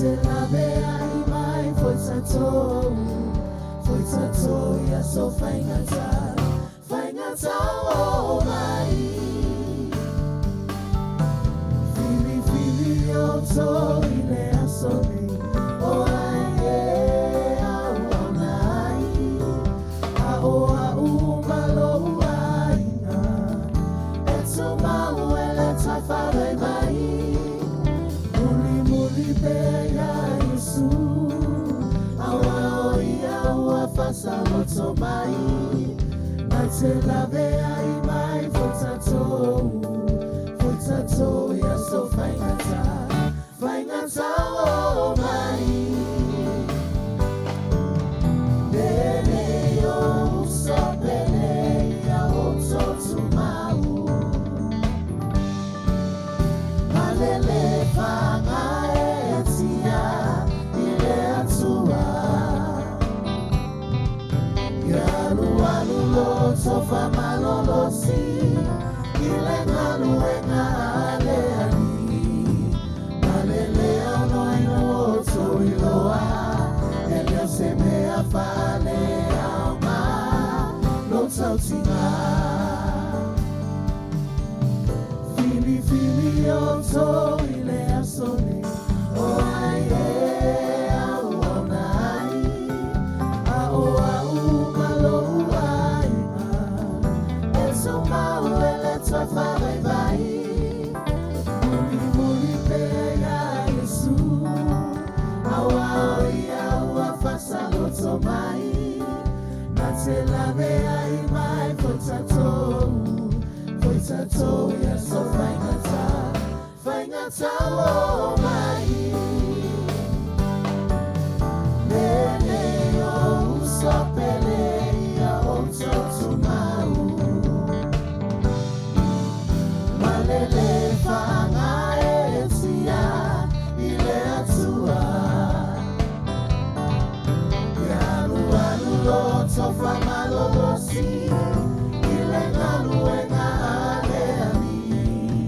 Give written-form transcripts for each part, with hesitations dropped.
te laveai mai foi tatou, foi tatou i aso faigata, faigata o mai. Filifili outou i le aso nei, o ai e auauna ai, a ʻo aʻu ma loʻu ʻaiga, e tumau e le toe fale mai. Mulimuli pea iā Iesu, aua ʻo ia ua faasaloto mai, na te laveai mai foi tatou, foi tatou i aso faigata, faigata o mai. Lele o uso pele ia outou tumau. Malele fagaetia i le Atua. Ia alualu loto faamalolosi i le galuega a le Alii. Malele aonoina outou iloa, e le o se mea faaleaoga lou tautiga. Filifili outou i le aso nei, o ai e auauna ai, a ʻo aʻu ma loʻu ʻaiga, e tumau e le toe vaivai. Mulimuli pea iā Iesu, aua ʻo ia ua faasaloto mai, na te laveai mai foi tatou, foi tatou i aso faigata, faigata o mai. Lele o uso pele ia outou tumau. Malele fagaetia i le Atua. Ia alualu loto faamalolosi i le galuega a le Alii.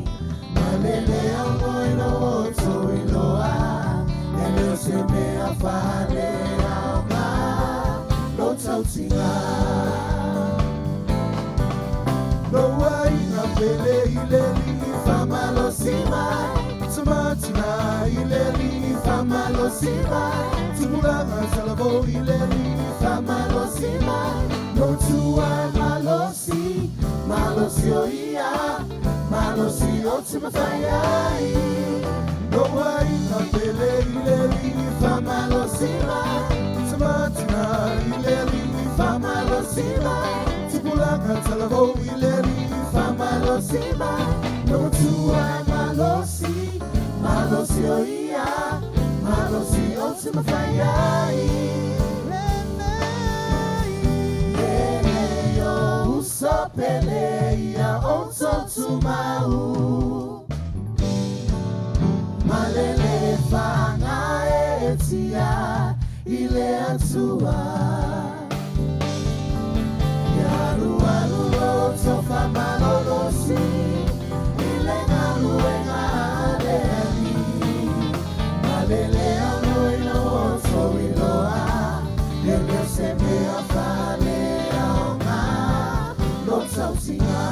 Malele aonoina outou iloa, e le o se mea faaleaoga lou tautiga. Lou aiga pele i le Alii faamalosi mai, tamatina i le Alii faamalosi mai, tupulaga talavou i le Alii faamalosi mai, lou tuai malosi, malosi o ia, malosi o te mafai ai. Lou aiga pele i le Alii faamalosi mai, tamatina i le Alii faamalosi mai, tupulaga talavou i le Alii faamalosi mai, lou tuai malosi, malosi o ia, malosi o te mafai ai. Lele o uso pele ia outou tumau. Malele fagaetia i le Atua. Ia alualu loto faamalolosi i le galuega a le Alii. Malele aonoina outou iloa, e le o se mea faaleaoga lou tautiga.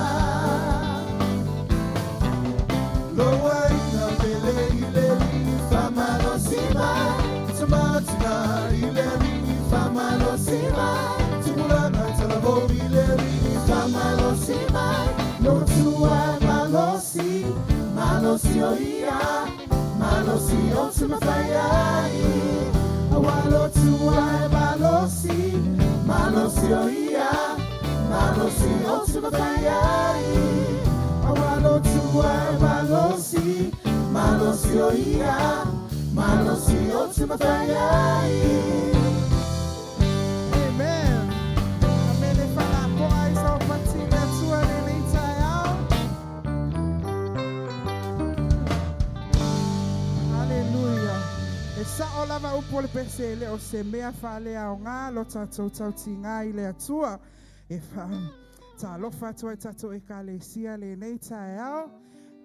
Lou aiga pele i le Alii faamalosi mai, tamatina i le Alii faamalosi mai, tupulaga talavou i le Alii faamalosi mai, lou tuai malosi, malosi o ia, malosi o te mafai ai. Aua lou tuai malosi, malosi o ia, malosi o te mafai ai. Aua lou tuai malosi, malosi o ia, malosi o te mafai ai. Amen. Amen. E faalapoa ai saopati i le Atua i lenei taeao. Aleluia. E sao lava upu o le pese e le o se mea faaleaoga lo tatou tautiga i le Atua. E faatalofa atu ai i tatou Ekalesia i lenei taeao.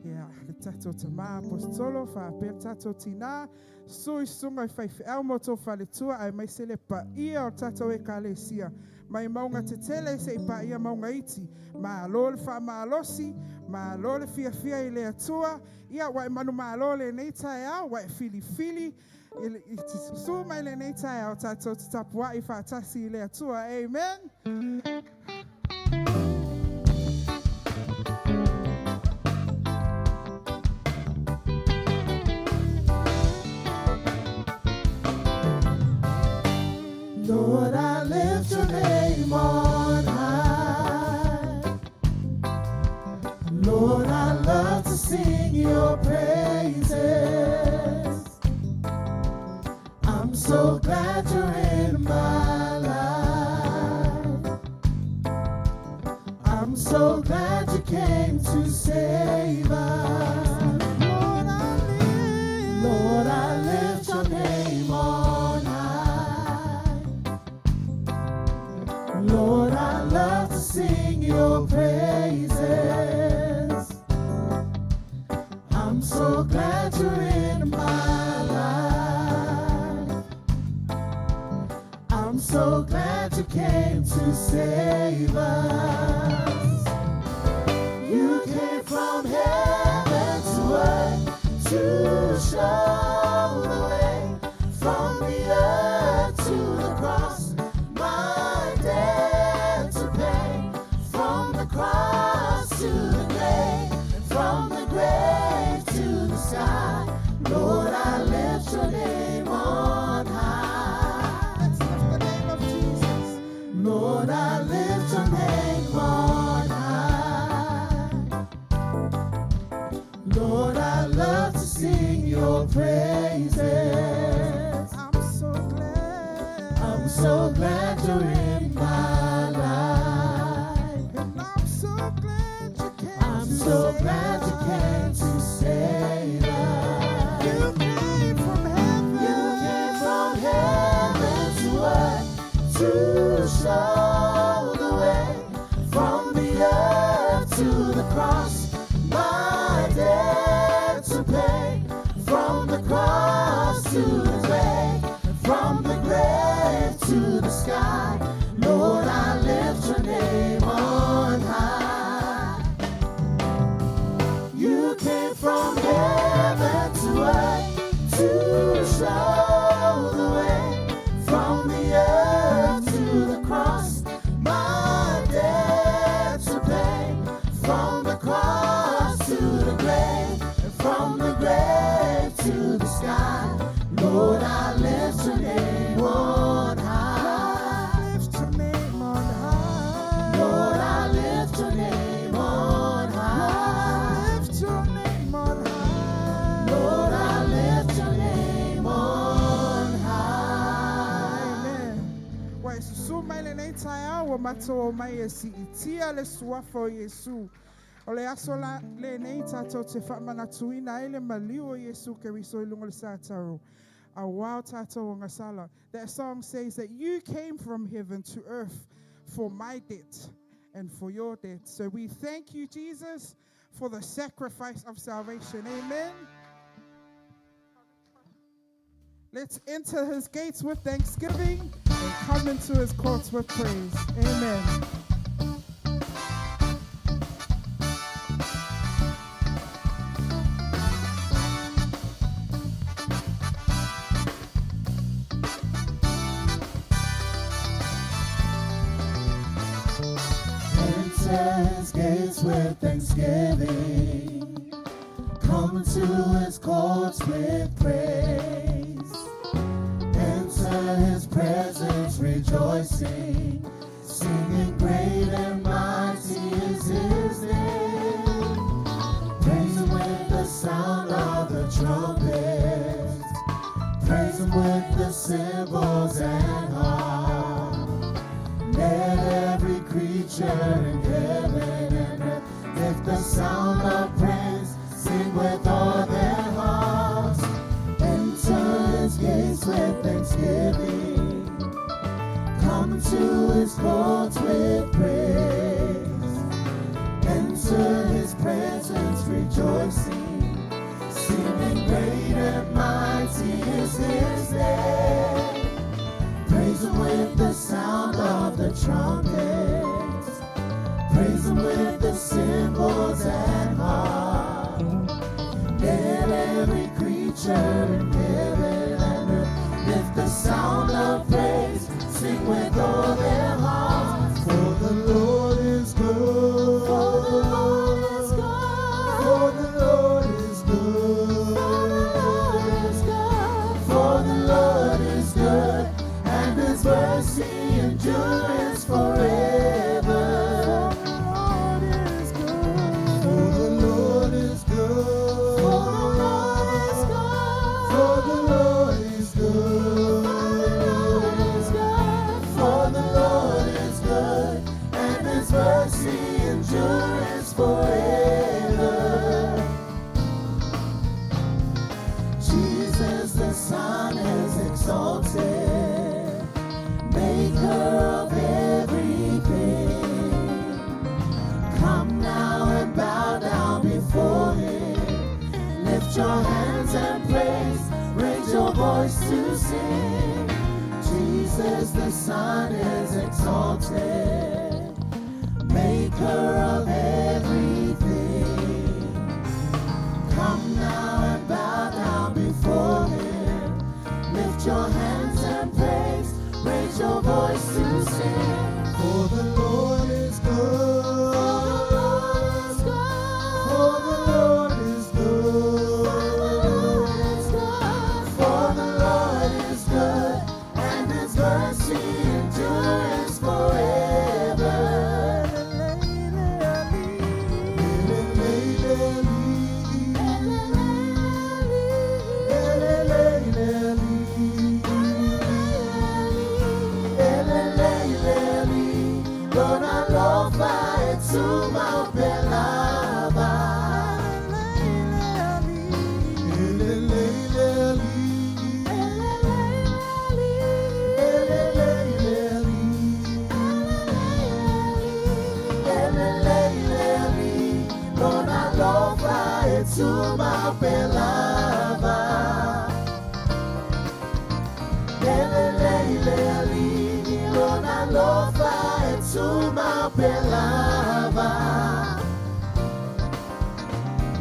Ia, le tatou tamā Aposetolo, faapea le tatou tinā, susu i susuga i faifeau ma outou faletua aemaise le paia o le tatou Ekalesia. Mai mauga tetele seia paia mauga iti. Malo le faamalosi, malo le fiafia i le Atua. Ia, ua e manumalo i lenei taeao, ua e filifili i te susu mai lenei taeao tatou te tapuai faatasi i le Atua. Amen. Lord, I lift your name on high. Lord, I love to sing your praises. I'm so glad you're in my life. I'm so glad you came to save us. Lord, I lift. Lord, I lift your name on high. Lord, I love to sing your praises. I'm so glad you're in my life. I'm so glad you came to save us. You came from heaven to earth to show the way from the earth to the cross, my debt to pay. From the cross to the grave, and from the grave to the sky. Lord, I lift your name on high. Let's lift the name of Jesus. Lord, I lift your name on high. Lord, I love to sing your praises. I'm so glad. I'm so glad you're in my life. And I'm so glad you came I'm to so save glad you came us. to save us. You came from heaven. You came from heaven to earth to show the way from the earth to the cross, my debt to pay. From the cross to the grave, from the grave to the sky. Lord, I lift your name on high. You came from heaven to earth to show the way from the earth to the cross, my debt to pay. From the cross to the grave, and from the grave to the sky. Lord, I lift your name on high. Lift your name on high. Lord, I lift your name on high. Lift your name on high. Lord, I lift your name on high. Amen. Ua e susu mai lenei taeao ua matou omai e siitia le suafa o Iesu. O le aso la lenei tatou te faamanatuina ai le maliu o Iesu Keriso i luga o le sataro. Auā o tatou ogasala. That song says that you came from heaven to earth for my debt and for your debt. So we thank you, Jesus, for the sacrifice of salvation. Amen. Let's enter his gates with thanksgiving and come into his courts with praise. Amen. Enter his gates with thanksgiving. Come to his courts with praise. Enter his presence rejoicing, singing great and mighty is his name. Praise him with the sound of the trumpet. Praise him with the cymbals and harp. Let every creature in heaven and earth lift the sound of praise, sing with all their hearts. Enter his gates with thanksgiving. Come to his courts with praise. Enter his presence rejoicing. praise his name. Praise him with the sound of the trumpets. Praise him with the cymbals and harp. Let every creature in heaven and earth lift the sound of praise. Sing with all their hearts. For the Lord is good. For the Lord is good. For the Lord is good. For the Lord is good. For the Lord is good, and his mercy endures forever. For the Lord is good. For the Lord is good. For the Lord is For good. the Lord is good. For the For Lord the Lord is is good, and his mercy endures forever. Jesus the Son is exalted, maker of everything. Come now and bow down before him. Lift your hands and praise, raise your voice to sing. Jesus the Son is exalted, maker of everything. Come now and bow down before him. Lift your hands and praise, raise your voice to sing. For the Lord is good. For the Lord is good. For the Lord is good. For the Lord is good. For the Lord is good, and his mercy endures forever. Lona lofa etsuma pelava. Lona lofa etsuma pelava. Eleleileli, lona lofa etsuma pelava.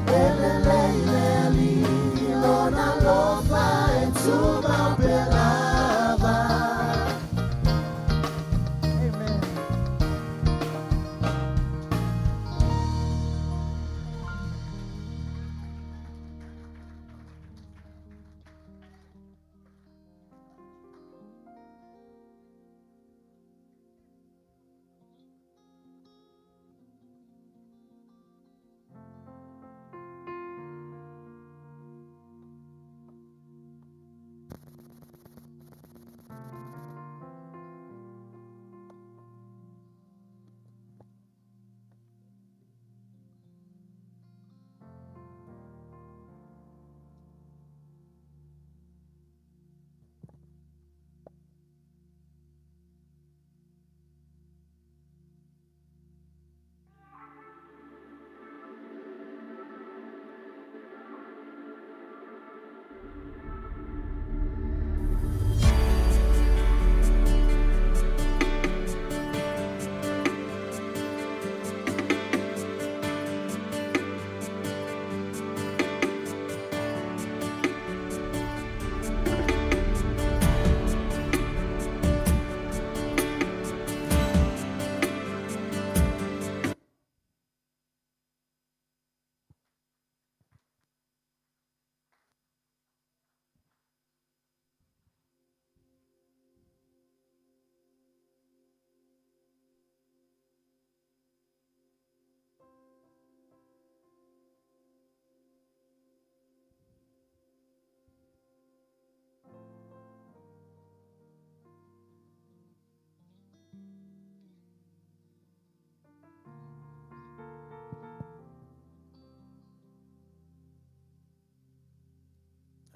Eleleileli, lona lofa etsuma pelava. Amen.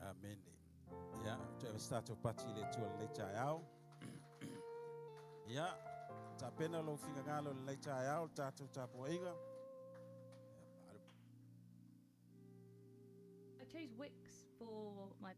Amen. Ya, tu start pati le tu le chayao. Ya, tapena lo fingangalo le chayao tatu tapoiga. I chose Wix for my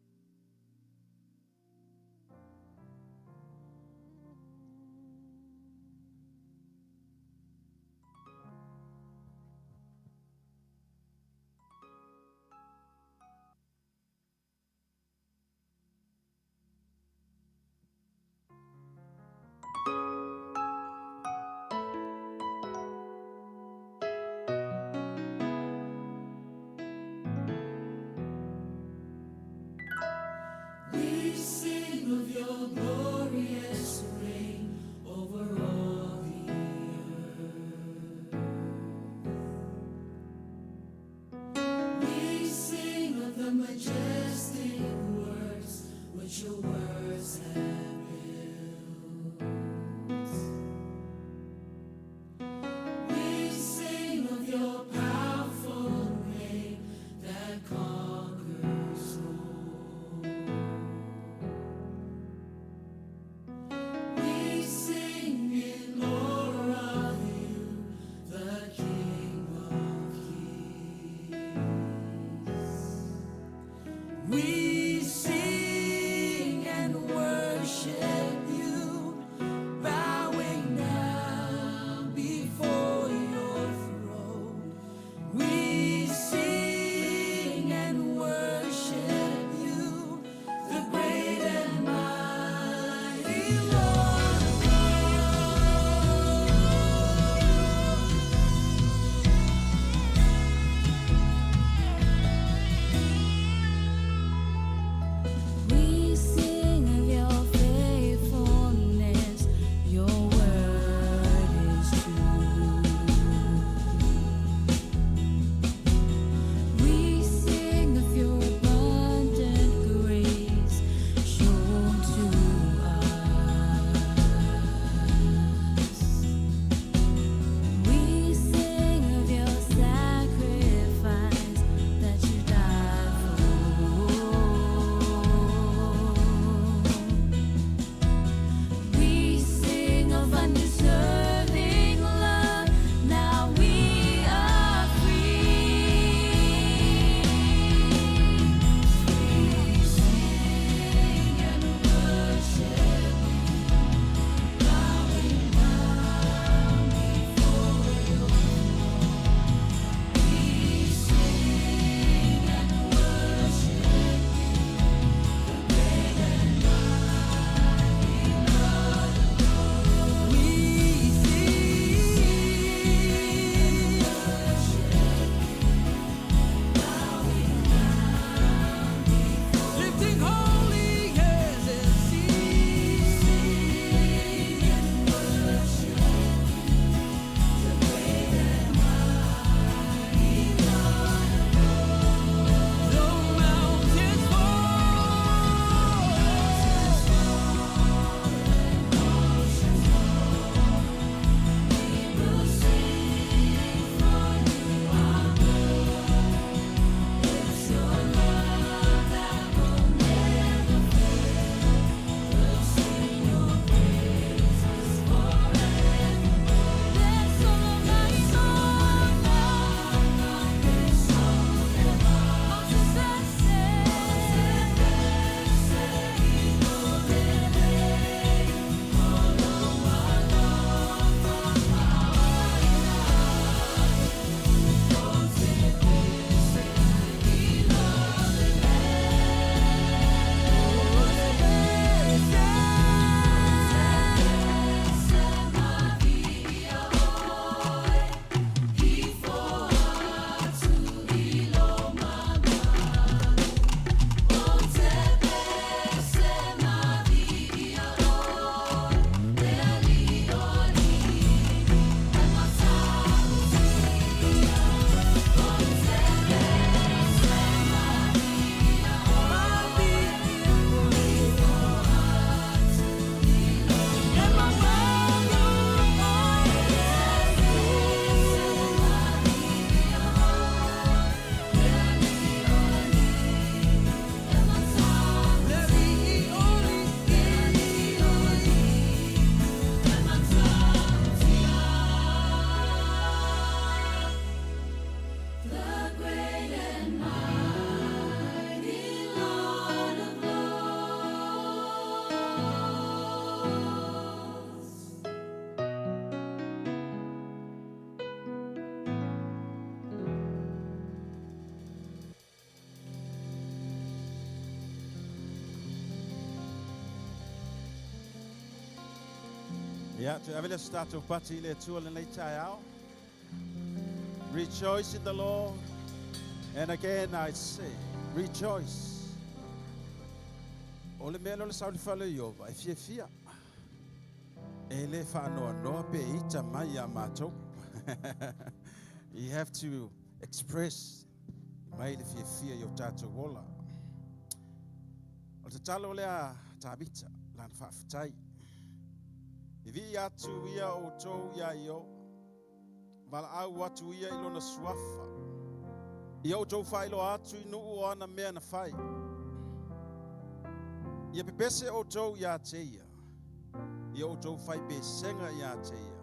We sing of your glorious reign over all the earth. We sing of the majestic works which your words have built. We sing of your powerful name that conquers all. We sing in awe of you, the King of Kings. We sing and worship you, bowing down before your throne. We sing and worship you, the great and mighty Lord. We sing of your faithfulness, your word is true. We sing of your abundant grace shown to us. We sing of your sacrifice that you died for. We sing of undeserving love. Now we are free. We sing and worship you, bowing down before your throne. We sing and worship you, the great and mighty Lord of all. We sing and worship you, bowing down before. Lifting holy hands and Sing and worship you, the great and mighty Lord of all. the mountains fall. Oceans roar, we will sing, for you are good. It's your love that will never fail. We'll sing your praises forevermore. The great and mighty Lord of lords. Ia, toe ave lea o se tatou pati i le Atua lenei taeao. Rejoice in the Lord. And again I say, rejoice. O le mea lea o le sau i le fale o Ieova e fiafia. E le faanoanoa pe ita mai iā matou. You have to express mai le fiafia i o tatou ola. O le tatalo lea a Tavita, lana faafetai. Vivii atu ia outou iā Ieova. Valaau atu ia i lona suafa. Ia outou faailoa atu i nuu o ana mea na fai. Ia pepese outou iā te ia. Ia outou fai pesega iā te ia.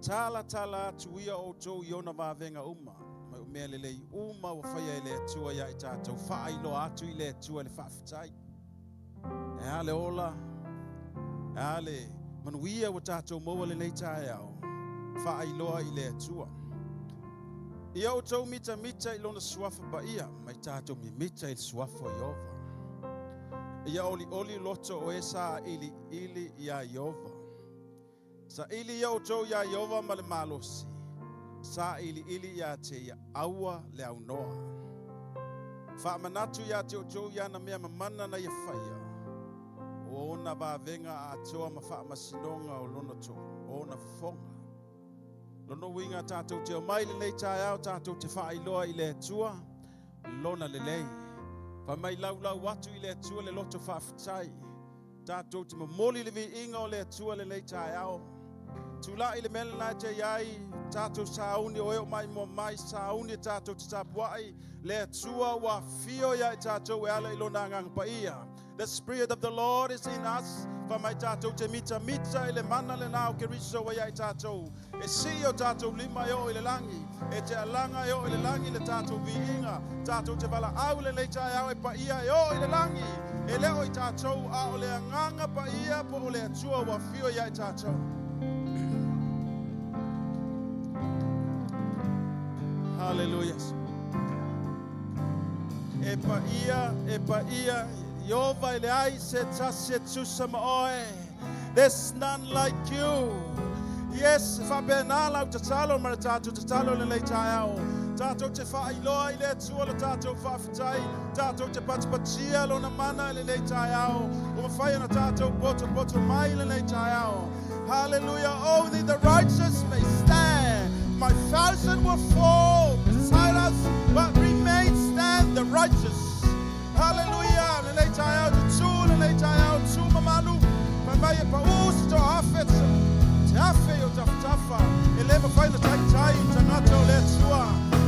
Talatala atu ia outou i ona vavega uma, mai o mea lelei uma ua faia e le Atua iā i tatou. Faailoa atu i le Atua le faafetai. E a le ola, e a le manuia ua tatou maua lenei taeao, faailoa i le Atua. Ia outou mitamita i lona suafa paia, mai tatou mimita i le suafa o Ieova. Ia olioli loto o e sailiili iā Ieova. Saili ia outou iā Ieova ma le malosi, sailiili iā te ia aua le aunoa. Faamanatu iā te outou i ana mea mamana na ia faia, o ona vavega atoa ma faamasinoga o lona to, o ona fofoga. Lona uiga tatou te omai lenei taeao tatou te faailoa i le Atua lona lelei. Fai mai laulau atu i le Atua le loto faafetai. Tatou te momoli le viiga o le Atua lenei taeao. Tulai i le mea lena e te i ai, tatou sauni o e o mai mua mai, sauni e tatou te tapuai, le Atua ua afio ia i tatou e ala i lona agaga paia. The Spirit of the Lord is in us. Fai mai tatou te mitamita i le mana lena o Keriso ua ia i tatou. E sii o tatou lima e oo i le lagi, e te alaga e oo i le lagi le tatou viiga, tatou te valaau lenei taeao e paia e oo i le lagi, e le o i tatou, a o le agaga paia po o le Atua ua afio ia i tatou. Hallelujah. E paia, e paia, Ieova e leai se tasi e tusa ma oe. There's none like you. Yes, e faapena lau tatalo ma le tatou tatalo lenei taeao. Tatou te faailoa i le Atua lo tatou faafetai. Tatou te patipatia lona mana i lenei taeao. Ua mafai ona tatou potopoto mai i lenei taeao. Hallelujah. Only the righteous may stand. My thousand will fall beside us, but remain stand the righteous. Hallelujah. Lenei taeao te tū, lenei taeao tū mamalu. Fai mai e paū se toaafe, te afe i o tafatafa. E le mafai ona taitai i tagata o le Atua.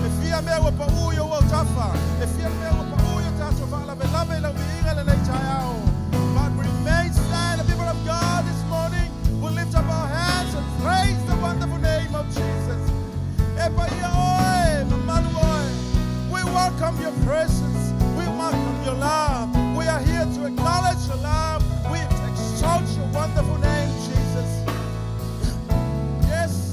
E fia mea ua paū i ou autafa. E fia mea ua paū i o tatou faalavelave i lau viiga lenei taeao. But remain stand, the people of God this morning will lift up our hands and praise the wonderful name of Jesus. E paia oe, mamalu oe. We welcome your presence. We welcome your love. We are here to acknowledge your love. We exalt your wonderful name, Jesus. Yes.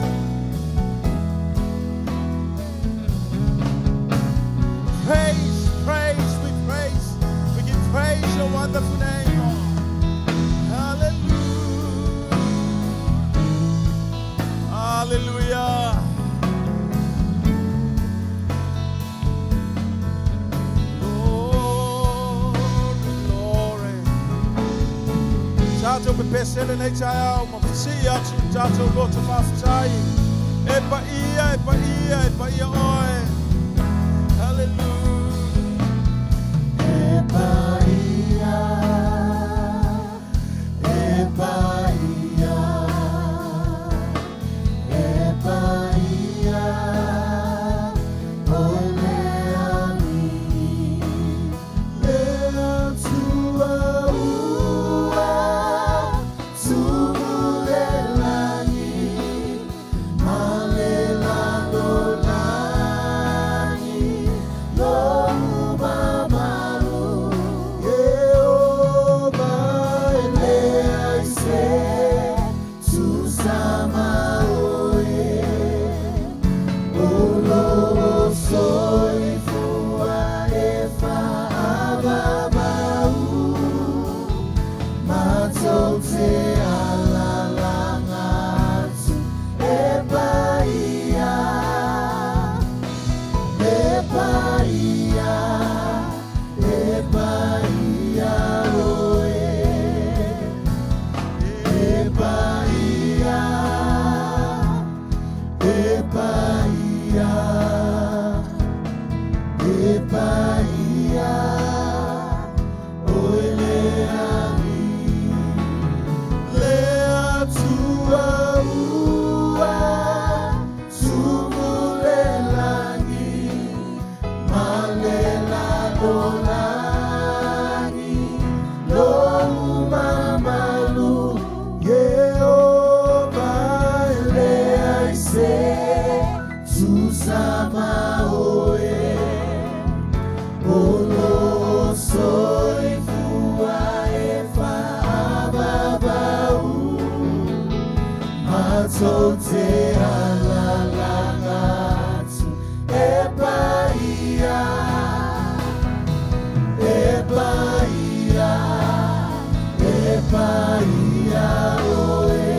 Praise, praise, we praise. We give praise your wonderful name, Lord. Hallelujah. Hallelujah. Glory, glory. Tatou pepese lenei taeao ma fesii atu i tatou loto faafetai. E paia, e paia, e paia oe. Hallelujah. E paia, e paia, e paia, o le Alii, le Atua ua tumu le lagi ma le lalolagi. E paia o ele ali Le atua ua Tumulelagi Malela lolagi Lo mamalu Yehova ele aise Susama oe Olo soifua e whaavavau Matou te alalangatu e paia E paia, e paia oe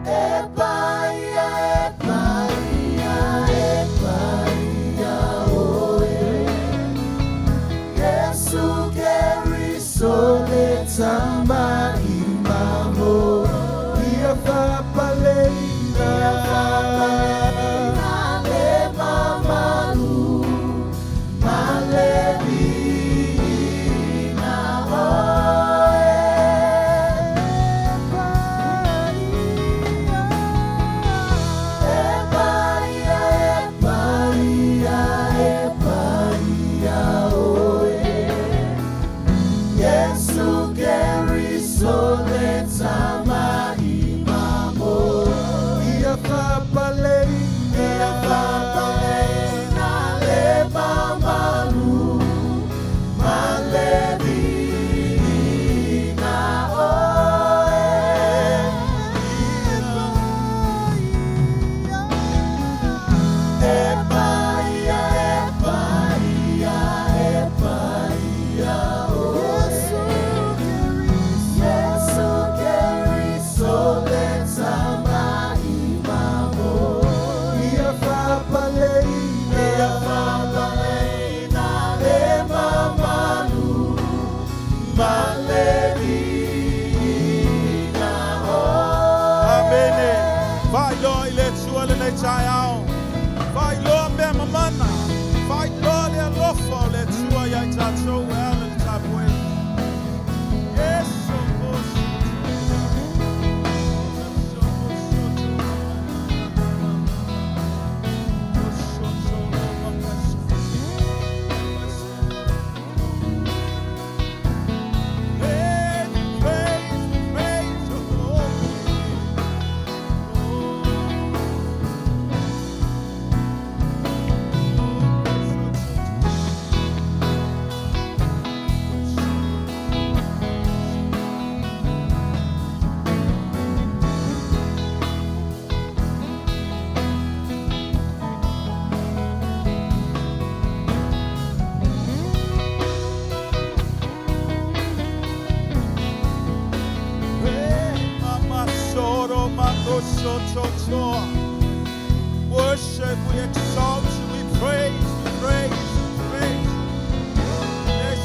E paia, e paia, e paia oe Yesu Keriso le tama imamo Ia whapaleina Le mamalu Malelina oe E paia, e paia, e paia oe Yesu Keriso le tama imamo Ia whapaleina Ia whapaleina le mamalu Malelina oe E paia, e paia, e paia oe Yesu Keriso le tama imamo Ia whapaleina Ia whapaleina le mamalu Malelina oe Amene. Faailoa i le Atua lenei taeao. Faailoa mea mamana. Faailoa le alofa o le Atua ia i tatou e ala i le tapuaiga. Yesu Kristo. Praise, praise, praise the Lord. Worship, we exalt you, we praise, we praise, we praise. Yes.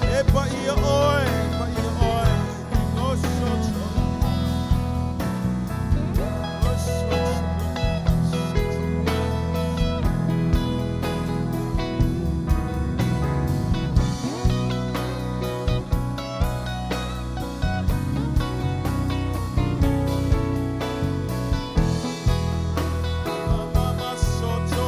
E paia oe, paia oe. O so to. O so to. Mama so to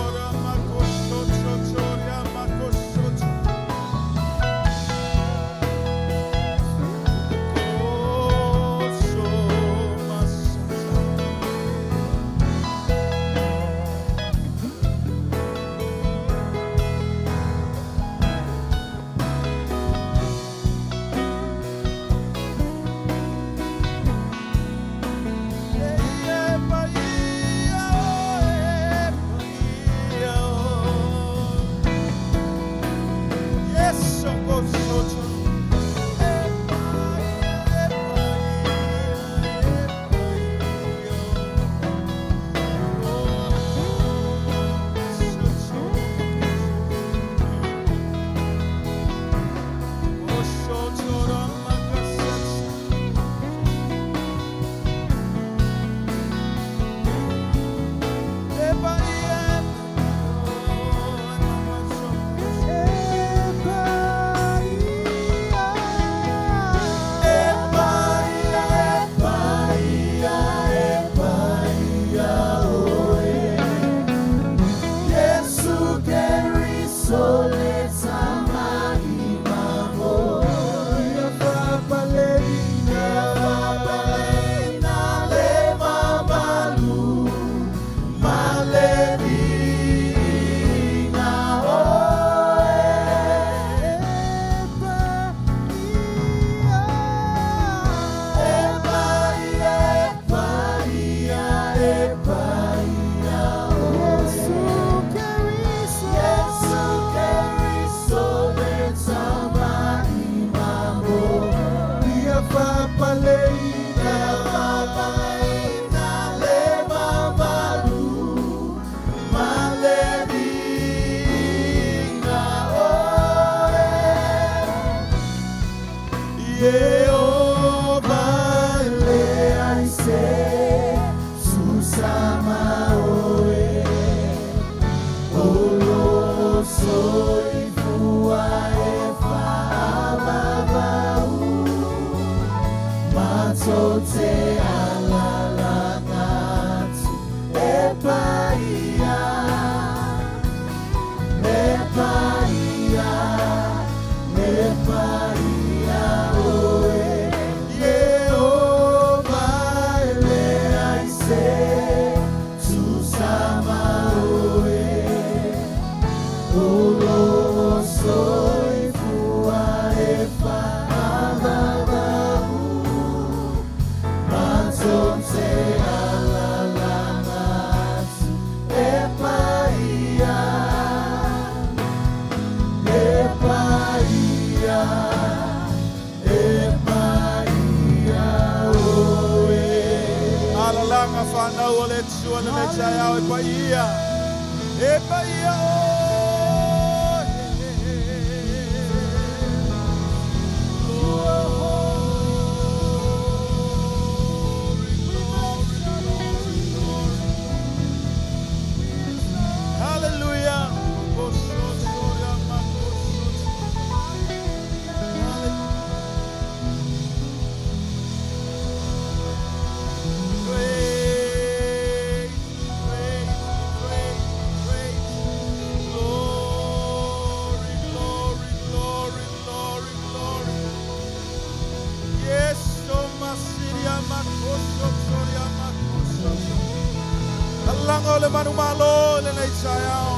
Alalaga whanau o le tua le nei tai au e pai ia. E pai ia o. Hallelujah. Praise, praise, praise, praise. Glory, glory, glory, glory, glory. Yes, oh, Masiria, Makoso, Soria, Makoso. Alanga o le manu malo le nei chayao.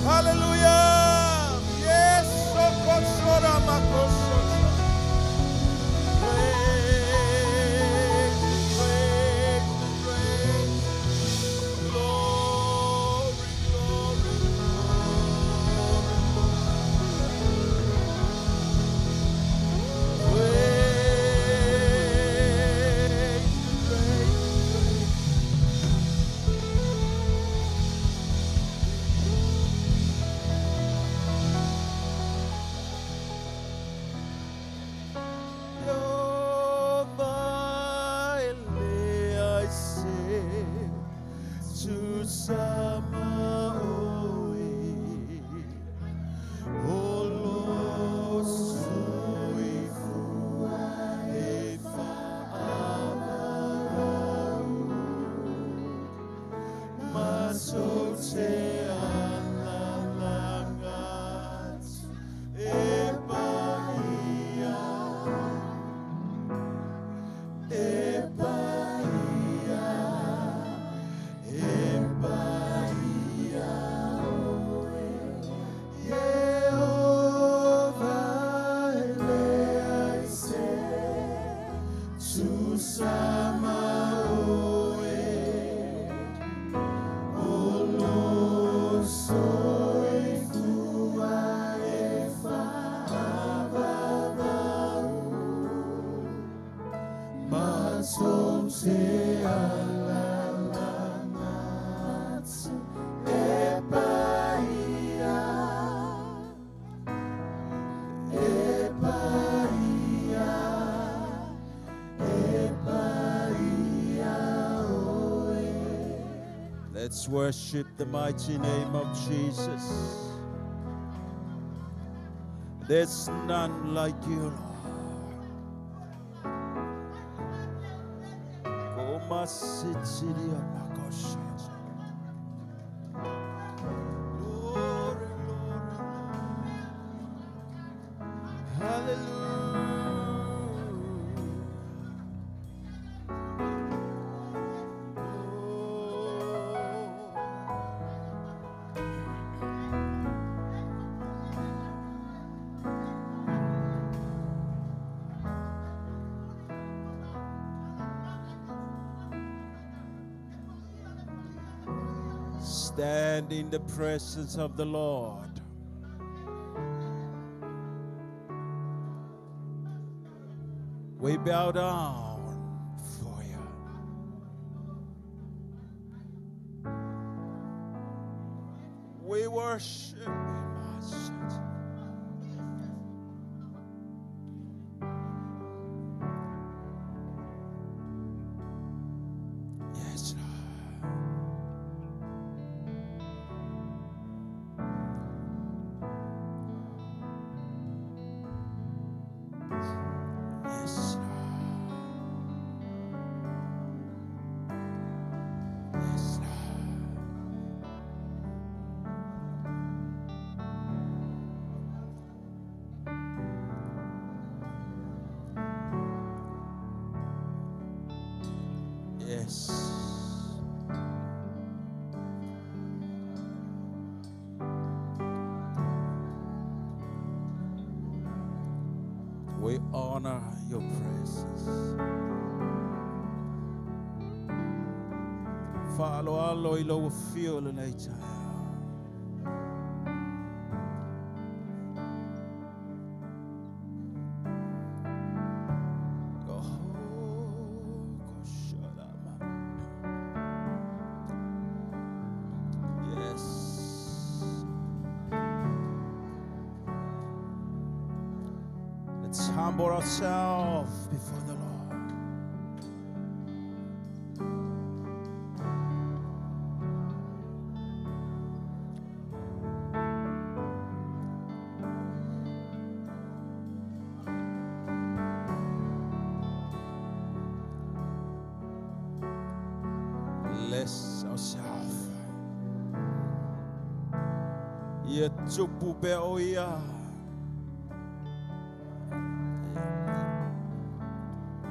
Hallelujah. Yes, oh, Kosora, Makoso. Praise, praise, praise. Glory, glory, glory. Praise, praise, praise. Let's worship the mighty name of Jesus. There's none like you, Lord. Koma sitiria makosha. Glory, glory. Stand in the presence of the Lord. We bow down for you. We worship you, Master. Yes, Lord. Yes, Lord. Yes, Lord. Yes. We honor your presence. Fa'aloalo i lou afio lenei taeao. Oh, koshalama. Yes. Let's humble ourselves before the Lord. Bless ourselves. Ia tupu pea o ia.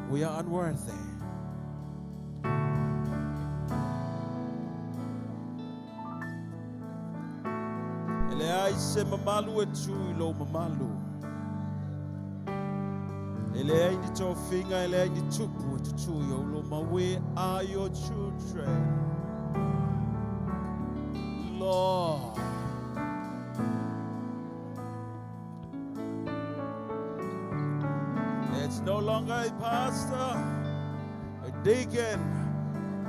We are unworthy. E leai se mamalu e tu i lou mamalu. E leai ni tofiga, e leai ni tupu e tutu i ou luma. We are your children. Lord. It's no longer a pastor, a deacon,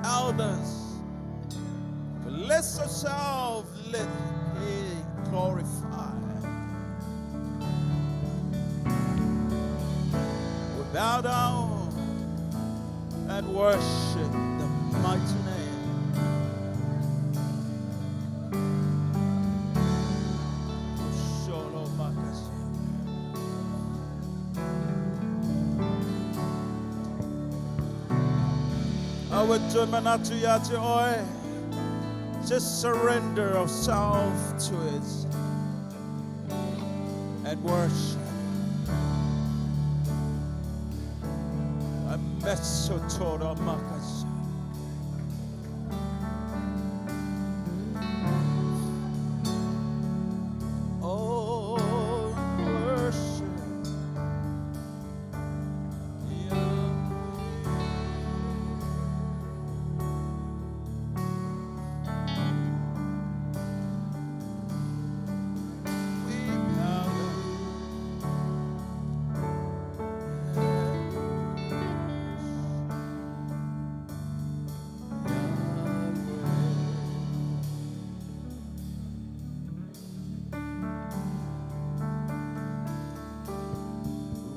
elders. Bless yourself, let He glorify. We bow down and worship the mighty name. Sholo makasi. Awe toe manatu ia te oe. Just surrender ourselves to it and worship. Ameso tora makasa. Oh, worship. We bow down.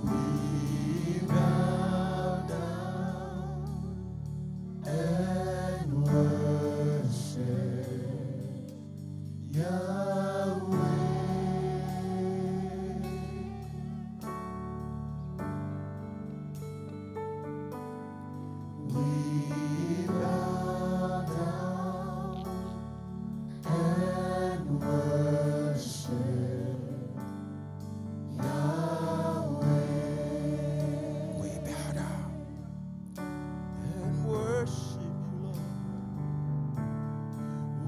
We bow down and worship Yahweh. We bow down and worship Yahweh. We bow down and worship you, Lord.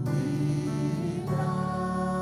We bow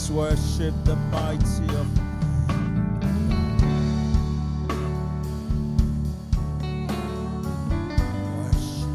Let's worship the mighty of Worship.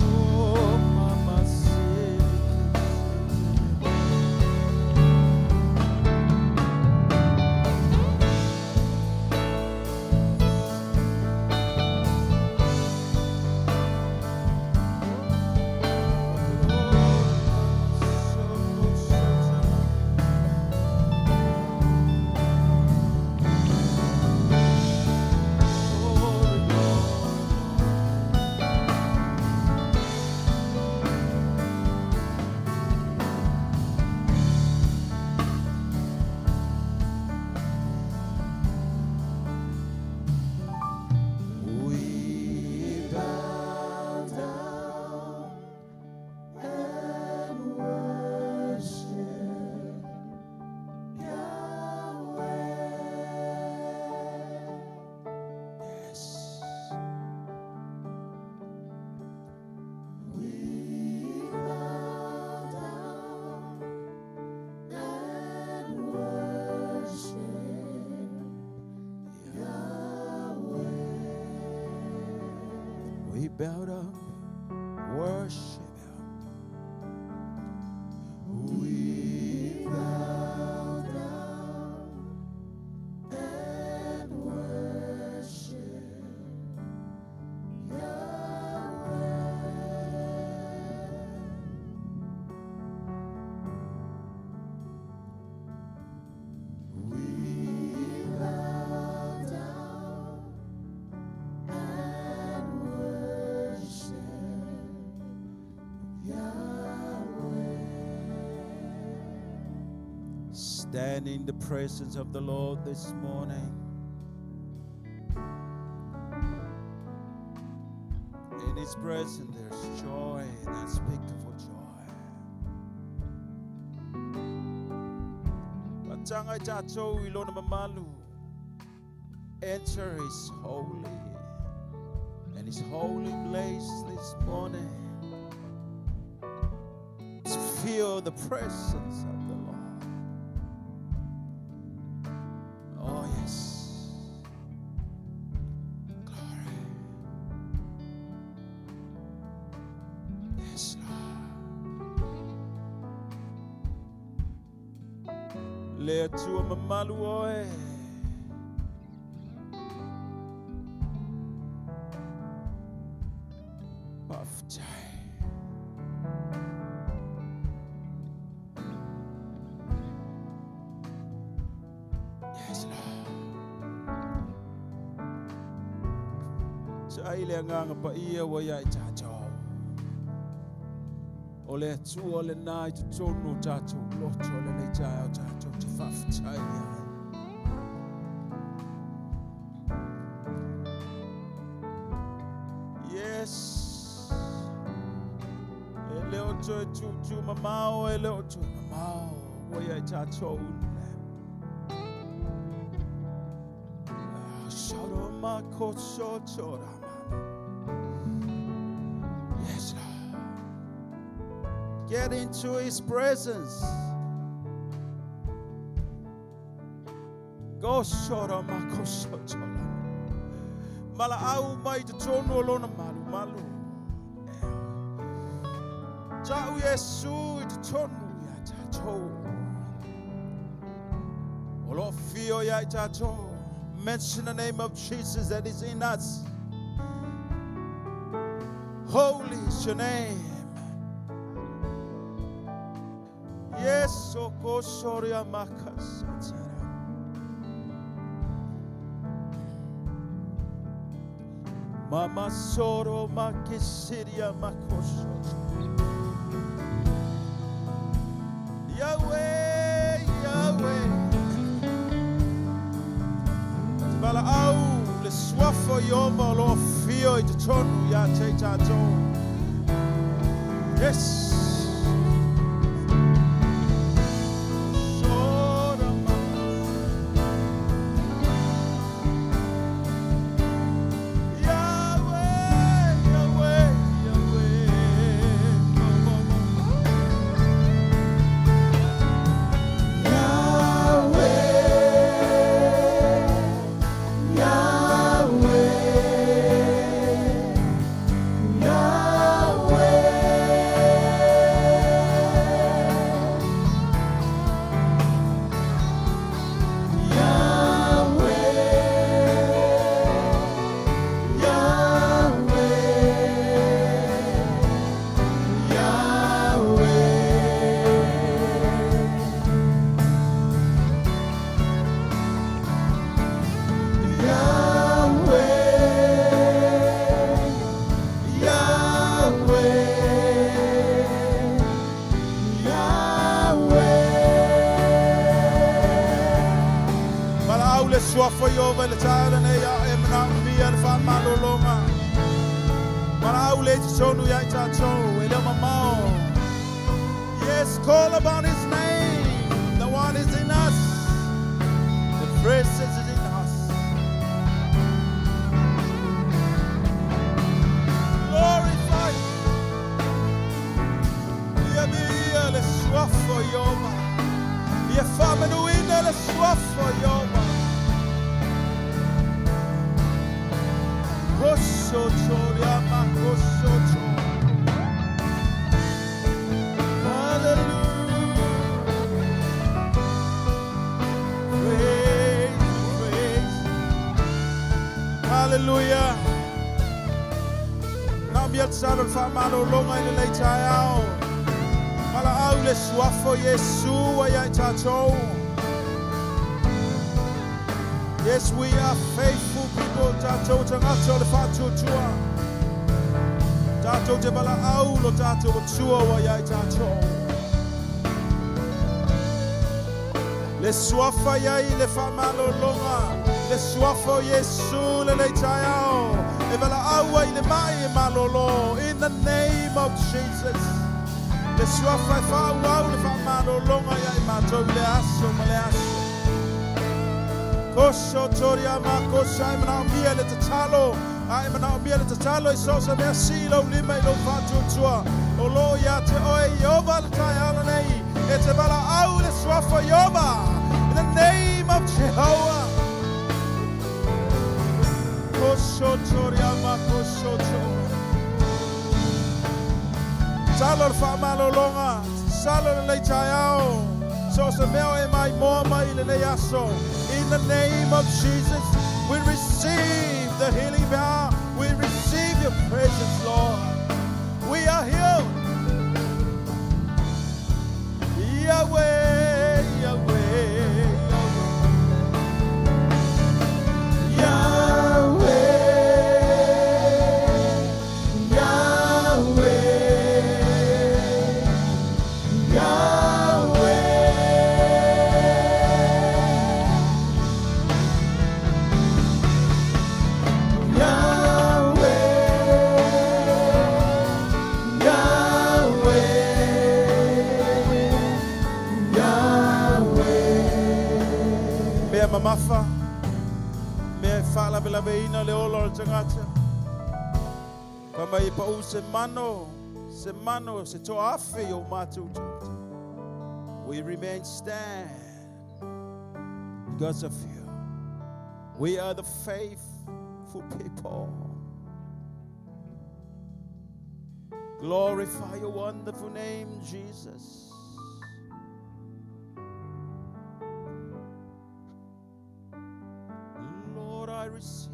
Oh, Mama, We bow down and worship Yahweh. Yes. We bow down and worship We bow down, worship Him. We bow down and worship Yahweh. We bow down and worship Yahweh. Stand in the presence of the Lord this morning. In His presence there's joy, and unspeakable joy. Patangai tātou i lona mamalu. Enter his holy and his holy place this morning. Let's feel the presence of the Lord. Oh, yes. Glory. Yes, Lord. Le atua mamalu oe. Faafetai. Yes, Lord. Tai le agaga paia ua ia i tatou. O le Atua lena i totonu o tatou loto lenei taeao tatou te faafetai ai. Yes. E le o toe tutu mamao, e le o toe mamao. Ua ia i tatou le. Ah, Sharoma koso tora mama. Yes, Lord. Get into his presence. Go shora makoso tora. Mala au mai te tonu o lona malu malu. Tau Iesu i te tonu ia tatou. O lo fio ia i tatou. Mention the name of Jesus that is in us. Holy is your name. Yes, o kosoria makasatara. Mama soro makisiria makoso. Yahweh, Yahweh. Te bala au le suafa o Iova o lo fio i te tonu ia te tatou. Yes. Sora Yahweh, Yahweh, Yahweh. Oh, oh, oh. Yahweh, Yahweh, Yahweh, Yahweh, Yahweh, Yahweh. Yahweh, Yahweh, Yahweh. Mala au le suafa o Iova i le taeao lenei a e manaomia le faamalologa. Mala au le i totonu ia i tatou, e leo mamao. Yes, call upon his name. The one is in us. The presence is in us. Glorify. Ia mia le suafa o Iova. Ia faamanuina le suafa o Iova. Koso toriama koso to. Hallelujah. Praise, praise. Hallelujah. Na mia tsalo le faamalologa i lenei taeao. Mala au le suafa o Iesu ua ia i tatou. Yes, we are faithful people. Tatou tagata o le faatuatua. Tatou te valaau lo tatou Atua ua ia i tatou. Le suafa iai le faamalologa. Le suafa o Iesu lenei taeao. E valaau ai le mai e malolo. In the name of Jesus. Le suafa e faauau le faamalologa ia i matou i le aso ma le aso. Koso toria makosa e manaomia le tatalo. A e manaomia le tatalo i so se mea si lau lima i lau faatuatua. O lo ia te oe Ieova le taeao lenei. E te valaau i le suafa o Ieova. In the name of Jehovah. Koso toria makoso toria. Talo le faamalologa, tatalo lenei taeao. So se mea o e maimoa mai i lenei aso. In the name of Jesus, we receive the healing power. We receive your presence, Lord. We are healed. Yahweh, Yahweh, Yahweh. Yahweh, Yahweh, Yahweh, Yahweh, Yahweh. Mea mamafa, mea e faalavelave le ola o le tagata. Fai mai e pau se mano, se mano, se toaafe i o matou tagata. We remain stand because of you. We are the faithful people. Glorify your wonderful name, Jesus. Lord, I receive.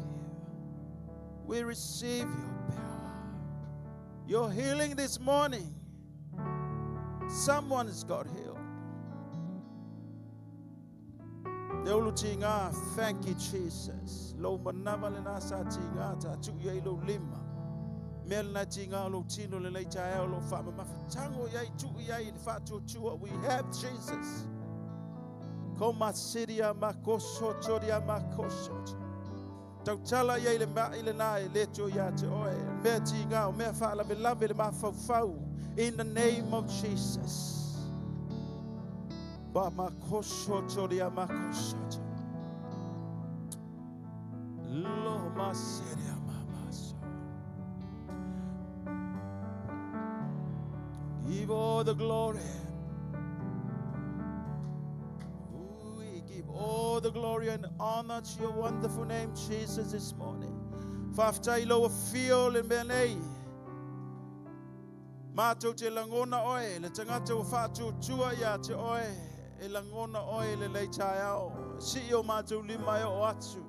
We receive your power. Your healing this morning. Someone has got healed. Le ulu tinga, thank you, Jesus. Lo manava le nasa tinga, ta tu iai lo lima. Mea lena tinga o lou tino lenei taeao lo faamamafa. Tago i ai, tuu i ai le faatuatua. We have Jesus. Ko masiria makoso toria makoso. Tautala i ai le mai lena e le to ia te oe. Mea tiga o mea faalavelave le mafaufau. In the name of Jesus. Ba makoso toria makoso. Lo masiria mamaso. Give all the glory. We give all the glory and honor to your wonderful name, Jesus, this morning. Faafetai lou afio le mea nei. Matou te lagona oe, le tagata ua faatuatua ia te oe, e lagona oe lenei taeao. Sii o matou lima e oo atu.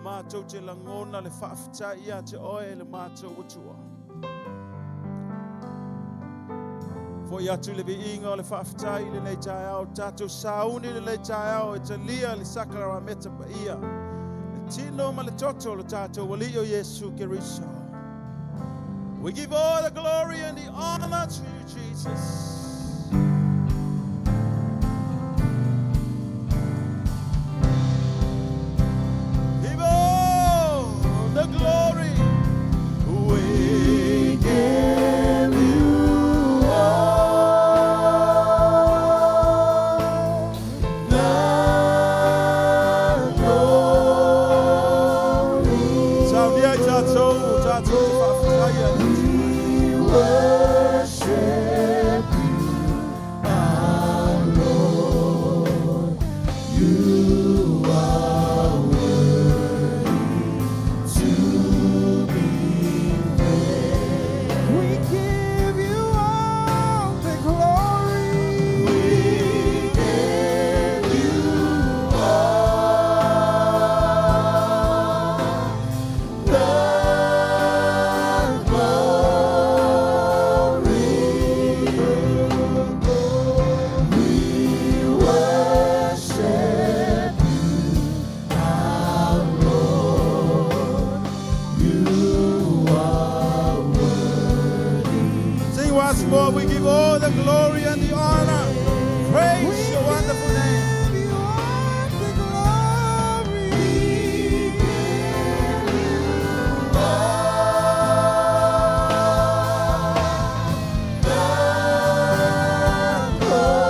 Matou te lagona le faafetai ia te oe le matou Atua. Foi atu le viiga o le faafetai i lenei taeao, tatou sauni lenei taeao e talia le sakarameta paia. Le tino ma le toto o le tatou Alii o Iesu Keriso. We give all the glory and the honor to you, Jesus. Give all the glory. We give you all the glory. Saunia i tatou, tatou te faafetai ia. We worship you, our Lord. You are worthy to be praised. We give you all the glory. We give you all the glory. We worship you, our Lord. You are worthy. Sing once more. We give all the glory and the honor. Praise your wonderful name. Give you all the glory. We give you all the glory.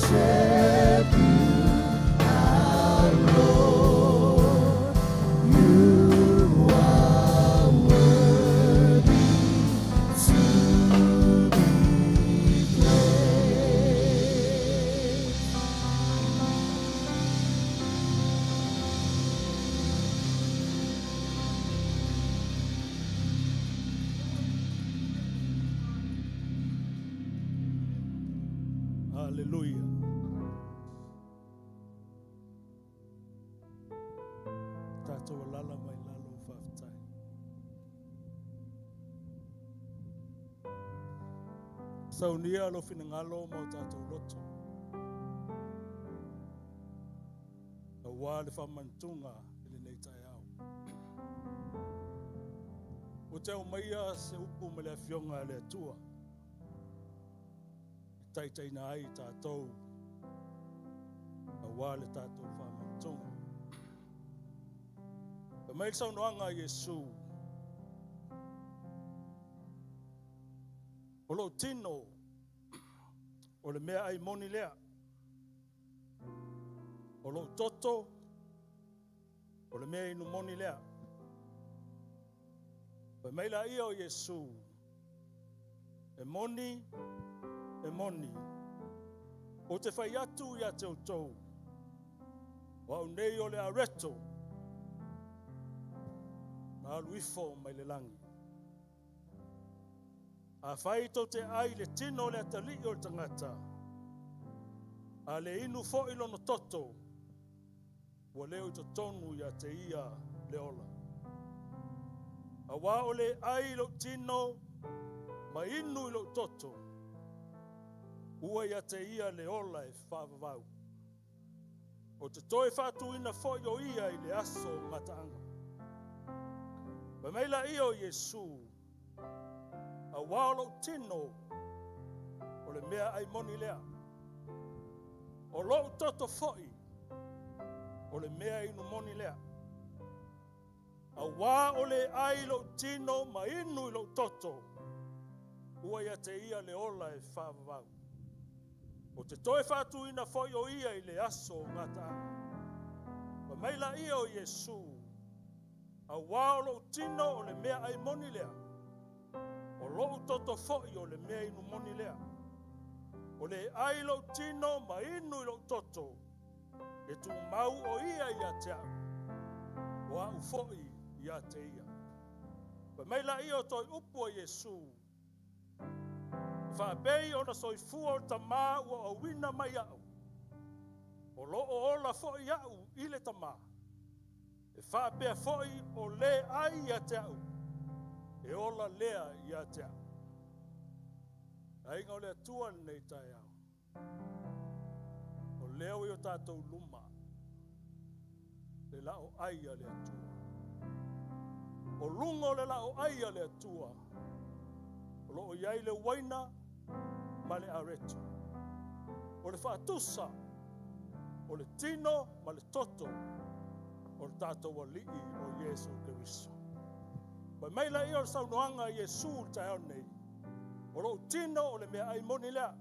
Worship you, our Lord. You are worthy to be praised. Hallelujah. Tātou alala mai lalo o whawhitai. Saunia lo finangalo ma o tātou loto. A wā le whamantunga i le nei tai au. O te au maia se upu ma le afionga le atua. E taitaina ai tātou a wā le tātou whamantunga. Ka mai le saunoaga a Iesu, O lou tino, o le mea ai moni lea. O lou toto, o le mea inu moni lea. Fai mai laia o Iesu, E moni, e moni, ou te fai atu ia te outou, o au nei o le areto na alu ifo mai le lagi. Afai tou te ai le tino o le atalii o le tagata, a le inu foi lona toto, ua le o i totonu ia te ia le ola. Auā o le ai i lou tino ma inu i lou toto, ua ia te ia le ola e faavavau. Ou te toe faatuina foi o ia i le aso o gataaga. Fai mai laia o Iesu, Auā o lou tino, o le mea ai moni lea. O lou toto foi, o le mea inu moni lea. Auā o le ai i lou tino ma inu i lou toto, ua ia te ia le ola e faavavau. Ou te toe faatuina foi o ia i le aso o gataaga. Fai mai laia o Iesu, Auā o lou tino o le mea ai moni lea, o lou toto foi o le mea inu moni lea. O le ai i lou tino ma inu i lou toto, e tumau o ia ia te au, o au foi ia te ia. Fai mai laia o toe upu a Iesu, E faapei ona soifua o le Tamā ua auina mai au, o lo o ola foi au i le Tamā. E faapea foi o le ai ia te au, e ola lea ia te au. Aiga o le Atua lenei taeao. O lea ua i o tatou luma le la'o ai a le Atua. O luga o le la'o ai a le Atua, o lo o i ai le uaina ma le areto. O le faatusa o le tino ma le toto o le tatou Alii o Iesu Keriso. Fai mai laia o le saunoaga a Iesu i le taeao nei, O lou tino o le mea ai moni lea.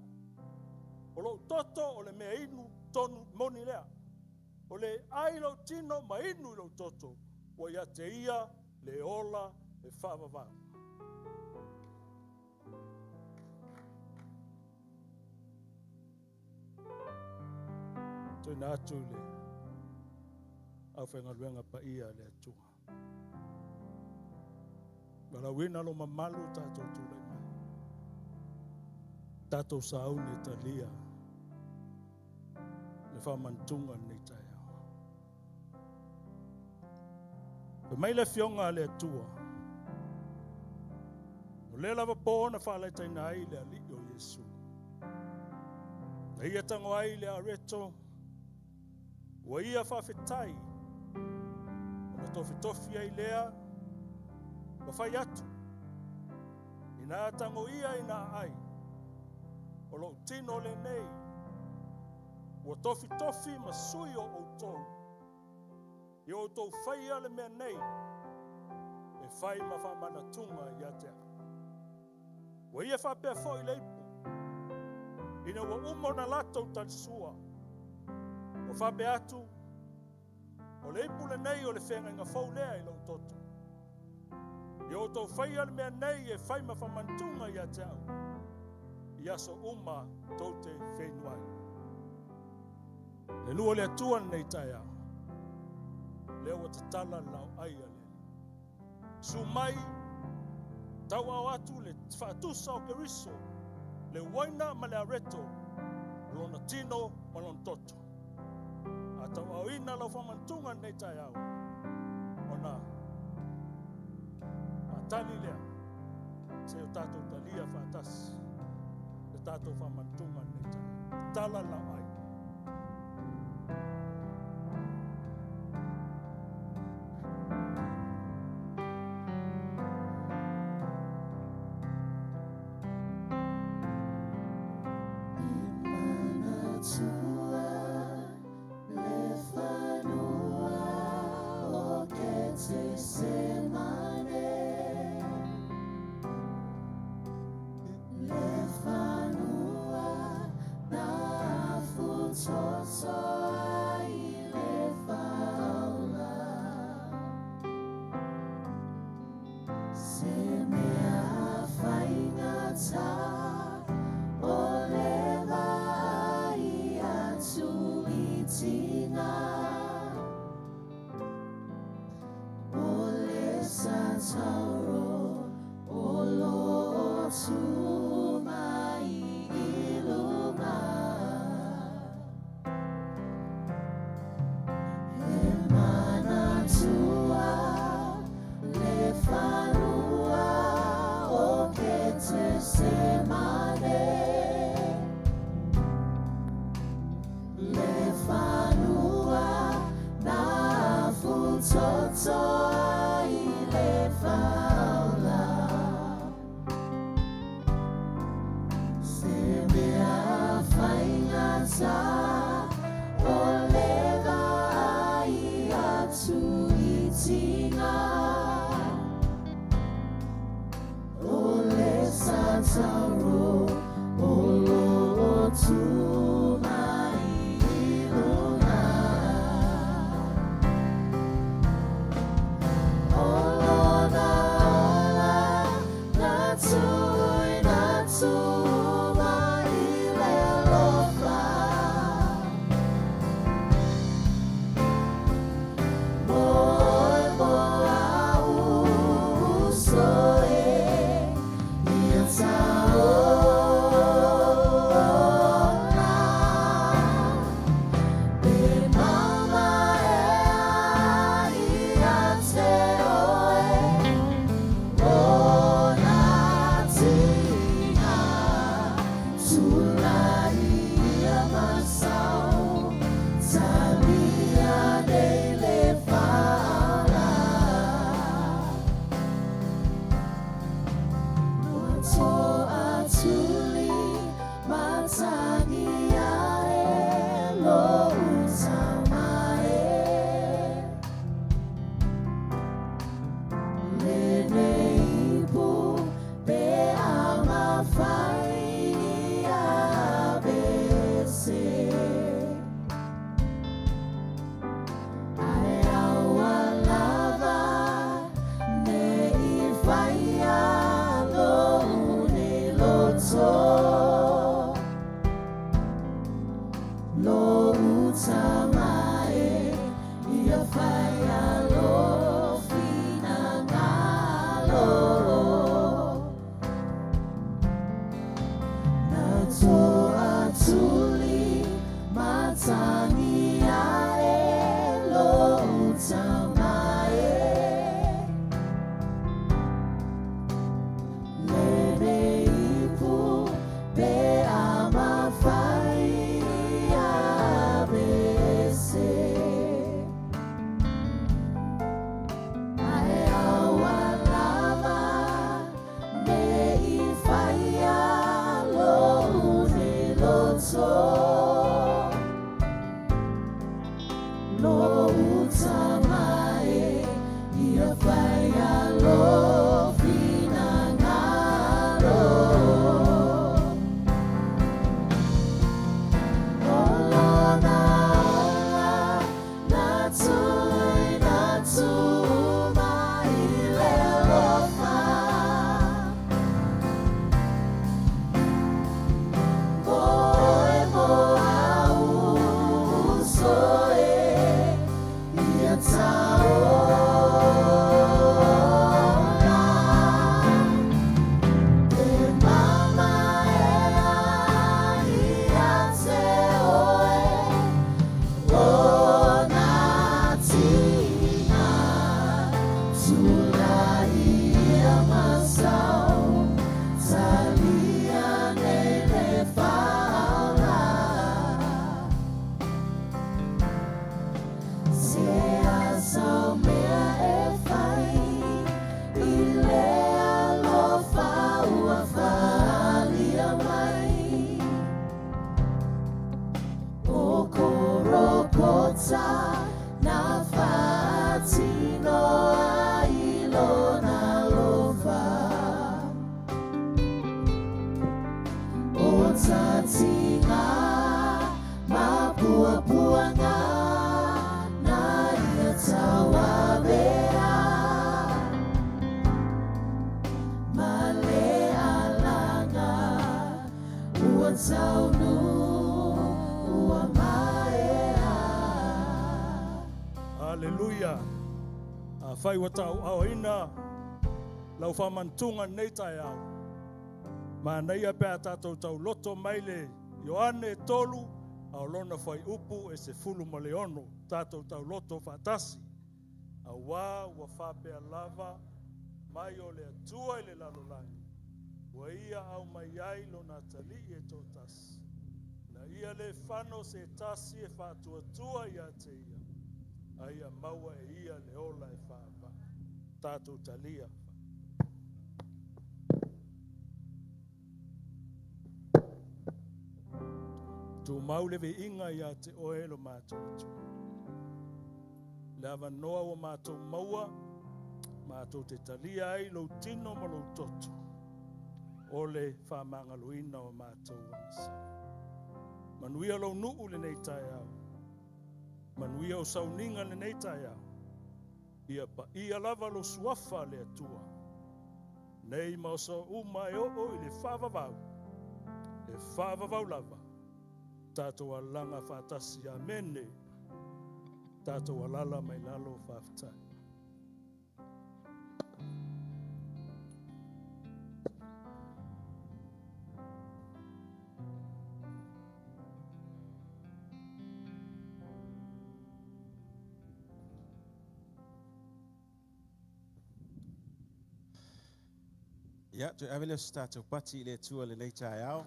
O lou toto o le mea inu tonu moni lea. O le ai lou tino ma inu i lou toto, ua ia te ia le ola e faavavau. Tuuina atu i le aufaigaluega paia a le Atua. Valaauina lo mamalu o tatou tulai mai. Tatou sauni e talia le faamantuga lenei taeao. Fai mai le afioga a le Atua, o lea lava po na faalaitaina ai le Alii o Iesu. Na ia tago ai le areto, ua ia faafetai, ona tofitofi ai lea, ma fai atu, ina tago ia ina ai, o lou tino lenei, ua tofitofi ma sui o outou, I outou faia le mea nei, e fai ma faamanatuga ia te au. Ua ia faapea foi le ipu, Ina ua uma ona latou talisua, ua faapea atu, O le ipu lenei o le feagaiga fou lea i lou toto. Ia outou faia le mea nei e fai ma faamanatuga ia te au, i aso uma tou te feinu ai. Le lua le Atua lenei taeao, lea ua tatala le laoai a le Alii. Susu mai, tauao atu le faatusa o Keriso, le uaina ma le areto, o lona tino ma lona toto. A tauaoina lau faamanatuga lenei taeao, ona faatali lea, se o tatou talia faatasi le tatou faamanatuga lenei taeao. Tatala le laoai. maota na faatino ai lona alofa. O tatiga ma puapuaga na ia tauavea ma le alaga ua taunuu ua maea. Aleluia. Afai ua tauaaoina lau faamanatuga lenei taeao, manaia pe a tatou tauloto mai le Ioane 3 a o lona fuaiupu e 16, tatou tauloto faatasi. Auā ua faapea lava mai o le Atua i le lalolagi, ua ia aumai ai lona Atalii e toatasi, ina ia le fano se tasi e faatuatua ia te ia, a ia maua e ia le ola e faavavau. Tatou talia. Tumau le viiga ia te oe lo matou Atua. Le avanoa ua matou maua, matou te talia ai lou tino ma lou toto, o le faamagaloina o matou agasala. Manuia lou nuu lenei taeao. Manuia o sauniga lenei taeao. Ia paia lava lo suafa le Atua. Nei ma aso uma e oo i le faavavau. E faavavau lava. Tatou alaga faatasi. Amene. Tatou alala mai lalo faafetai. Ia, toe ave lea o se tatou pati i le Atua lenei taeao.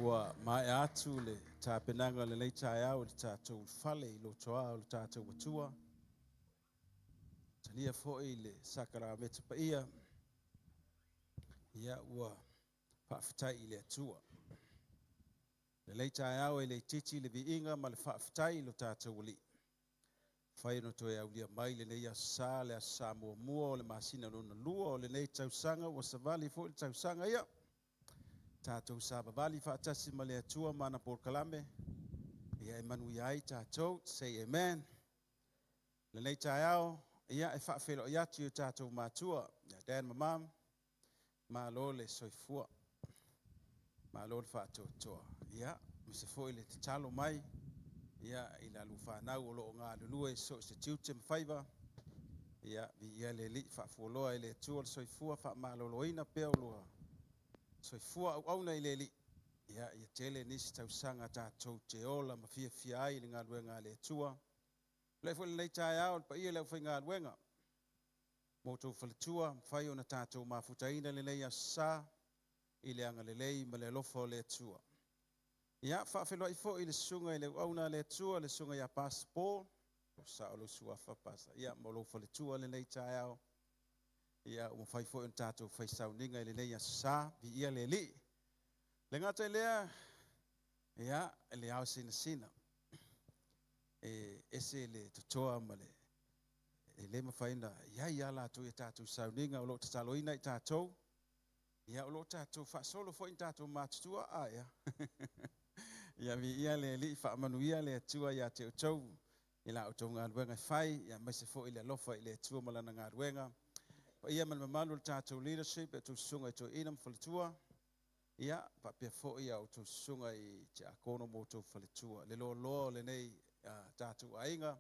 Ua maea atu le tapenaga o lenei taeao i le tatou fale i lotoa o le tatou Atua. Talia foi le sakaramete paia. Ia, ua faafetai i le Atua. Lenei taeao e le itiiti le viiga ma le faafetai i lo tatou Alii. Fai ona toe aulia mai lenei aso Sa, le aso Sa muamua o le masina lona lua o lenei tausaga, ua savali foi le tausaga ia. Tatou savavali faatasi ma le Atua ma ana polokalame, ia e manuia ai tatou. Say amen. Lenei taeao, ia e faafeiloai atu i o tatou matua, ia Dad ma Mom, malo le soifua, malo le faatoatoa. Ia, aemaise foi le tatalo mai, ia i la lua fanau o lo o galulue so o se tiute ma faiva. Ia, viia le Alii, faafualoa e le Atua le soifua faamaloloina pea o lua soifua auauna i le Alii. Ia, ia tele nisi tausaga tatou te ola ma fiafia ai i le galuega a le Atua. Le foi lenei taeao le paia i le aufaigaluega mo outou faletua, mafai ona tatou mafutaina lenei aso Sa i le agalelei ma le alofa o le Atua. Ia, faafeiloai foi i le susuga i le auauna a le Atua, le susuga ia Pastor Paul, o sao lou suafa Pastor, ia ma lou faletua lenei taeao. Ia, ua mafai foi ona tatou fai sauniga i lenei aso Sa, viia le Alii. Le gata i lea, ia, le ao sinasina. E ese le totoa ma le e le mafai ona iai a latou i a tatou sauniga o lo o tataloina i tatou. Ia, o lo o tatou faasolo foi ni tatou matutua a ia. Ia, viia le Alii, faamanuia le Atua ia te outou i la outou galuega e fai, ia aemaise foi le alofa i le Atua ma lana galuega. Paia ma le mamalu o le tatou leadership, e outou susuga i toeaina ma faletua. Ia, faapea foi ia outou susuga i tiakono ma outou faletua. Le loaloa o lenei tatou aiga,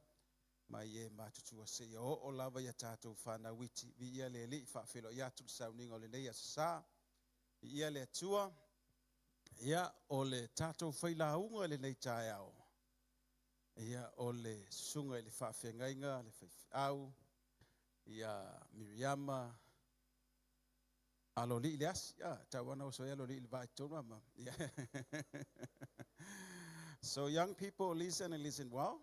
mai e matutua seia oo lava ia tatou fanau iti. Viia le Alii, faafeiloai atu le sauniga o lenei aso Sa. Viia le Atua. Ia, o le tatou failauga i lenei taeao. Ia, o le susuga i le faafeagaiga, le faifeau, ia Miriama Alolii le asi. Ah, tauana oso e alolii le vai tonu ama. Yeah. So young people, listen and listen well.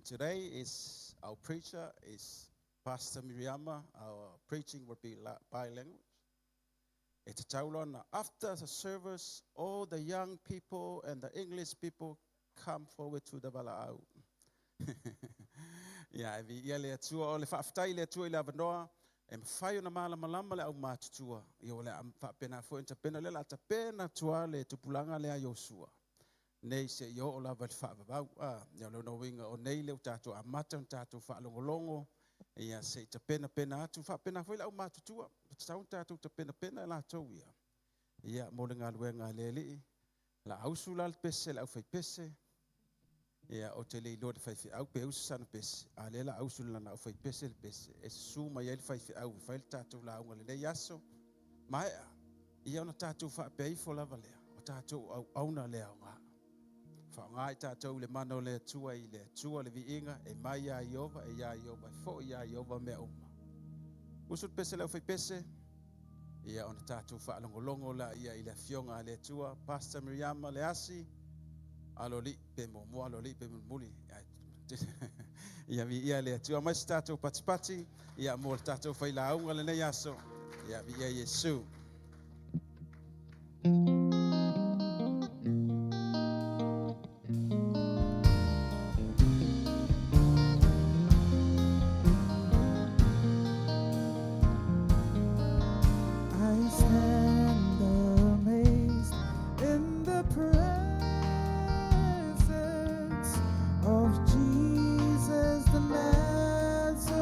Today is our preacher is Pastor Miriama. Our preaching will be bilingual. E tatau loa ona after the service all the young people and the English people come forward to the valaau. Ia, e viia le Atua. O le faafetai i le Atua i le avanoa e mafai ona malamalama le aumatutua. Ia o le a faapena foi ona tapena lea o le a tapena atu lava le tupulaga lea a Iosua nei seia oo lava i le faavavau. A, ia o lona uiga o nei lea ua tatou amata ona tatou faalogologo, ia se i tapenapena atu. Faapena foi le aumatutua, ua tatau ona tatou tapenapena i latou ia, ia mo le galuega a le Alii. O le a usu la le pese a le aufaipese, ia ou te le iloa i le faifeau pe usu sana pese, a o lea o le a usu i lana aufaipese le pese e susu mai ai le faifeau e fai le tatou lauga i lenei aso. Maea, ia ona tatou faapea ifo lava lea, o tatou auauna le aoga. Faaaoga i tatou i le mana o le Atua i le Atua le viiga e mai ia Ieova, e iā Ieova, e foi iā Ieova mea uma. Usu le pese a le aufaipese, ia ona tatou faalogologo laia i le Afioga a le Atua, Pastor Miriama Leasi, Aloalii pe muamua, Aloalii pe mulimuli. Ia viia le Atua. Aumai se tatou patipati, ia mo le tatou failauga lenei aso. Ia viia Iesu. I stand amazed in the presence of Jesus the Nazarene,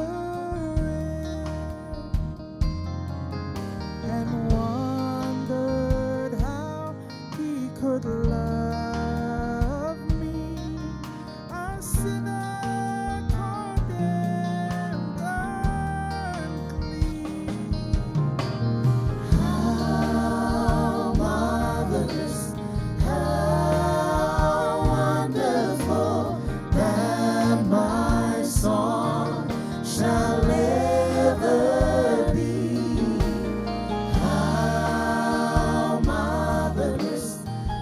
and wondered how he could love me, a sinner condemned unclean. How marvelous, how wonderful that my song shall ever be. How marvelous,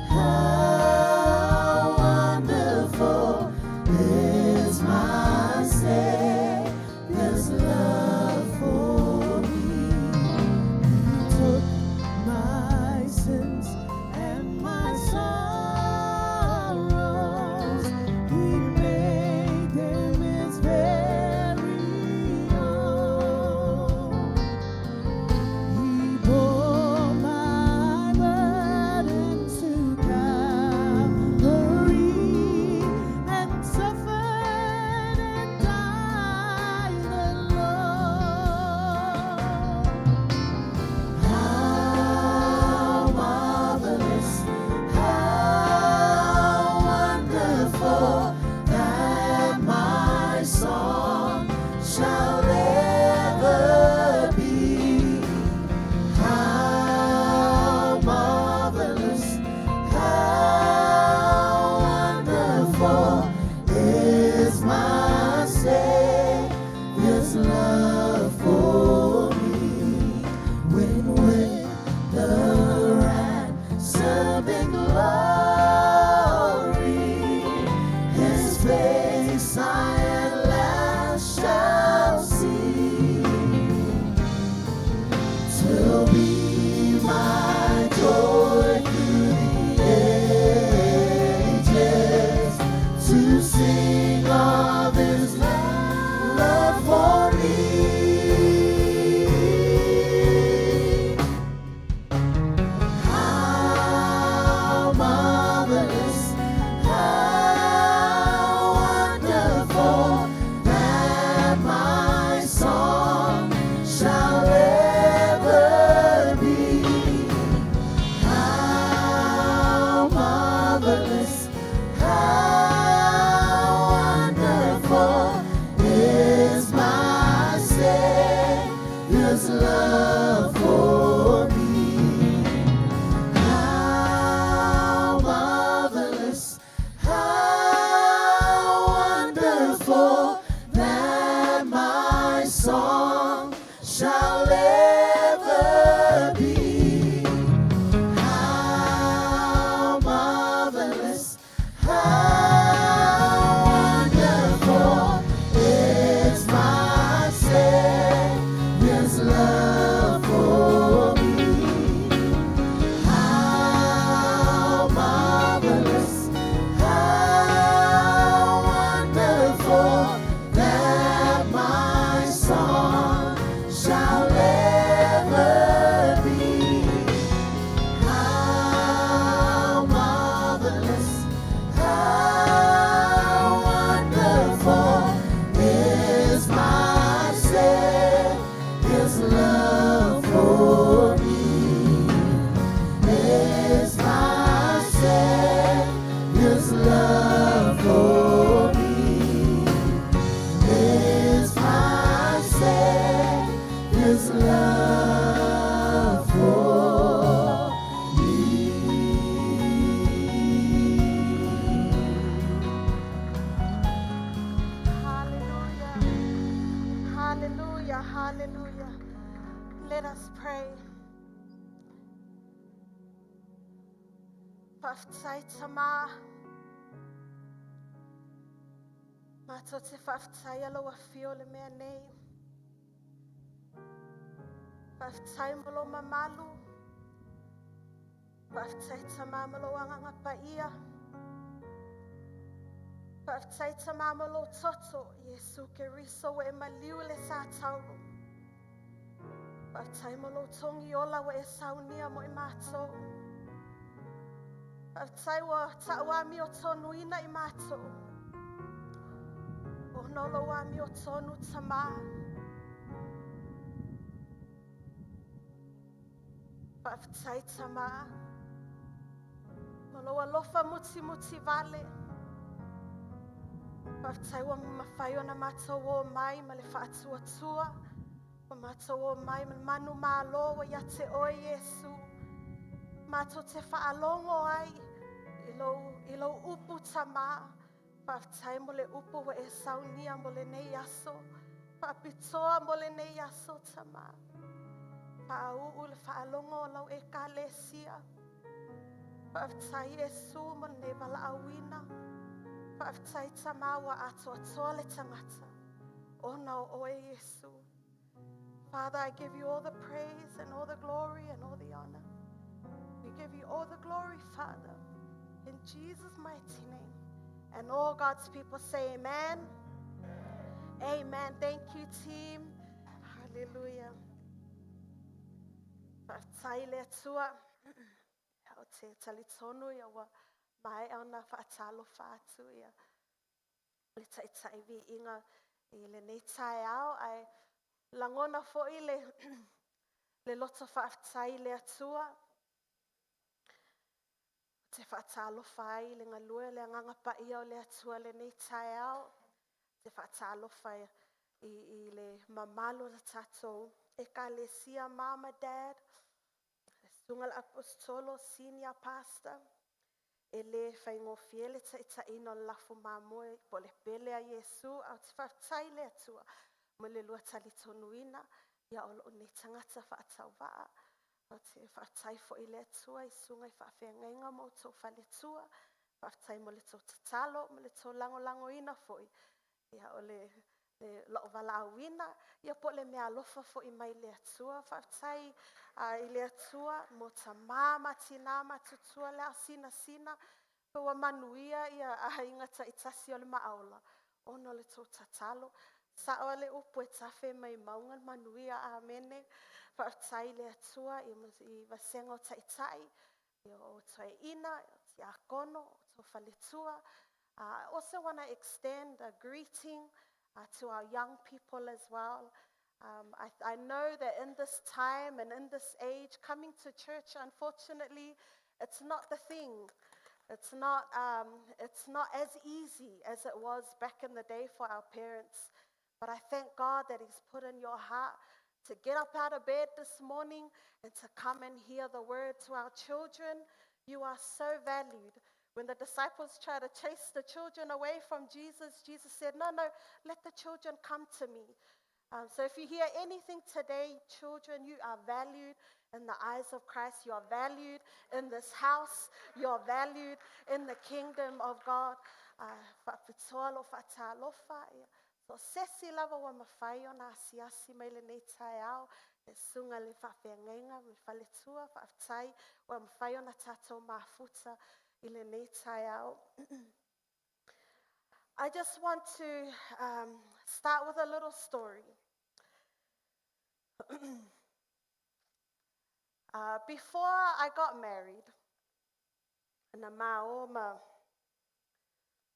how wonderful is my Savior's love for me. He took my sins and my sorrows. He made them his very own. He bore my burden to Calvary and suffered and died alone. How marvelous, how wonderful that my song shall ever be. How marvelous, how wonderful is my Savior's love for me. When with the ransom in glory, His face I at last shall see. 'Twill be my joy through the ages to sing of His love for me. How Faafetai. Faafetai Tamā. Mātou te faafetai a lau afio le mea nei. Faafetai mo lou mamalu. Faafetai Tamā mo lou agaga paia. Faafetai Tamā mo lou toto, Iesu Keriso ua e maliu i le sa tauro. Faafetai mo lou togi ola ua e saunia mo i mātou. Faafetai ua ta'u amiotonuina i mātou. Ona o lou amiotonu Tamā. Faafetai Tamā. Mo lou alofa mutimuti vale. Faafetai ua mafai ona matou o mai ma le faatuatua. Ua matou o mai ma le manumalo ua ia te oe Iesu. Matou te faalogo ai i lou, i lou upu Tamā. Faafetai mo le upu ua e saunia mo lenei aso. Faapitoa mo lenei aso Tamā. Faauu le faalogo o lau Ekalesia. Faafetai Iesu mo lenei valaauina. Faafetai Tamā ua atoatoa le tagata. Ona o oe Iesu. Father, I give you all the praise and all the glory and all the honor. We give you all the glory, Father, in Jesus' mighty name. And all God's people say amen. Amen. Thank you, team. Hallelujah. Faafetai le Atua. O te talitonu ia ua maea ona faatalofa atu ia le taitai viiga i lenei taeao ae lagona foi le le loto faafetai i le Atua. O te faatalofa ai le galue le agaga paia o le Atua lenei taeao. Te faatalofa i, i le mamalu o le tatou ekalesia, mama, dad, le susuga le aposetolo, senior pastor, e le faigofie le taitaiina o le lafu mamoe po o le pele a Iesu, ae ou te faafetai i le Atua mo le lua talitonuina ia o lou nei tagata faatauvaa. Ou te faafetai foi i le Atua i susuga i faafeagaiga ma outou faletua. Faafetai mo le tou tatalo ma le tou lagolagoina foi ia o le le lou valaauina ia po o le meaalofa foi mai le Atua. Faafetai i le Atua mo tamā ma tinā matutua le aosinasina pe ua manuia ia aiga taitasi o le maaola ona o le tou tatalo. Sao lava le upu e tafe mai mauga le manuia. Amene. Faafetai i le Atua i, i vasega o taitai, o toeaina, o tiakono, o tou faletua. I also want to extend a greeting to our young people as well. I, I know that in this time and in this age, coming to church, unfortunately, it's not the thing. It's not as easy as it was back in the day for our parents. But I thank God that He's put in your heart to get up out of bed this morning and to come and hear the word to our children. You are so valued. When the disciples tried to chase the children away from Jesus, Jesus said, No, no, let the children come to me. So if you hear anything today, children, you are valued in the eyes of Christ. You are valued in this house. You are valued in the kingdom of God. Faapitoa lo faatalofa ia. So sesi lava ua mafai ona asiasi mai lenei taeao e susuga le faafeagaiga ma le faletua faafetai ua mafai ona tatou mafuta i lenei taeao. I just want to start with a little story. Before I got married, na mao ma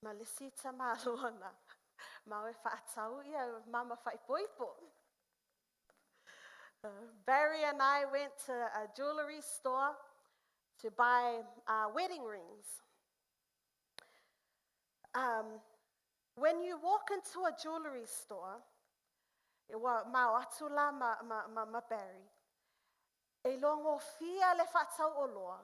ma le sita maluana, mao e whaatau ia mama whaipoipo. Barry and I went to a jewelry store to buy wedding rings. When you walk into a jewelry store, e ua mao atu la ma, ma, ma, ma Barry, e logofia le whaatau o loa,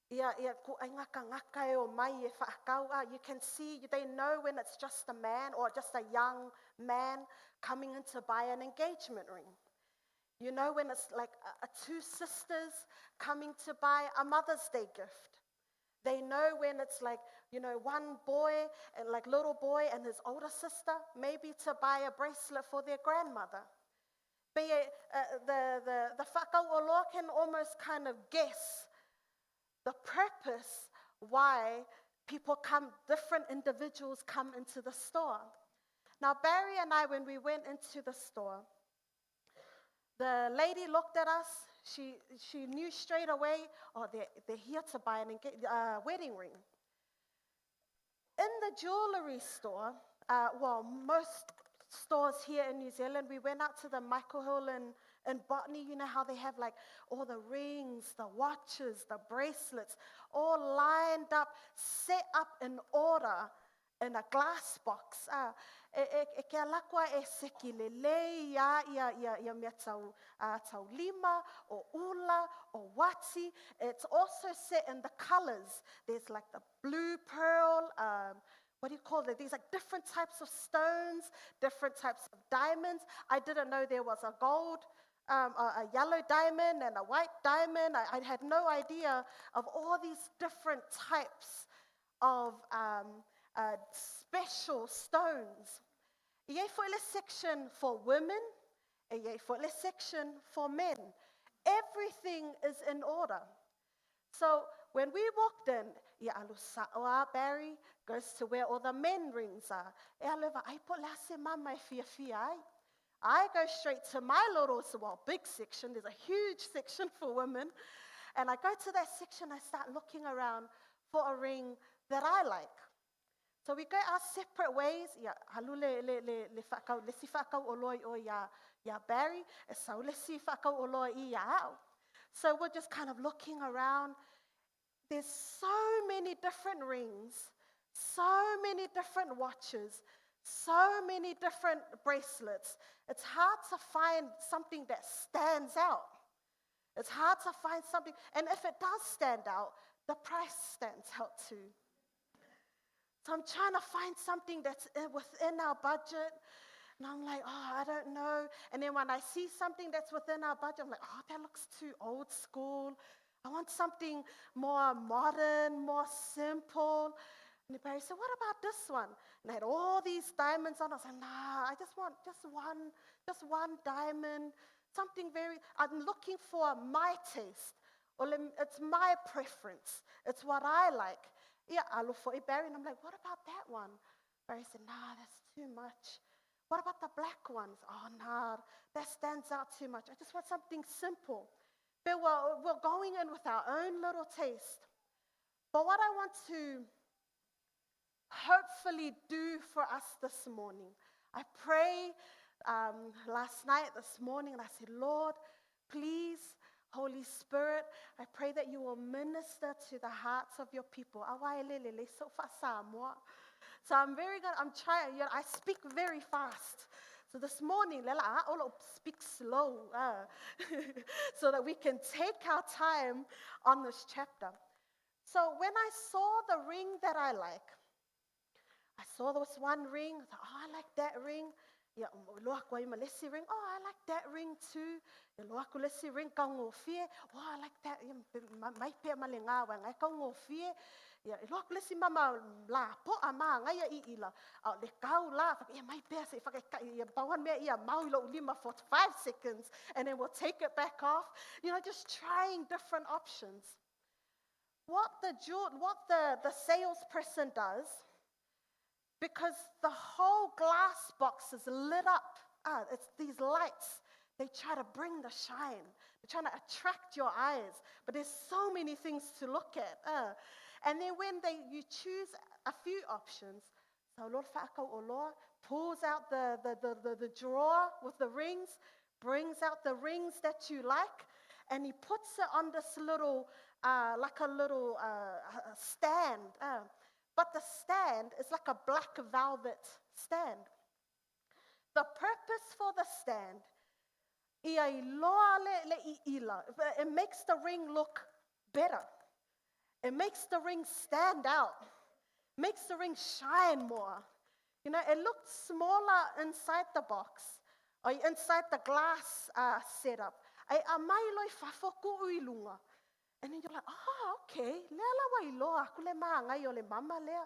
ia, ia ku ai ngaka e o mai e whaakau a. You can see, they know when it's just a man or just a young man coming in to buy an engagement ring. You know when it's like a two sisters coming to buy a Mother's Day gift. They know when it's like, you know, one boy and like little boy and his older sister, maybe to buy a bracelet for their grandmother. Be the whakauoloa can almost kind of guess the purpose why people come, different individuals come into the store. Now, Barry and I, when we went into the store, the lady looked at us. She knew straight away, oh, they're here to buy an wedding ring. In the jewelry store, well, most stores here in New Zealand, we went out to the Michael Hill in Botany. You know how they have like all the rings, the watches, the bracelets, all lined up, set up in order in a glass box. E ke alakua e seki le lei ia ia ia ia mea tau, tau lima, o ula, o wati. It's also set in the colors. There's like the blue pearl, what do you call it? These like different types of stones, different types of diamonds. I didn't know there was a gold, a yellow diamond and a white diamond. I had no idea of all these different types of special stones. E iai foi le section for women, e iai foi le section for men. Everything is in order. So when we walked in, ia alu sa'o Barry goes to where all the men rings are. E alu ai po le ase mama e fia fia ai. I go straight to my little, well, big section. There's a huge section for women. And I go to that section, I start looking around for a ring that I like. So we go our separate ways. Ia, halu le, le, le, le, whakau, le si whakau o loi o ia, ia Barry, e sau le si whakau o loi i ia au. So we're just kind of looking around. There's so many different rings, so many different watches, so many different bracelets. It's hard to find something that stands out. It's hard to find something, and if it does stand out, the price stands out too. So I'm trying to find something that's within our budget. And I'm like, oh, I don't know. And then when I see something that's within our budget, I'm like, oh, that looks too old school. I want something more modern, more simple. And Barry said, what about this one? And I had all these diamonds on. I was like, nah, I just want just one diamond. Something very, I'm looking for my taste. Or it's my preference. It's what I like. Yeah, I look for it, Barry, and I'm like, what about that one? Barry said, nah, that's too much. What about the black ones? Oh, nah, that stands out too much. I just want something simple. But we're going in with our own little taste. But what I want to hopefully do for us this morning, I pray last night, this morning, and I said, Lord, please, Holy Spirit, I pray that you will minister to the hearts of your people. So I'm very good. I'm trying. You know, I speak very fast. So this morning, lela, I speak slow, so that we can take our time on this chapter. So when I saw the ring that I like, I saw this one ring. I thought, oh, I like that ring. Ia, loa koa i ma lesi ring. Oh, I like that ring too. Ia, loa ko lesi ring kau ngōfie. Oh, I like that. Ia, mai pea ma le ngā wa ngai kau ngōfie. Ia, e loa ko lesi mama la po a ma ngai ia i ila. A le kau la, whaka, ia mai pea se whaka, ia pauan mea ia mau i lo ulima for 5 seconds and then we'll take it back off. You know, just trying different options. What the salesperson does, because the whole glass box is lit up. It's these lights. They try to bring the shine. They're trying to attract your eyes. But there's so many things to look at. And then when you choose a few options, so Lord Whakau o Loa pulls out the drawer with the rings, brings out the rings that you like, and he puts it on this little, like a little stand. But the stand is like a black velvet stand. The purpose for the stand, ia i loa le i ila, it makes the ring look better. It makes the ring stand out. Makes the ring shine more. You know, it looked smaller inside the box. Or inside the glass setup. Ai aumai loa i fafo tuu i luga. And then you're like, oh, okay. Lea la ua iloa aku le magai o le mama lea.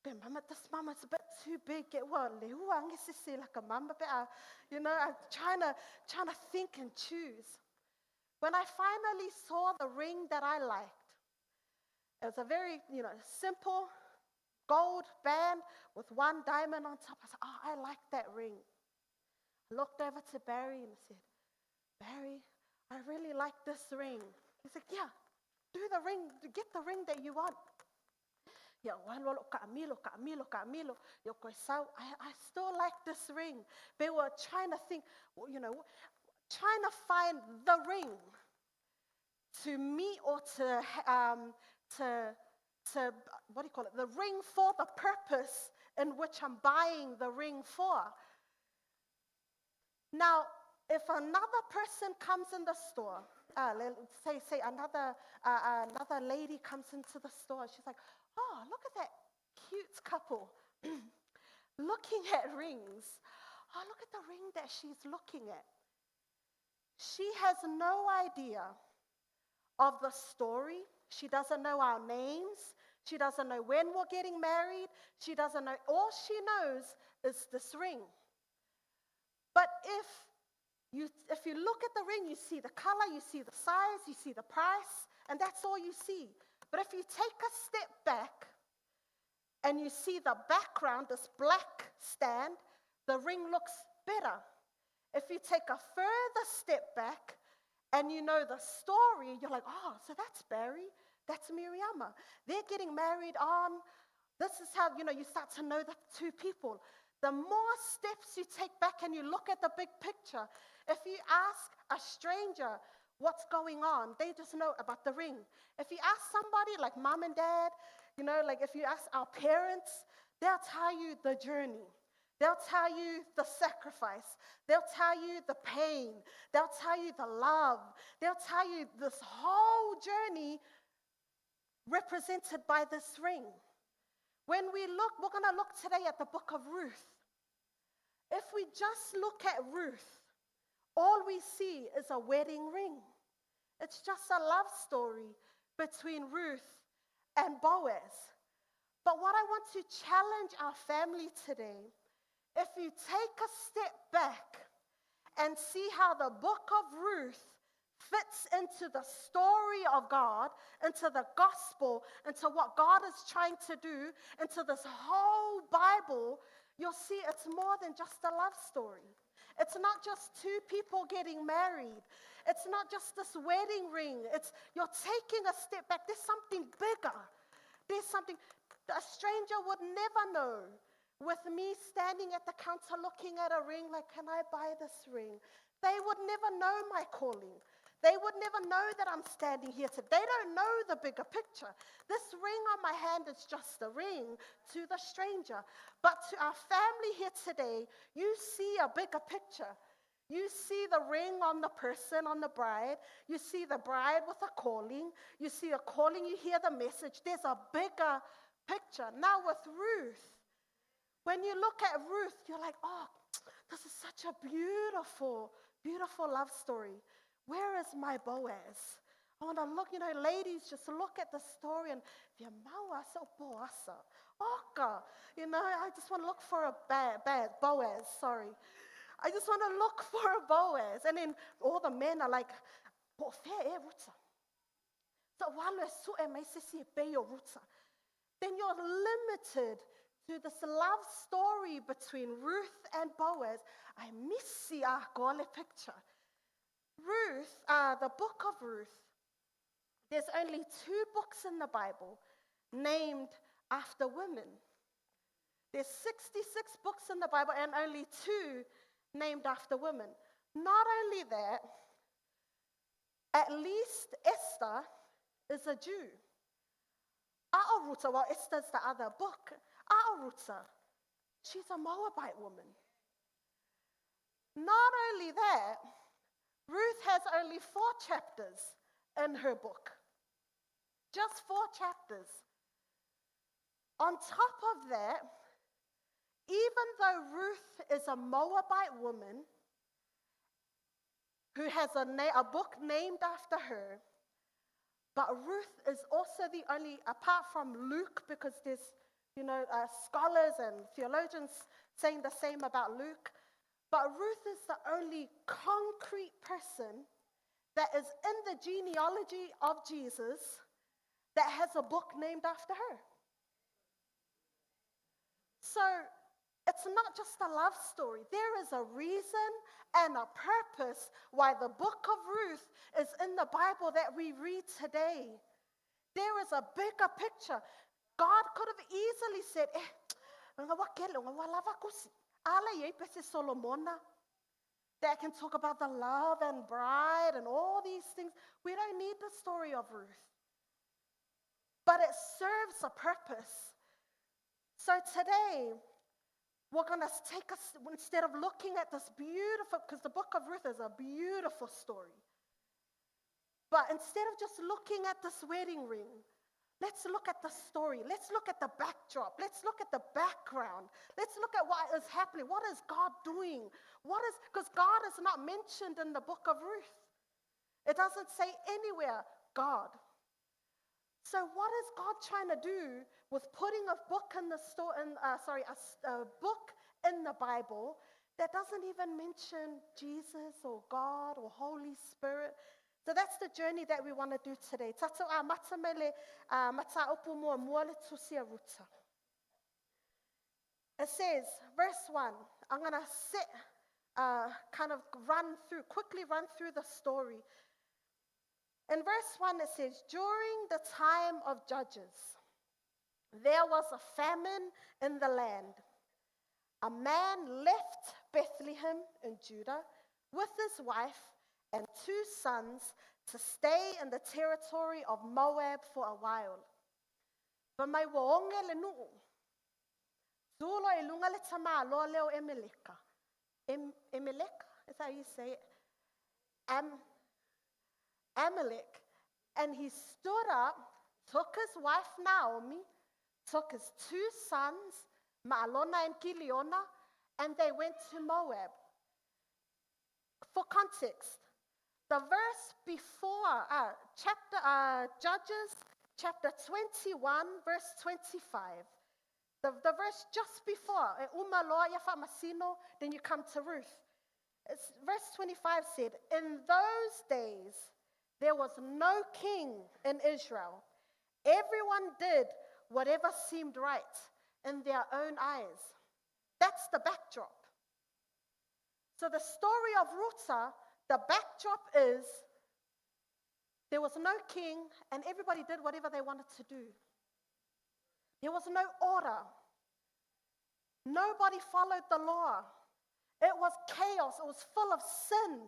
Pe mama, this mama's a bit too big. Ke ua lehua ange sese la ka mama pe a, I'm trying to think and choose. When I finally saw the ring that I liked, it was a very simple gold band with one diamond on top. I said, oh, I like that ring. I looked over to Barry and I said, Barry, I really like this ring. He said, yeah, do the ring, get the ring that you want. Yeah, wa ka milo, ka milo, ka milo. Yo koe sau, I still like this ring. They were trying to think, trying to find the ring to meet or to, what do you call it? The ring for the purpose in which I'm buying the ring for. Now, if another person comes in the store, say another lady comes into the store, she's like, oh, look at that cute couple looking at rings. Oh, look at the ring that she's looking at. She has no idea of the story. She doesn't know our names. She doesn't know when we're getting married. She doesn't know. All she knows is this ring. But if you look at the ring, you see the color, you see the size, you see the price, and that's all you see. But if you take a step back and you see the background, this black stand, the ring looks better. If you take a further step back and you know the story, you're like, oh, so that's Barry, that's Miriama. They're getting married on. This is how, you start to know the two people. The more steps you take back and you look at the big picture, if you ask a stranger what's going on, they just know about the ring. If you ask somebody like mom and dad, if you ask our parents, they'll tell you the journey. They'll tell you the sacrifice. They'll tell you the pain. They'll tell you the love. They'll tell you this whole journey represented by this ring. When we look, we're going to look today at the book of Ruth. If we just look at Ruth, all we see is a wedding ring. It's just a love story between Ruth and Boaz. But what I want to challenge our family today, if you take a step back and see how the book of Ruth fits into the story of God, into the gospel, into what God is trying to do, into this whole Bible, you'll see it's more than just a love story. It's not just two people getting married. It's not just this wedding ring. It's you're taking a step back. There's something bigger. There's something a stranger would never know. With me standing at the counter looking at a ring like, can I buy this ring? They would never know my calling. They would never know that I'm standing here today. They don't know the bigger picture. This ring on my hand is just a ring to the stranger. But to our family here today, you see a bigger picture. You see the ring on the person, on the bride. You see the bride with a calling. You see a calling. You hear the message. There's a bigger picture. Now with Ruth, when you look at Ruth, you're like, oh, this is such a beautiful, beautiful love story. Where is my Boaz? I want to look, ladies, just look at the story and I just want to look for a bad Boaz, sorry. I just want to look for a Boaz. And then all the men are like, Po fea e Ruta. So walo e su e mai sisi e pe o Ruta. Then you're limited to this love story between Ruth and Boaz. I miss the picture. Ruth, the book of Ruth, there's only 2 books in the Bible named after women. There's 66 books in the Bible and only 2 named after women. Not only that, at least Esther is a Jew. A'oruta, well, Esther's the other book. A'oruta, she's a Moabite woman. Not only that, Ruth has only 4 chapters in her book. Just 4 chapters. On top of that, even though Ruth is a Moabite woman, who has a, na- a book named after her. But Ruth is also the only, apart from Luke, because there's, you know, scholars and theologians saying the same about Luke. But Ruth is the only concrete person that is in the genealogy of Jesus that has a book named after her. So it's not just a love story. There is a reason and a purpose why the book of Ruth is in the Bible that we read today. There is a bigger picture. God could have easily said, eh, Solomona that can talk about the love and bride and all these things. We don't need the story of Ruth. But it serves a purpose. So today, we're going to take us, instead of looking at this beautiful, because the book of Ruth is a beautiful story. But instead of just looking at this wedding ring, let's look at the story. Let's look at the backdrop. Let's look at the background. Let's look at what is happening. What is God doing? What is, because God is not mentioned in the book of Ruth. It doesn't say anywhere God. So what is God trying to do with putting a book in the store, in, sorry, a, a book in the Bible that doesn't even mention Jesus or God or Holy Spirit? So that's the journey that we want to do today. Tato a matamele mataupu mua mua le tusia ruta. It says, verse 1, I'm going to sit, kind of run through, quickly run through the story. In verse 1, it says, During the time of Judges, there was a famine in the land. A man left Bethlehem in Judah with his wife and two sons to stay in the territory of Moab for a while. Fa mai ua onge le nuu. Tulo e lunga le tamaloa leo Emeleka. Em, Emeleka? Is that how you say it? Am, Amalek. And he stood up, took his wife Naomi, took his two sons, Maalona and Kiliona, and they went to Moab. For context, the verse before, chapter, Judges chapter 21, verse 25. The verse just before, eh, then you come to Ruth. It's, verse 25 said, In those days there was no king in Israel. Everyone did whatever seemed right in their own eyes. That's the backdrop. So the story of Ruta, the backdrop is there was no king and everybody did whatever they wanted to do. There was no order. Nobody followed the law. It was chaos. It was full of sin.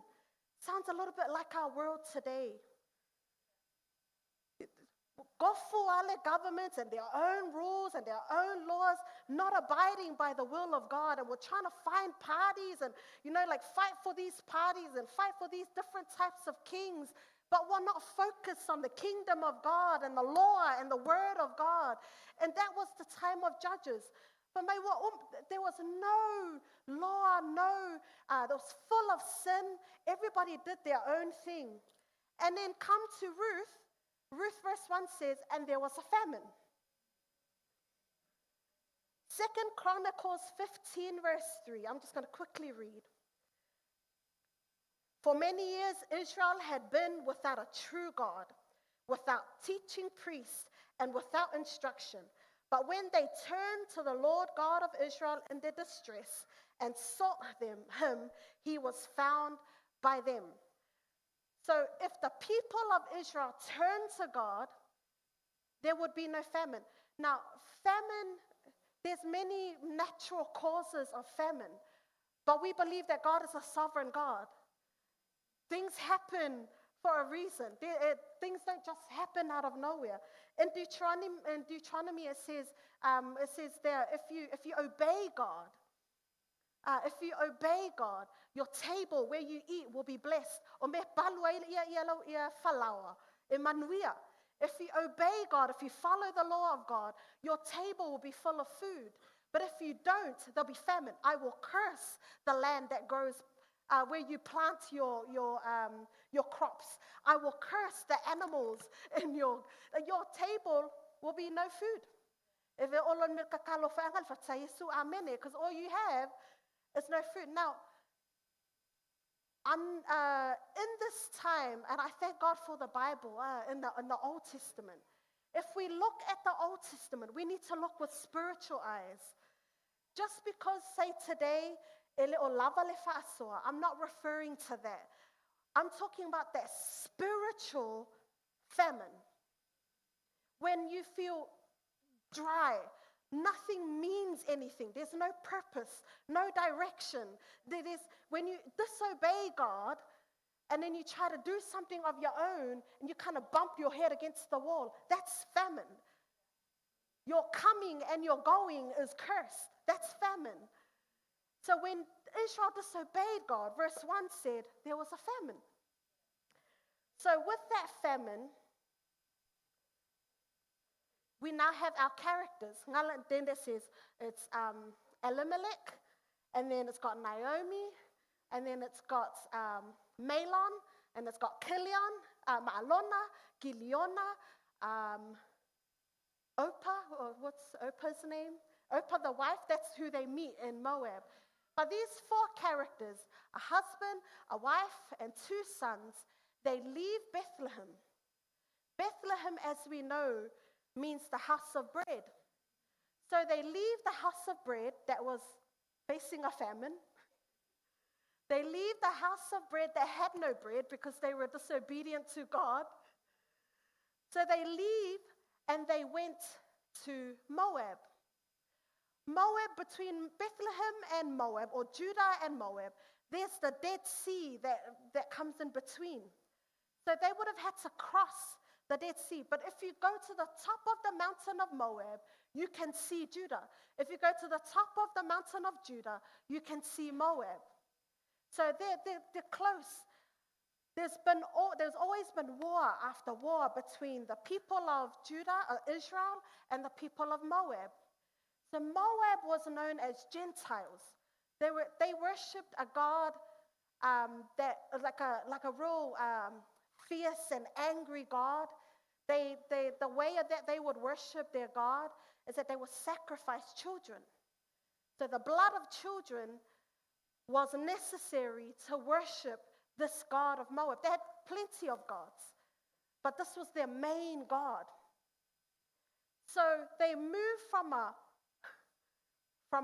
Sounds a little bit like our world today. Gofuale governments and their own rules and their own laws, not abiding by the will of God. And we're trying to find parties and, you know, like fight for these parties and fight for these different types of kings. But we're not focused on the kingdom of God and the law and the word of God. And that was the time of Judges. But there was no law, no, it was full of sin. Everybody did their own thing. And then come to Ruth. Ruth verse 1 says, and there was a famine. Second Chronicles 15 verse 3. I'm just going to quickly read. For many years, Israel had been without a true God, without teaching priests, and without instruction. But when they turned to the Lord God of Israel in their distress and sought them, him, he was found by them. So if the people of Israel turned to God, there would be no famine. Now, famine, there's many natural causes of famine, but we believe that God is a sovereign God. Things happen for a reason. Things don't just happen out of nowhere. In Deuteronomy it says there, if you obey God, if you obey God, your table where you eat will be blessed. O me palua ia ia lau ia falawa, e manuia. If you obey God, if you follow the law of God, your table will be full of food. But if you don't, there'll be famine. I will curse the land that grows where you plant your, your crops. I will curse the animals in your table will be no food. Because all you have is no food. Now, I'm in this time, and I thank God for the Bible in the Old Testament. If we look at the Old Testament, we need to look with spiritual eyes. Just because, say, today, I'm not referring to that. I'm talking about that spiritual famine. When you feel dry, nothing means anything. There's no purpose, no direction. There is, when you disobey God and then you try to do something of your own and you kind of bump your head against the wall, that's famine. Your coming and your going is cursed. That's famine. So when Israel disobeyed God, verse 1 said there was a famine. So with that famine, we now have our characters. Then there says it's Elimelech, and then it's got Naomi, and then it's got Mahlon, and it's got Kilion, Maalona, Giliona, Orpah, or what's Orpah's name? Orpah, the wife, that's who they meet in Moab. But these four characters, a husband, a wife, and two sons, they leave Bethlehem. Bethlehem, as we know, means the house of bread. So they leave the house of bread that was facing a famine. They leave the house of bread that had no bread because they were disobedient to God. So they leave and they went to Moab. Moab, between Bethlehem and Moab, or Judah and Moab, there's the Dead Sea that comes in between. So they would have had to cross the Dead Sea. But if you go to the top of the mountain of Moab, you can see Judah. If you go to the top of the mountain of Judah, you can see Moab. So they're close. There's always been war after war between the people of Judah, or Israel, and the people of Moab. So Moab was known as Gentiles. They worshipped a god that like a real fierce and angry god. The way that they would worship their god is that they would sacrifice children. So the blood of children was necessary to worship this god of Moab. They had plenty of gods, but this was their main god. So they moved from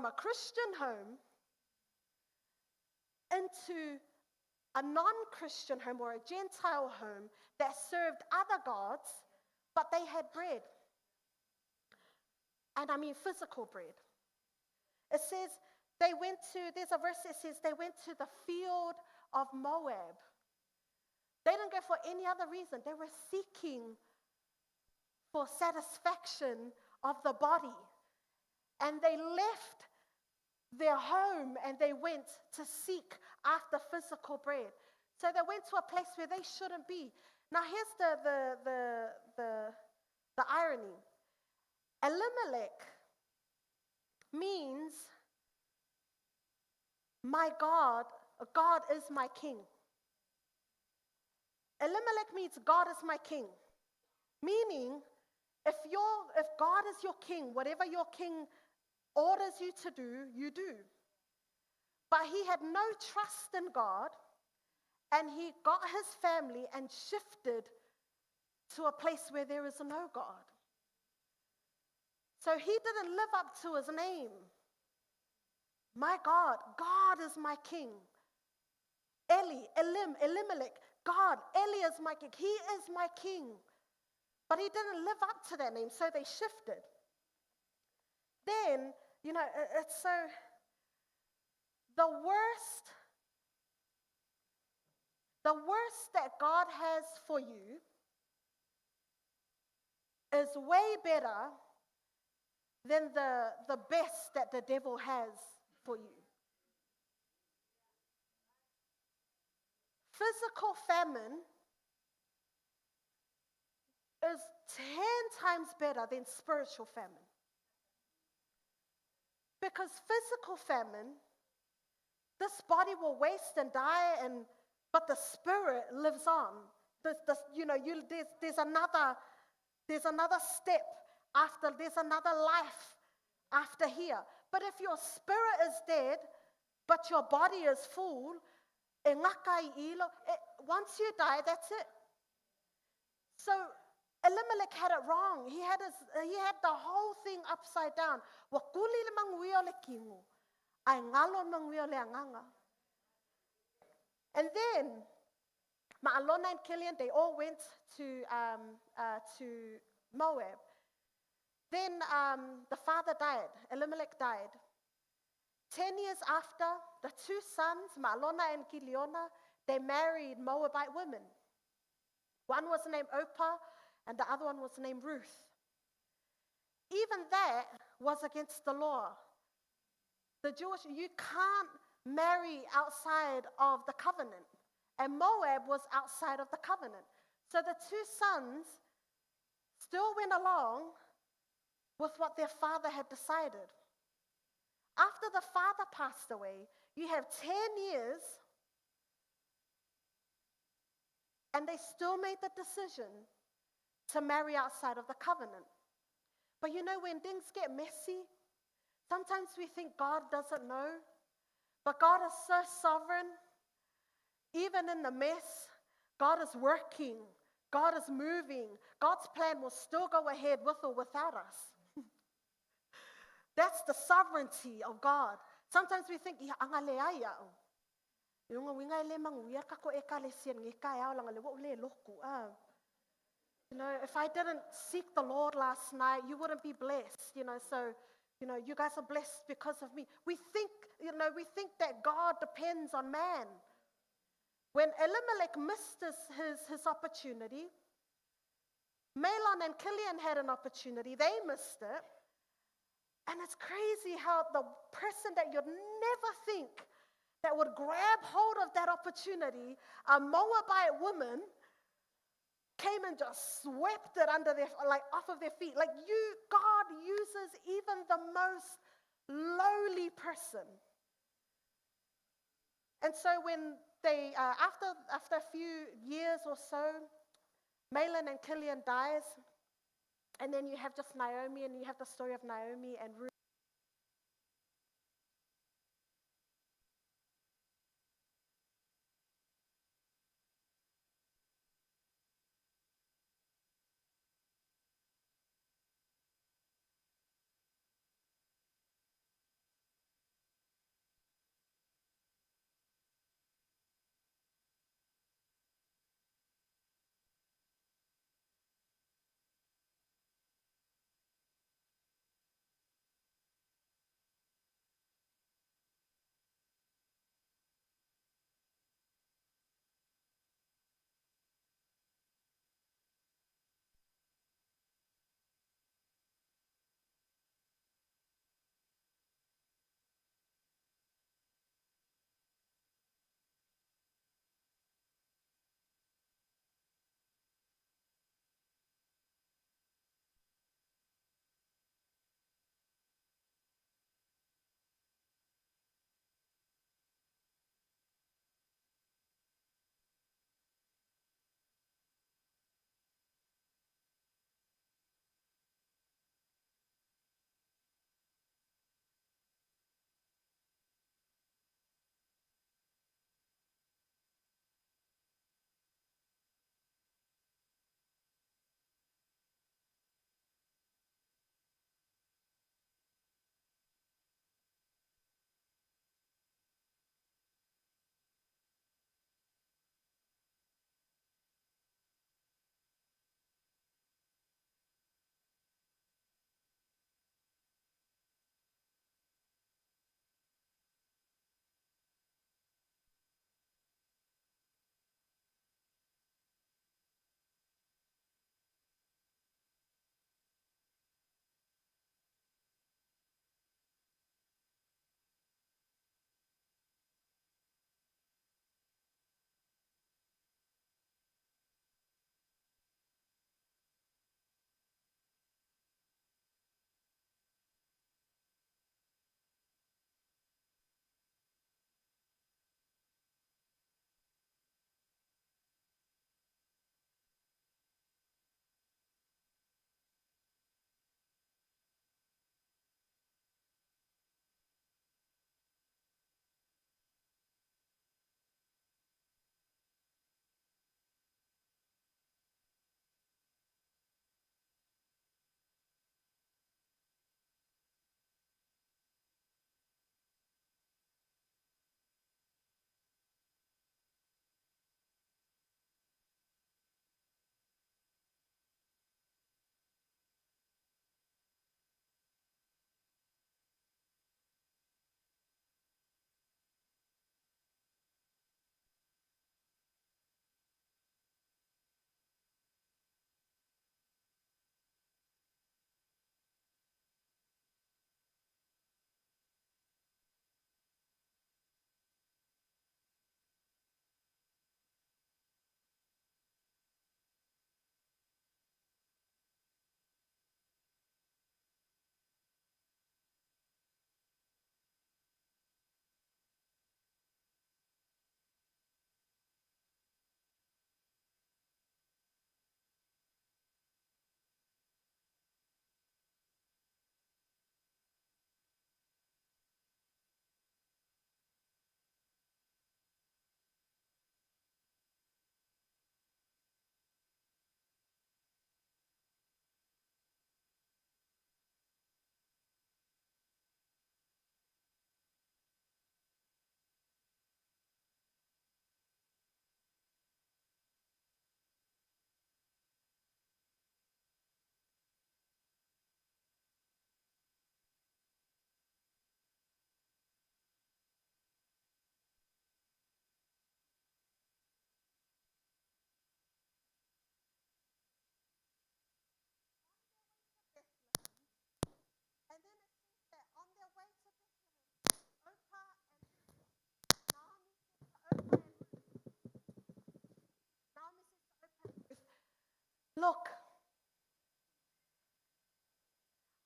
a Christian home into a non-Christian home or a Gentile home that served other gods, but they had bread. And I mean physical bread. It says they went to, there's a verse that says they went to the field of Moab. They didn't go for any other reason. They were seeking for satisfaction of the body. And they left their home and they went to seek after physical bread. So they went to a place where they shouldn't be. Now here's the irony. Elimelech means my God, God is my king. Elimelech means God is my king. Meaning, if God is your king, whatever your king orders you to do, you do. But he had no trust in God, and he got his family and shifted to a place where there is no God. So he didn't live up to his name. My God, God is my king. Eli, Elim, Elimelech, God, Eli is my king. He is my king. But he didn't live up to that name, so they shifted. Then, you know, it's so, the worst that God has for you is way better than the best that the devil has for you. Physical famine is 10 times better than spiritual famine. Because physical famine This body will waste and die, and but the spirit lives on. This, you know, you, there's, another, there's another step after, there's another life after here. But if your spirit is dead, but your body is full, once you die, that's it. So Elimelech had it wrong. He had, his, he had the whole thing upside down. Wa kuli le manguia o le kingu. Ai ngalo manguia le anganga. And then, Ma'alona and Kilian, they all went to, um, to Moab. Then um, the father died, Elimelech died. 10 years after, the two sons, Ma'alona and Kiliona, they married Moabite women. One was named Orpah and the other one was named Ruth. Even that was against the law. The Jewish, you can't marry outside of the covenant. And Moab was outside of the covenant. So the two sons still went along with what their father had decided. After the father passed away, you have 10 years, and they still made the decision to marry outside of the covenant. But you know, when things get messy, sometimes we think God doesn't know. But God is so sovereign. Even in the mess, God is working. God is moving. God's plan will still go ahead with or without us. That's the sovereignty of God. Sometimes we think, "Ia angale ai au." Ah. You know, if I didn't seek the Lord last night, you wouldn't be blessed, you know. So, you know, you guys are blessed because of me. We think, you know, we think that God depends on man. When Elimelech missed his, his, his opportunity, Mahlon and Kilian had an opportunity, they missed it. And it's crazy how the person that you'd never think that would grab hold of that opportunity, a Moabite woman, came and just swept it under their, like off of their feet. Like you, God uses even the most lowly person. And so when they, after, after a few years or so, Mahlon and Kilian dies, and then you have just Naomi, and you have the story of Naomi and Ruth.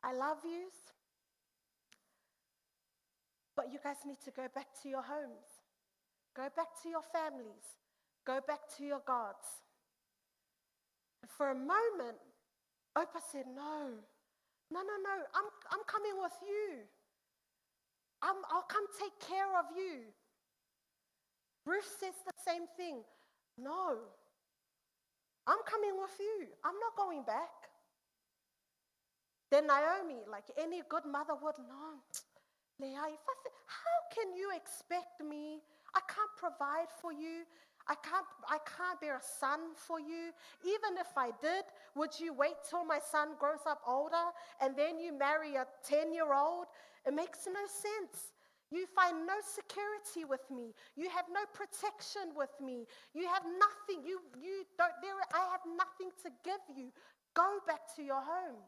I love yous, but you guys need to go back to your homes. Go back to your families. Go back to your gods. And for a moment, Oprah said, No, no, no, no, I'm, I'm coming with you. I'm, I'll come take care of you. Ruth says the same thing. No, I'm coming with you. I'm not going back. Then Naomi, like any good mother would, no, Leah, if I th- how can you expect me? I can't provide for you. I can't, I can't bear a son for you. Even if I did, would you wait till my son grows up older and then you marry a 10 year old? It makes no sense. You find no security with me. You have no protection with me. You have nothing. You, you don't, there, I have nothing to give you. Go back to your home.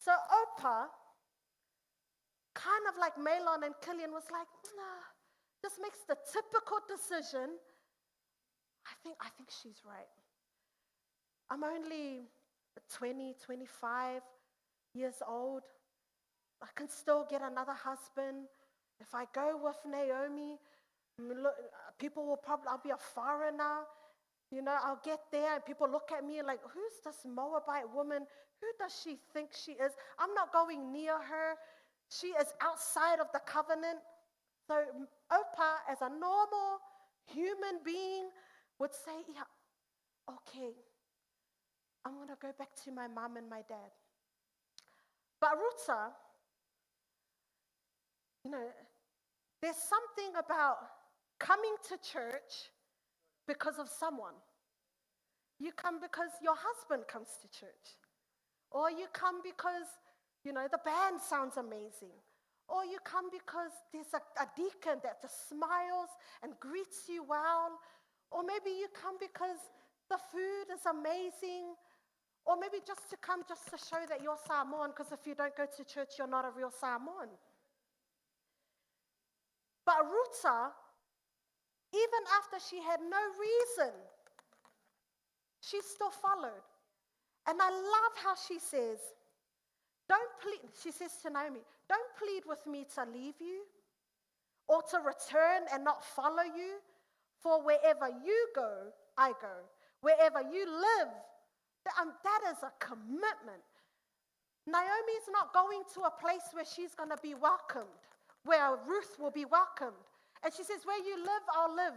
So Oprah, kind of like Mahlon and Chilion, was like, nah, this makes the typical decision. I think, I think she's right. I'm only 20, 25 years old. I can still get another husband. If I go with Naomi, look, people will probably, I'll be a foreigner. You know, I'll get there and people look at me and like, who's this Moabite woman? Who does she think she is? I'm not going near her. She is outside of the covenant. So Oprah, as a normal human being, would say, yeah, okay, I'm going to go back to my mom and my dad. But Ruta, you know, there's something about coming to church because of someone. You come because your husband comes to church. Or you come because, you know, the band sounds amazing. Or you come because there's a, a deacon that just smiles and greets you well. Or maybe you come because the food is amazing. Or maybe just to come just to show that you're Samoan, because if you don't go to church, you're not a real Samoan. But Ruta, even after she had no reason, she still followed. And I love how she says, Don't plead, she says to Naomi, don't plead with me to leave you or to return and not follow you, for wherever you go, I go. Wherever you live, that is a commitment. Naomi is not going to a place where she's going to be welcomed, where Ruth will be welcomed. And she says, Where you live, I'll live.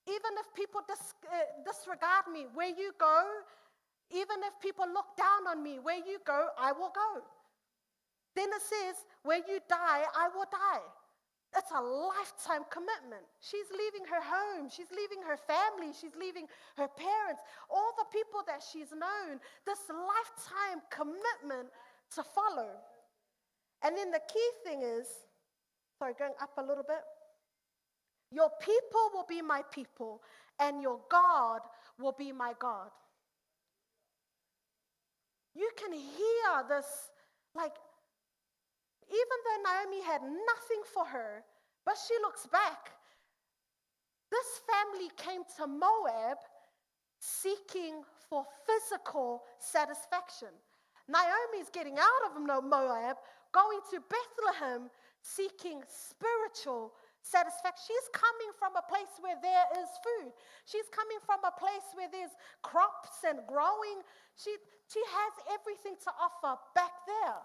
Even if people disregard me, where you go, even if people look down on me, where you go, I will go. Then it says, Where you die, I will die. It's a lifetime commitment. She's leaving her home, she's leaving her family, she's leaving her parents, all the people that she's known, this lifetime commitment to follow. And then the key thing is sorry, going up a little bit. Your people will be my people, and your God will be my God. You can hear this, like, even though Naomi had nothing for her, but she looks back. This family came to Moab seeking for physical satisfaction. Naomi is getting out of Moab, going to Bethlehem, seeking spiritual satisfaction. She's coming from a place where there is food. She's coming from a place where there's crops and growing. She, she has everything to offer back there.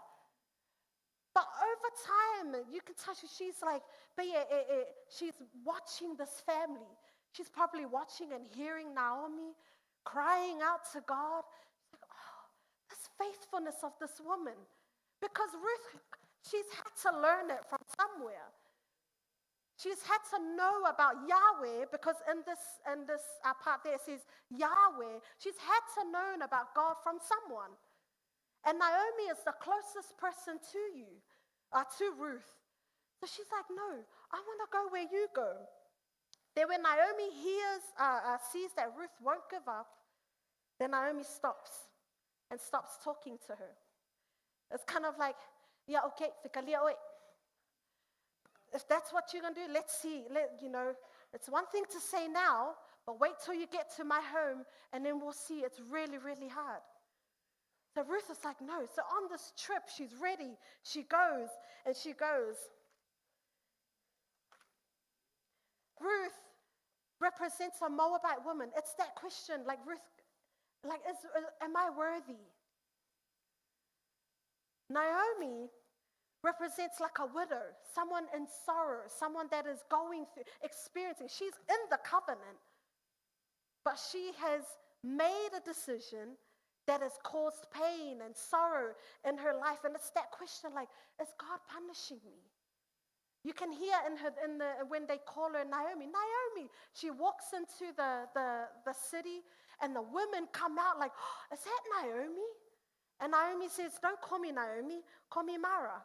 But over time, you can touch her. She's like, but yeah, eh, eh, she's watching this family. She's probably watching and hearing Naomi crying out to God. She's like, oh, this faithfulness of this woman. Because Ruth, she's had to learn it from somewhere. She's had to know about Yahweh because in this, in this part there it says Yahweh. She's had to know about God from someone. And Naomi is the closest person to you, to Ruth. So she's like, no, I want to go where you go. Then when Naomi hears, sees that Ruth won't give up, then Naomi stops and stops talking to her. It's kind of like, yeah, okay, fikalia oi. If that's what you're going to do, let's see. Let, you know, it's one thing to say now, but wait till you get to my home and then we'll see. It's really, really hard. So Ruth is like, no. So on this trip, she's ready. She goes and she goes. Ruth represents a Moabite woman. It's that question, like Ruth, like, is, am I worthy? Naomi represents like a widow, someone in sorrow, someone that is going through, experiencing. She's in the covenant, but she has made a decision that has caused pain and sorrow in her life. And it's that question like, is God punishing me? You can hear in her in the when they call her Naomi, Naomi, she walks into the, the, the city and the women come out like, oh, is that Naomi? And Naomi says, Don't call me Naomi, call me Mara.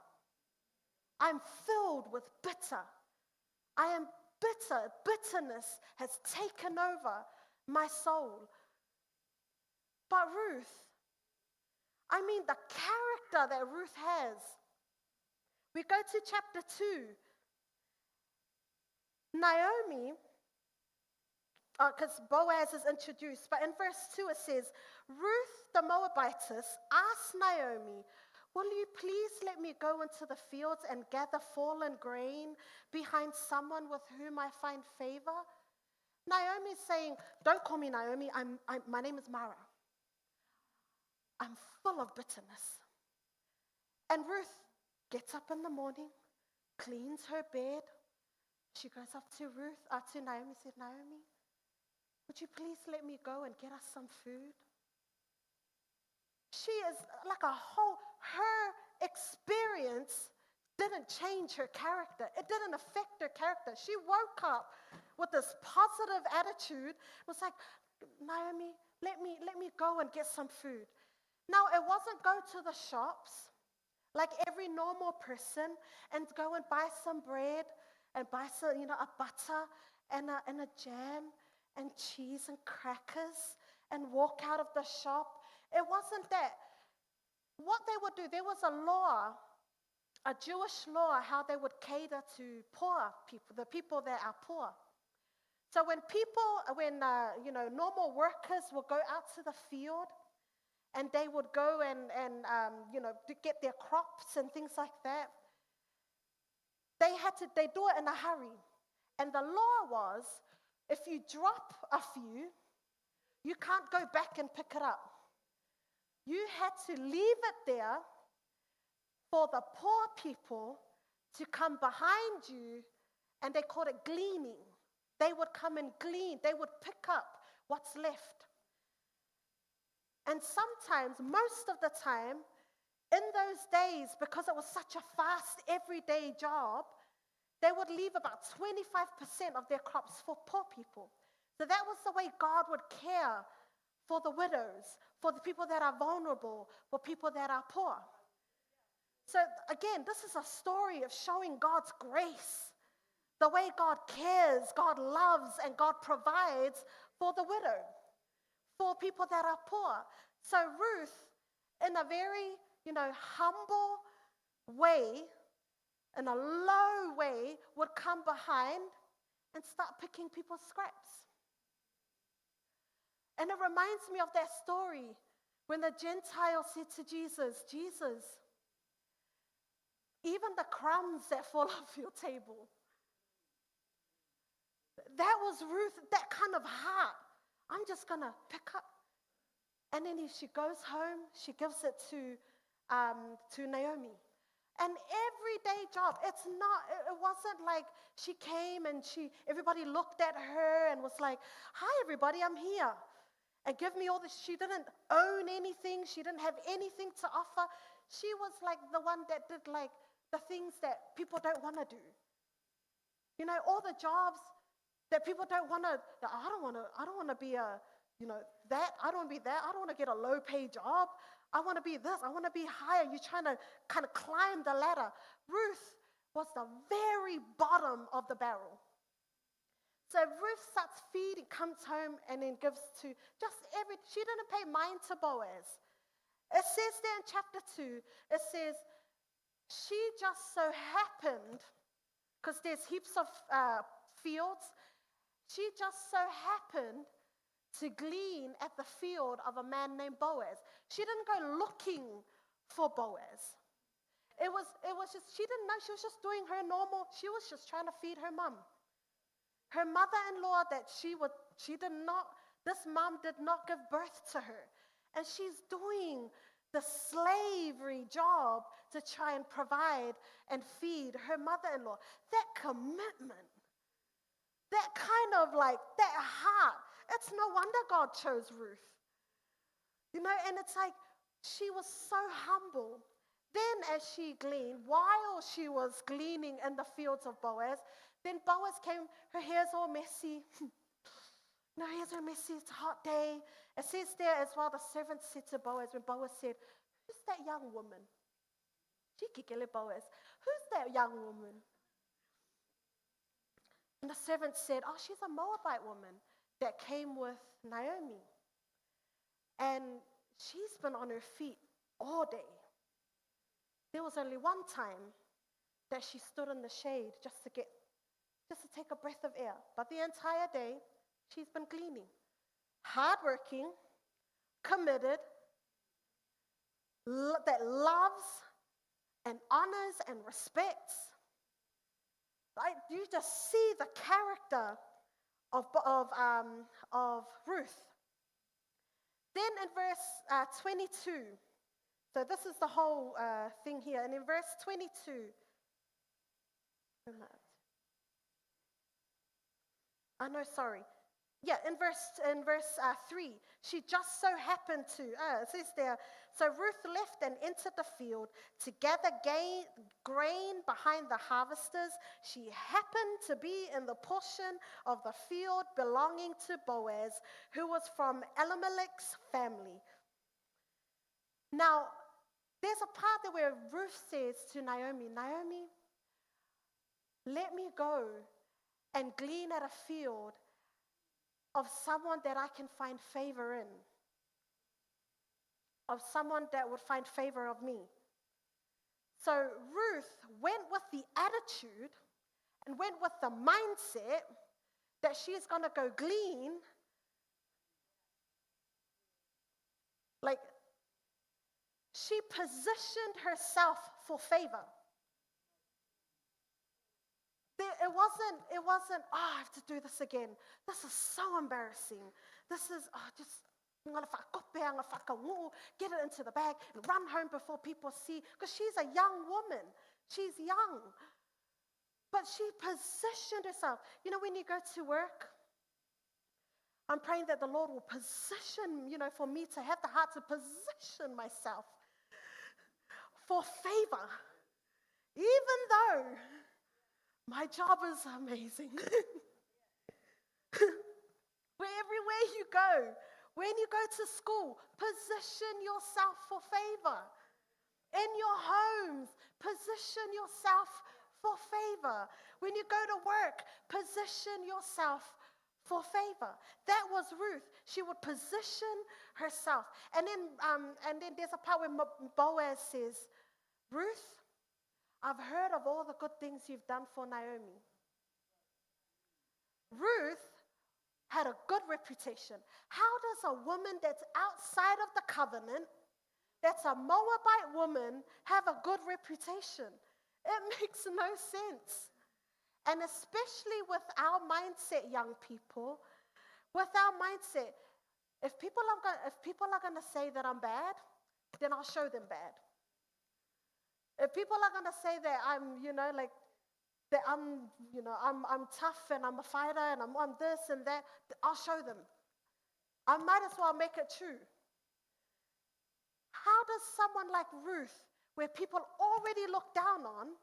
I'm filled with bitter. I am bitter. Bitterness has taken over my soul. But Ruth, I mean, the character that Ruth has. We go to chapter 2. Naomi, because Boaz is introduced, but in verse 2 it says, Ruth the Moabitess asked Naomi, Will you please let me go into the fields and gather fallen grain behind someone with whom I find favor? Naomi is saying, Don't call me Naomi, I'm, I'm, my name is Mara. I'm full of bitterness. And Ruth gets up in the morning, cleans her bed. She goes up to Ruth, to Naomi, said, Naomi, would you please let me go and get us some food? She is like a whole, her experience didn't change her character. It didn't affect her character. She woke up with this positive attitude, was like, Naomi, let me, let me go and get some food. Now, it wasn't go to the shops like every normal person and go and buy some bread and buy some, you know, a butter and a, and a jam and cheese and crackers and walk out of the shop. It wasn't that. What they would do, there was a law, a Jewish law, how they would cater to poor people, the people that are poor. So when people, when, you know, normal workers would go out to the field and they would go and, and you know, to get their crops and things like that, they had to, they do it in a hurry. And the law was, if you drop a few, you can't go back and pick it up. You had to leave it there for the poor people to come behind you, and they called it gleaning. They would come and glean, they would pick up what's left. And sometimes, most of the time, in those days, because it was such a fast, everyday job, they would leave about 25% of their crops for poor people. So that was the way God would care for the widows, for the people that are vulnerable, for people that are poor. So again, this is a story of showing God's grace, the way God cares, God loves, and God provides for the widow, for people that are poor. So Ruth, in a very, you know, humble way, in a low way, would come behind and start picking people's scraps. And it reminds me of that story when the Gentile said to Jesus, Jesus, even the crumbs that fall off your table. That was Ruth, that kind of heart. I'm just going to pick up. And then she goes home, she gives it to, to Naomi. An everyday job. It's not, it wasn't like she came and she, everybody looked at her and was like, hi, everybody, I'm here. And give me all this. She didn't own anything. She didn't have anything to offer. She was like the one that did like the things that people don't want to do. You know, all the jobs that people don't want to, I don't want to, I don't want to be a, you know, that, I don't want to be that, I don't want to get a low paid job. I want to be this, I want to be higher. You're trying to kind of climb the ladder. Ruth was the very bottom of the barrel. So Ruth starts feeding, comes home, and then gives to just every, she didn't pay mind to Boaz. It says there in chapter 2, it says, she just so happened, because there's heaps of fields, she just so happened to glean at the field of a man named Boaz. She didn't go looking for Boaz. It was, it was just, she didn't know. She was just doing her normal, she was just trying to feed her mum. Her mother in law, that she would, she did not, this mum did not give birth to her. And she's doing the slavery job to try and provide and feed her mother in law. That commitment, that kind of like, that heart. It's no wonder God chose Ruth. You know, and it's like she was so humble. Then, as she gleaned, while she was gleaning in the fields of Boaz, then Boaz came, her hair's all messy. no, hair's all messy, it's a hot day. It says there as well, the servant said to Boaz, when Boaz said, Who's that young woman? Boaz, who's that young woman? And the servant said, Oh, she's a Moabite woman that came with Naomi. And she's been on her feet all day. There was only one time that she stood in the shade just to get just to take a breath of air. But the entire day, she's been gleaning. Hardworking, committed, that loves and honors and respects. Like you just see the character of, of, um, of Ruth. Then in verse uh, 22, so this is the whole uh, thing here. And in verse 22, oh no, sorry. Yeah, in verse, in verse uh, 3, she just so happened to, uh, it says there, so Ruth left and entered the field to gather gain, grain behind the harvesters. She happened to be in the portion of the field belonging to Boaz, who was from Elimelech's family. Now, there's a part there where Ruth says to Naomi, Naomi, let me go and glean at a field of someone that I can find favor in, of someone that would find favor of me. So Ruth went with the attitude and went with the mindset that she is going to go glean. Like, she positioned herself for favor. It wasn't, it wasn't, oh, I have to do this again. This is so embarrassing. This is, oh, just, get it into the bag and run home before people see. Because she's a young woman. She's young. But she positioned herself. You know, when you go to work, I'm praying that the Lord will position, you know, for me to have the heart to position myself for favor. Even though my job is amazing. Where everywhere you go, when you go to school, position yourself for favor. In your homes, position yourself for favor. When you go to work, position yourself for favor. That was Ruth. She would position herself. And then, um, and then there's a part where Boaz says, Ruth, I've heard of all the good things you've done for Naomi. Ruth had a good reputation. How does a woman that's outside of the covenant, that's a Moabite woman, have a good reputation? It makes no sense. And especially with our mindset, young people, with our mindset, if people are going, if people are going to say that I'm bad, then I'll show them bad. If people are going to say that I'm, you know, like, that I'm, you know, I'm, I'm tough and I'm a fighter and I'm on this and that, I'll show them. I might as well make it true. How does someone like Ruth, where people already look down on,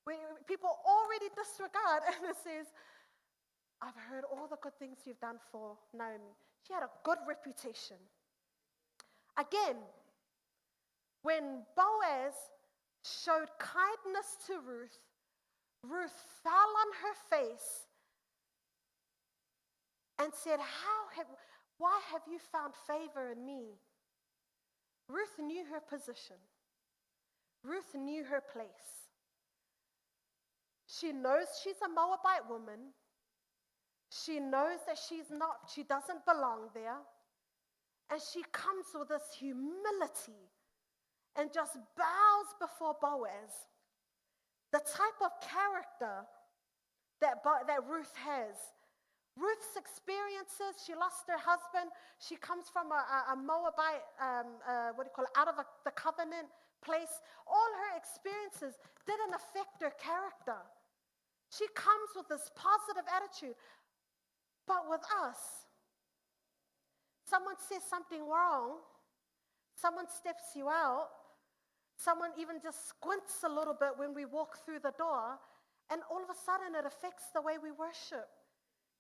where people already disregard, and it says, I've heard all the good things you've done for Naomi. She had a good reputation. Again, when Boaz showed kindness to Ruth, Ruth fell on her face and said, How have, Why have you found favor in me? Ruth knew her position. Ruth knew her place. She knows she's a Moabite woman. She knows that she's not, she doesn't belong there. And she comes with this humility and just bows before Boaz. The type of character that, that Ruth has. Ruth's experiences, she lost her husband. She comes from a, a, a Moabite, what do you call it, out of a, the covenant place. All her experiences didn't affect her character. She comes with this positive attitude. But with us, someone says something wrong, someone steps you out, someone even just squints a little bit when we walk through the door, and all of a sudden it affects the way we worship.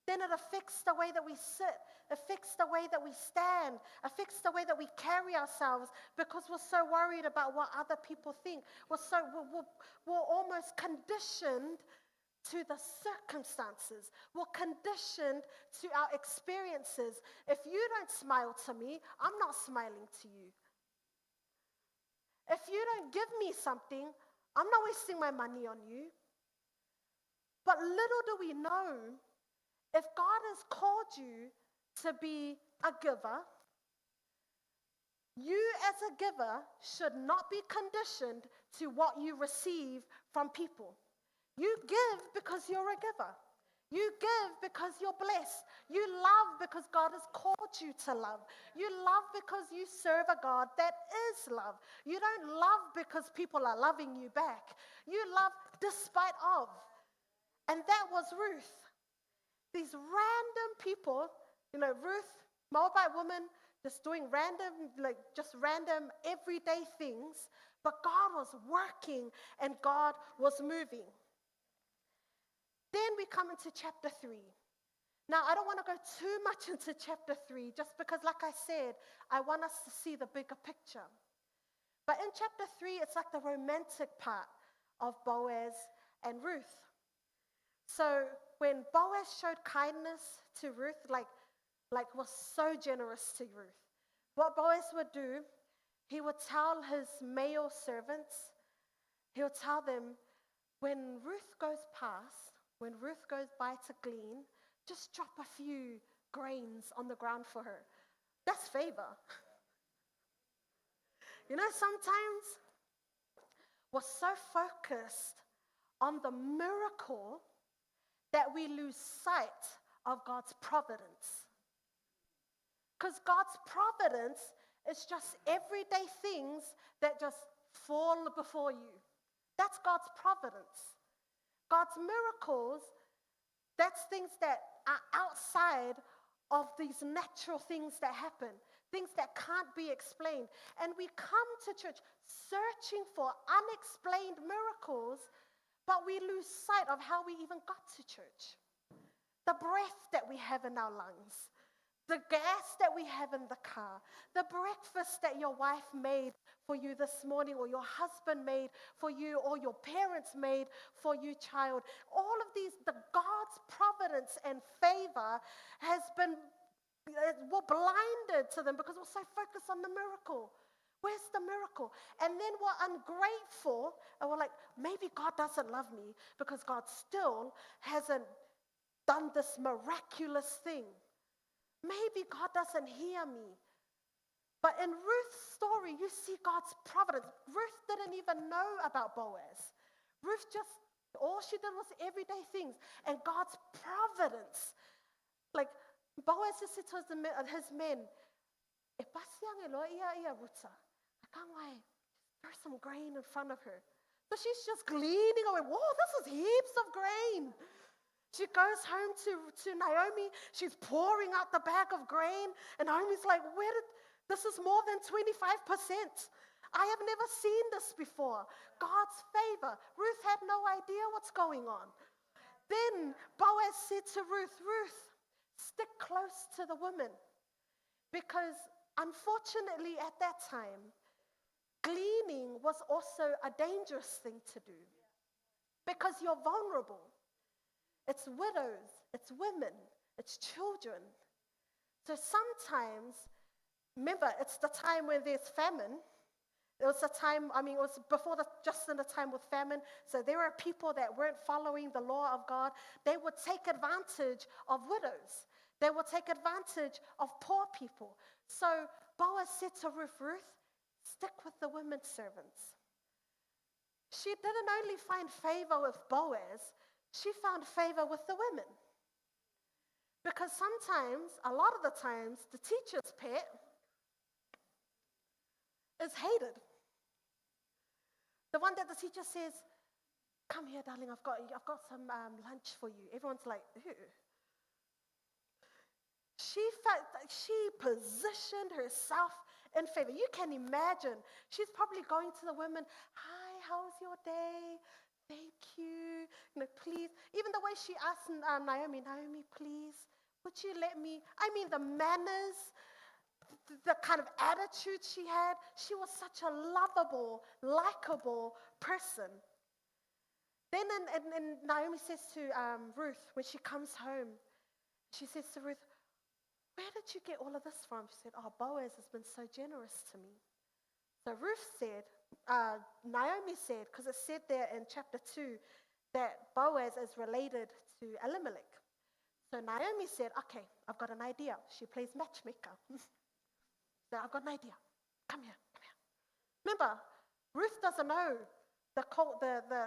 Then it affects the way that we sit, affects the way that we stand, affects the way that we carry ourselves because we're so worried about what other people think. We're, so, we're, we're, we're almost conditioned to the circumstances. We're conditioned to our experiences. If you don't smile to me, I'm not smiling to you. If you don't give me something, I'm not wasting my money on you. But little do we know, if God has called you to be a giver, you as a giver should not be conditioned to what you receive from people. You give because you're a giver. You give because you're blessed. You love because God has called you to love. You love because you serve a God that is love. You don't love because people are loving you back. You love despite of. And that was Ruth. These random people, you know, Ruth, Moabite woman, just doing random, like just random everyday things. But God was working and God was moving. Then we come into chapter 3. Now, I don't want to go too much into chapter 3 just because, like I said, I want us to see the bigger picture. But in chapter 3, it's like the romantic part of Boaz and Ruth. So when Boaz showed kindness to Ruth, like, like was so generous to Ruth, what Boaz would do, he would tell his male servants, he would tell them, when Ruth goes past, when Ruth goes by to glean, just drop a few grains on the ground for her. That's favor. You know, sometimes we're so focused on the miracle that we lose sight of God's providence. Because God's providence is just everyday things that just fall before you. That's God's providence. God's miracles, that's things that are outside of these natural things that happen, things that can't be explained. And we come to church searching for unexplained miracles, but we lose sight of how we even got to church. The breath that we have in our lungs, the gas that we have in the car, the breakfast that your wife made for you this morning, or your husband made for you, or your parents made for you, child. All of these, the God's providence and favor has been, we're blinded to them because we're so focused on the miracle. Where's the miracle? And then we're ungrateful and we're like, maybe God doesn't love me because God still hasn't done this miraculous thing. Maybe God doesn't hear me. But in Ruth's story, you see God's providence. Ruth didn't even know about Boaz. Ruth just, all she did was everyday things. And God's providence. Like, Boaz just said to his men, "E pasiang e loa ia ia ruta. Wai, throw some grain in front of her. So she's just gleaning away. Whoa, this is heaps of grain. She goes home to, to Naomi. She's pouring out the bag of grain. And Naomi's like, where did, this is more than 25%. I have never seen this before. God's favor. Ruth had no idea what's going on. Then Boaz said to Ruth, Ruth, stick close to the women. Because unfortunately, at that time, gleaning was also a dangerous thing to do because you're vulnerable. It's widows, it's women, it's children. So sometimes, remember, it's the time when there's famine. It was a time, I mean, it was before the, just in the time with famine. So there were people that weren't following the law of God. They would take advantage of widows. They would take advantage of poor people. So Boaz said to Ruth, Ruth, stick with the women servants. She didn't only find favor with Boaz, she found favor with the women. Because sometimes, a lot of the times, the teacher's pet is hated. The one that the teacher says, Come here, darling, I've got, I've got some lunch for you. Everyone's like, Who? She felt that she positioned herself in favor. You can imagine. She's probably going to the women, Hi, how's your day? Thank you. You know, please. Even the way she asked Naomi, Naomi, please, would you let me? I mean, the manners, the kind of attitude she had. She was such a lovable, likable person. Then and, and, and Naomi says to Ruth when she comes home, she says to Ruth, Where did you get all of this from? She said, Oh, Boaz has been so generous to me. So Ruth said, Naomi said, because it said there in chapter 2 that Boaz is related to Elimelech. So Naomi said, Okay, I've got an idea. She plays matchmaker. so I've got an idea. Come here, come here. Remember, Ruth doesn't know the, the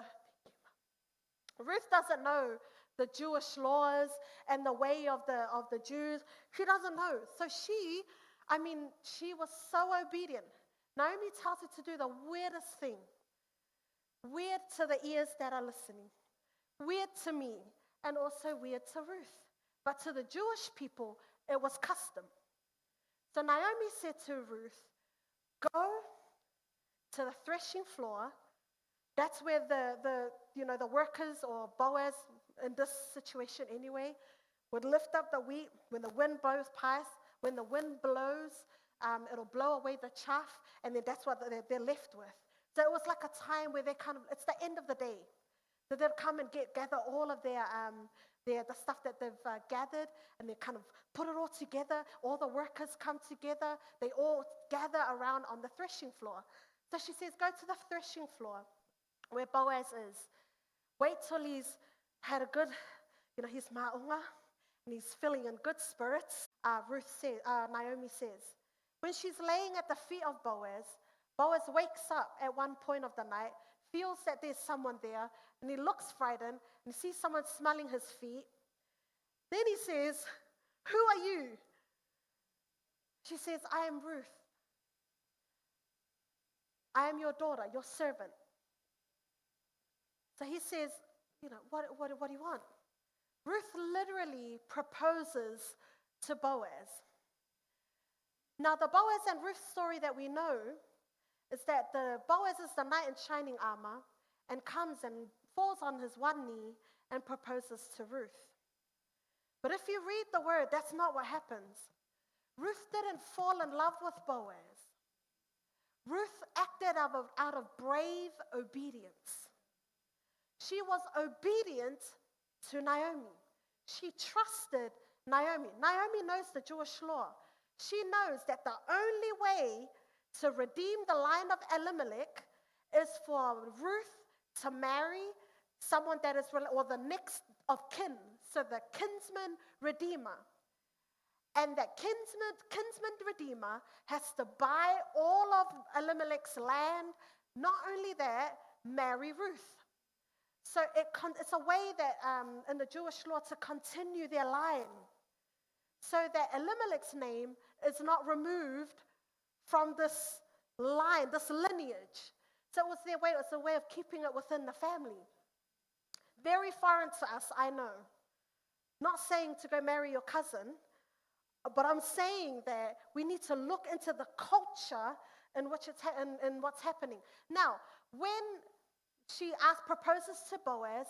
Ruth doesn't know the Jewish laws and the way of the, of the Jews. She doesn't know. So she, I mean, she was so obedient. Naomi tells her to do the weirdest thing. Weird to the ears that are listening, weird to me, and also weird to Ruth. But to the Jewish people, it was custom. So Naomi said to Ruth, Go to the threshing floor. That's where the, the, you know, the workers or Boaz, in this situation anyway, would lift up the wheat when the wind blows past. When the wind blows, it'll blow away the chaff, and then that's what they're, they're left with. So it was like a time where they kind of, it's the end of the day. So they'd come and get, gather all of their, their the stuff that they've gathered, and they kind of put it all together. All the workers come together. They all gather around on the threshing floor. So she says, Go to the threshing floor where Boaz is. Wait till he's had a good, you know, he's ma'unga, and he's feeling in good spirits. Ruth says, Naomi says, when she's laying at the feet of Boaz, Boaz wakes up at one point of the night, feels that there's someone there, and he looks frightened and sees someone smelling his feet. Then he says, Who are you? She says, I am Ruth. I am your daughter, your servant. So he says, You know, what, what, what do you want? Ruth literally proposes to Boaz. Now, the Boaz and Ruth story that we know is that the Boaz is the knight in shining armor and comes and falls on his one knee and proposes to Ruth. But if you read the word, that's not what happens. Ruth didn't fall in love with Boaz. Ruth acted out of, out of brave obedience. She was obedient to Naomi. She trusted Naomi. Naomi knows the Jewish law. She knows that the only way to redeem the line of Elimelech is for Ruth to marry someone that is, or the next of kin, so the kinsman redeemer. And that kinsman, kinsman redeemer has to buy all of Elimelech's land. Not only that, marry Ruth. So it con- it's a way that in the Jewish law to continue their line so that Elimelech's name is not removed from this line, this lineage. So it was their way, it was a way of keeping it within the family. Very foreign to us, I know. Not saying to go marry your cousin, but I'm saying that we need to look into the culture in which it's ha- in, in what's happening. Now, when she asks, proposes to Boaz,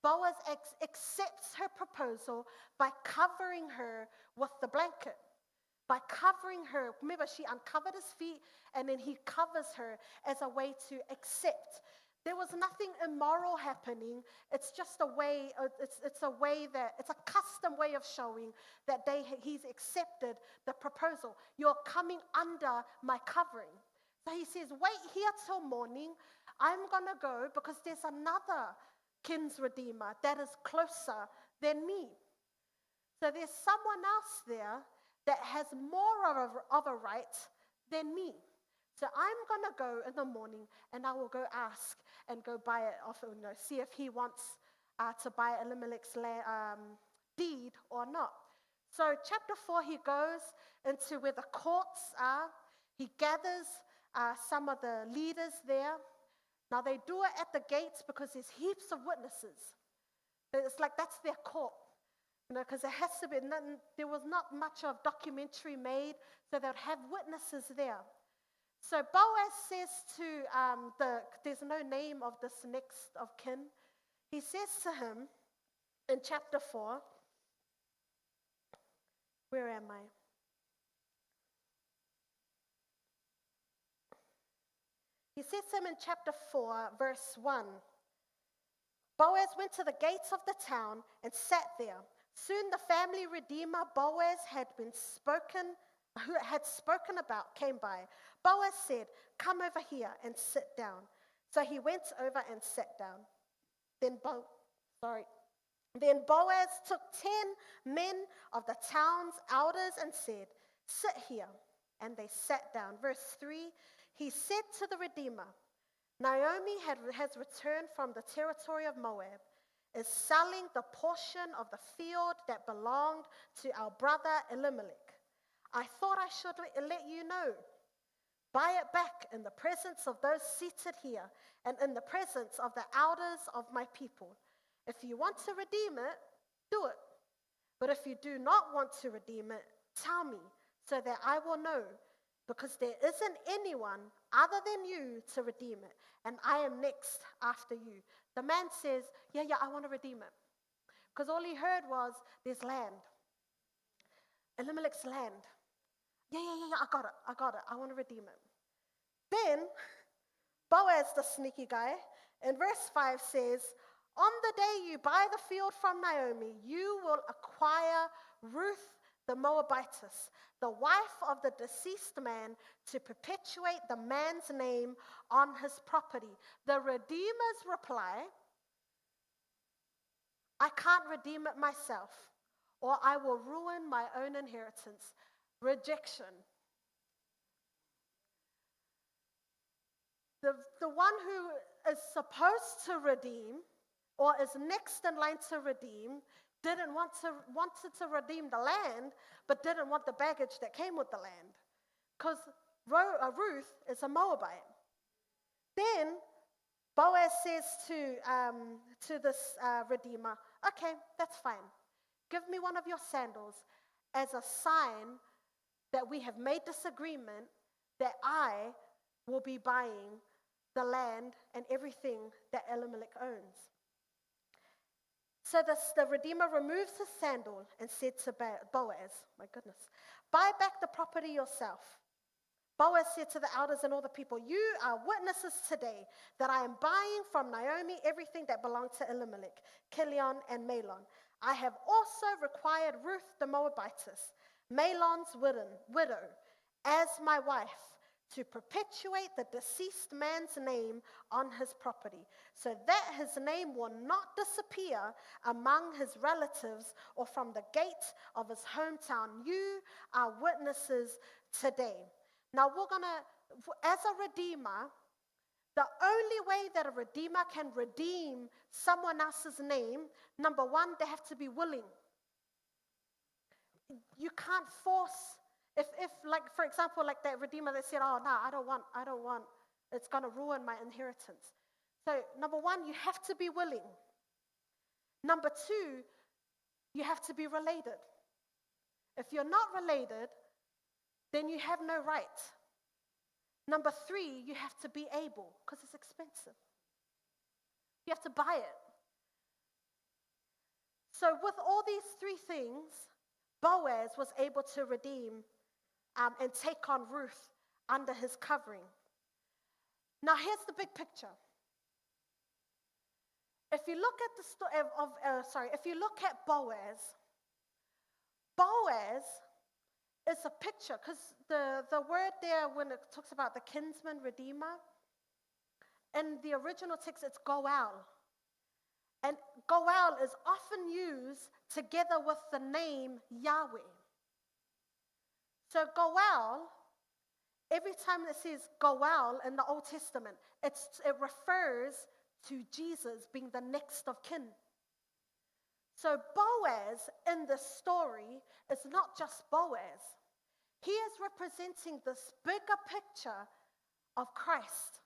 Boaz ex- accepts her proposal by covering her with the blanket. By covering her, remember, she uncovered his feet and then he covers her as a way to accept. There was nothing immoral happening. It's just a way, it's, it's a way that, it's a custom way of showing that they, he's accepted the proposal. You're coming under my covering. So he says, Wait here till morning. I'm going to go because there's another kins redeemer that is closer than me. So there's someone else there that has more of a, of a right than me. So I'm going to go in the morning and I will go ask and go buy it off, you know, see if he wants to buy Elimelech's deed or not. So chapter 4, he goes into where the courts are. He gathers some of the leaders there. Now they do it at the gates because there's heaps of witnesses. It's like that's their court. You know, because it has to be, there was not much of documentary made, so they'd have witnesses there. So Boaz says to there's no name of this next of kin. He says to him in chapter 4, where am I? He says to him in chapter 4, verse 1, Boaz went to the gates of the town and sat there. Soon the family redeemer Boaz had been spoken, who had spoken about, came by. Boaz said, Come over here and sit down. So he went over and sat down. Then Boaz took 10 men of the town's elders and said, Sit here. And they sat down. Verse 3, he said to the Redeemer, Naomi has returned from the territory of Moab, is selling the portion of the field that belonged to our brother Elimelech. I thought I should let you know. Buy it back in the presence of those seated here and in the presence of the elders of my people. If you want to redeem it, do it. But if you do not want to redeem it, tell me so that I will know, because there isn't anyone other than you to redeem it, and I am next after you. The man says, yeah, I want to redeem it. Because all he heard was, there's land. Elimelech's land. Yeah, I got it, I want to redeem it. Then, Boaz, the sneaky guy, in verse 5 says, on the day you buy the field from Naomi, you will acquire Ruth the Moabitess, the wife of the deceased man, to perpetuate the man's name on his property. The Redeemer's reply, I can't redeem it myself, or I will ruin my own inheritance. Rejection. The one who is supposed to redeem, or is next in line to redeem, wanted to redeem the land, but didn't want the baggage that came with the land, because Ruth is a Moabite. Then Boaz says to this redeemer, okay, that's fine. Give me one of your sandals as a sign that we have made this agreement that I will be buying the land and everything that Elimelech owns. So the Redeemer removes his sandal and said to Boaz, my goodness, buy back the property yourself. Boaz said to the elders and all the people, you are witnesses today that I am buying from Naomi everything that belonged to Elimelech, Chilion, and Mahlon. I have also required Ruth the Moabitess, Mahlon's widow, as my wife, to perpetuate the deceased man's name on his property, so that his name will not disappear among his relatives or from the gate of his hometown. You are witnesses today. Now as a redeemer, the only way that a redeemer can redeem someone else's name, number one, they have to be willing. You can't force. If like, for example, like that redeemer that said, oh, no, I don't want, it's going to ruin my inheritance. So, number one, you have to be willing. Number two, you have to be related. If you're not related, then you have no right. Number three, you have to be able, because it's expensive. You have to buy it. So with all these three things, Boaz was able to redeem and take on Ruth under his covering. Now, here's the big picture. If you look at the story if you look at Boaz, Boaz is a picture, because the word there when it talks about the kinsman redeemer, in the original text it's Goel. And Goel is often used together with the name Yahweh. So Goel Every time it says Goel in the Old Testament, it refers to Jesus being the next of kin. So Boaz in this story is not just Boaz. He is representing this bigger picture of Christ.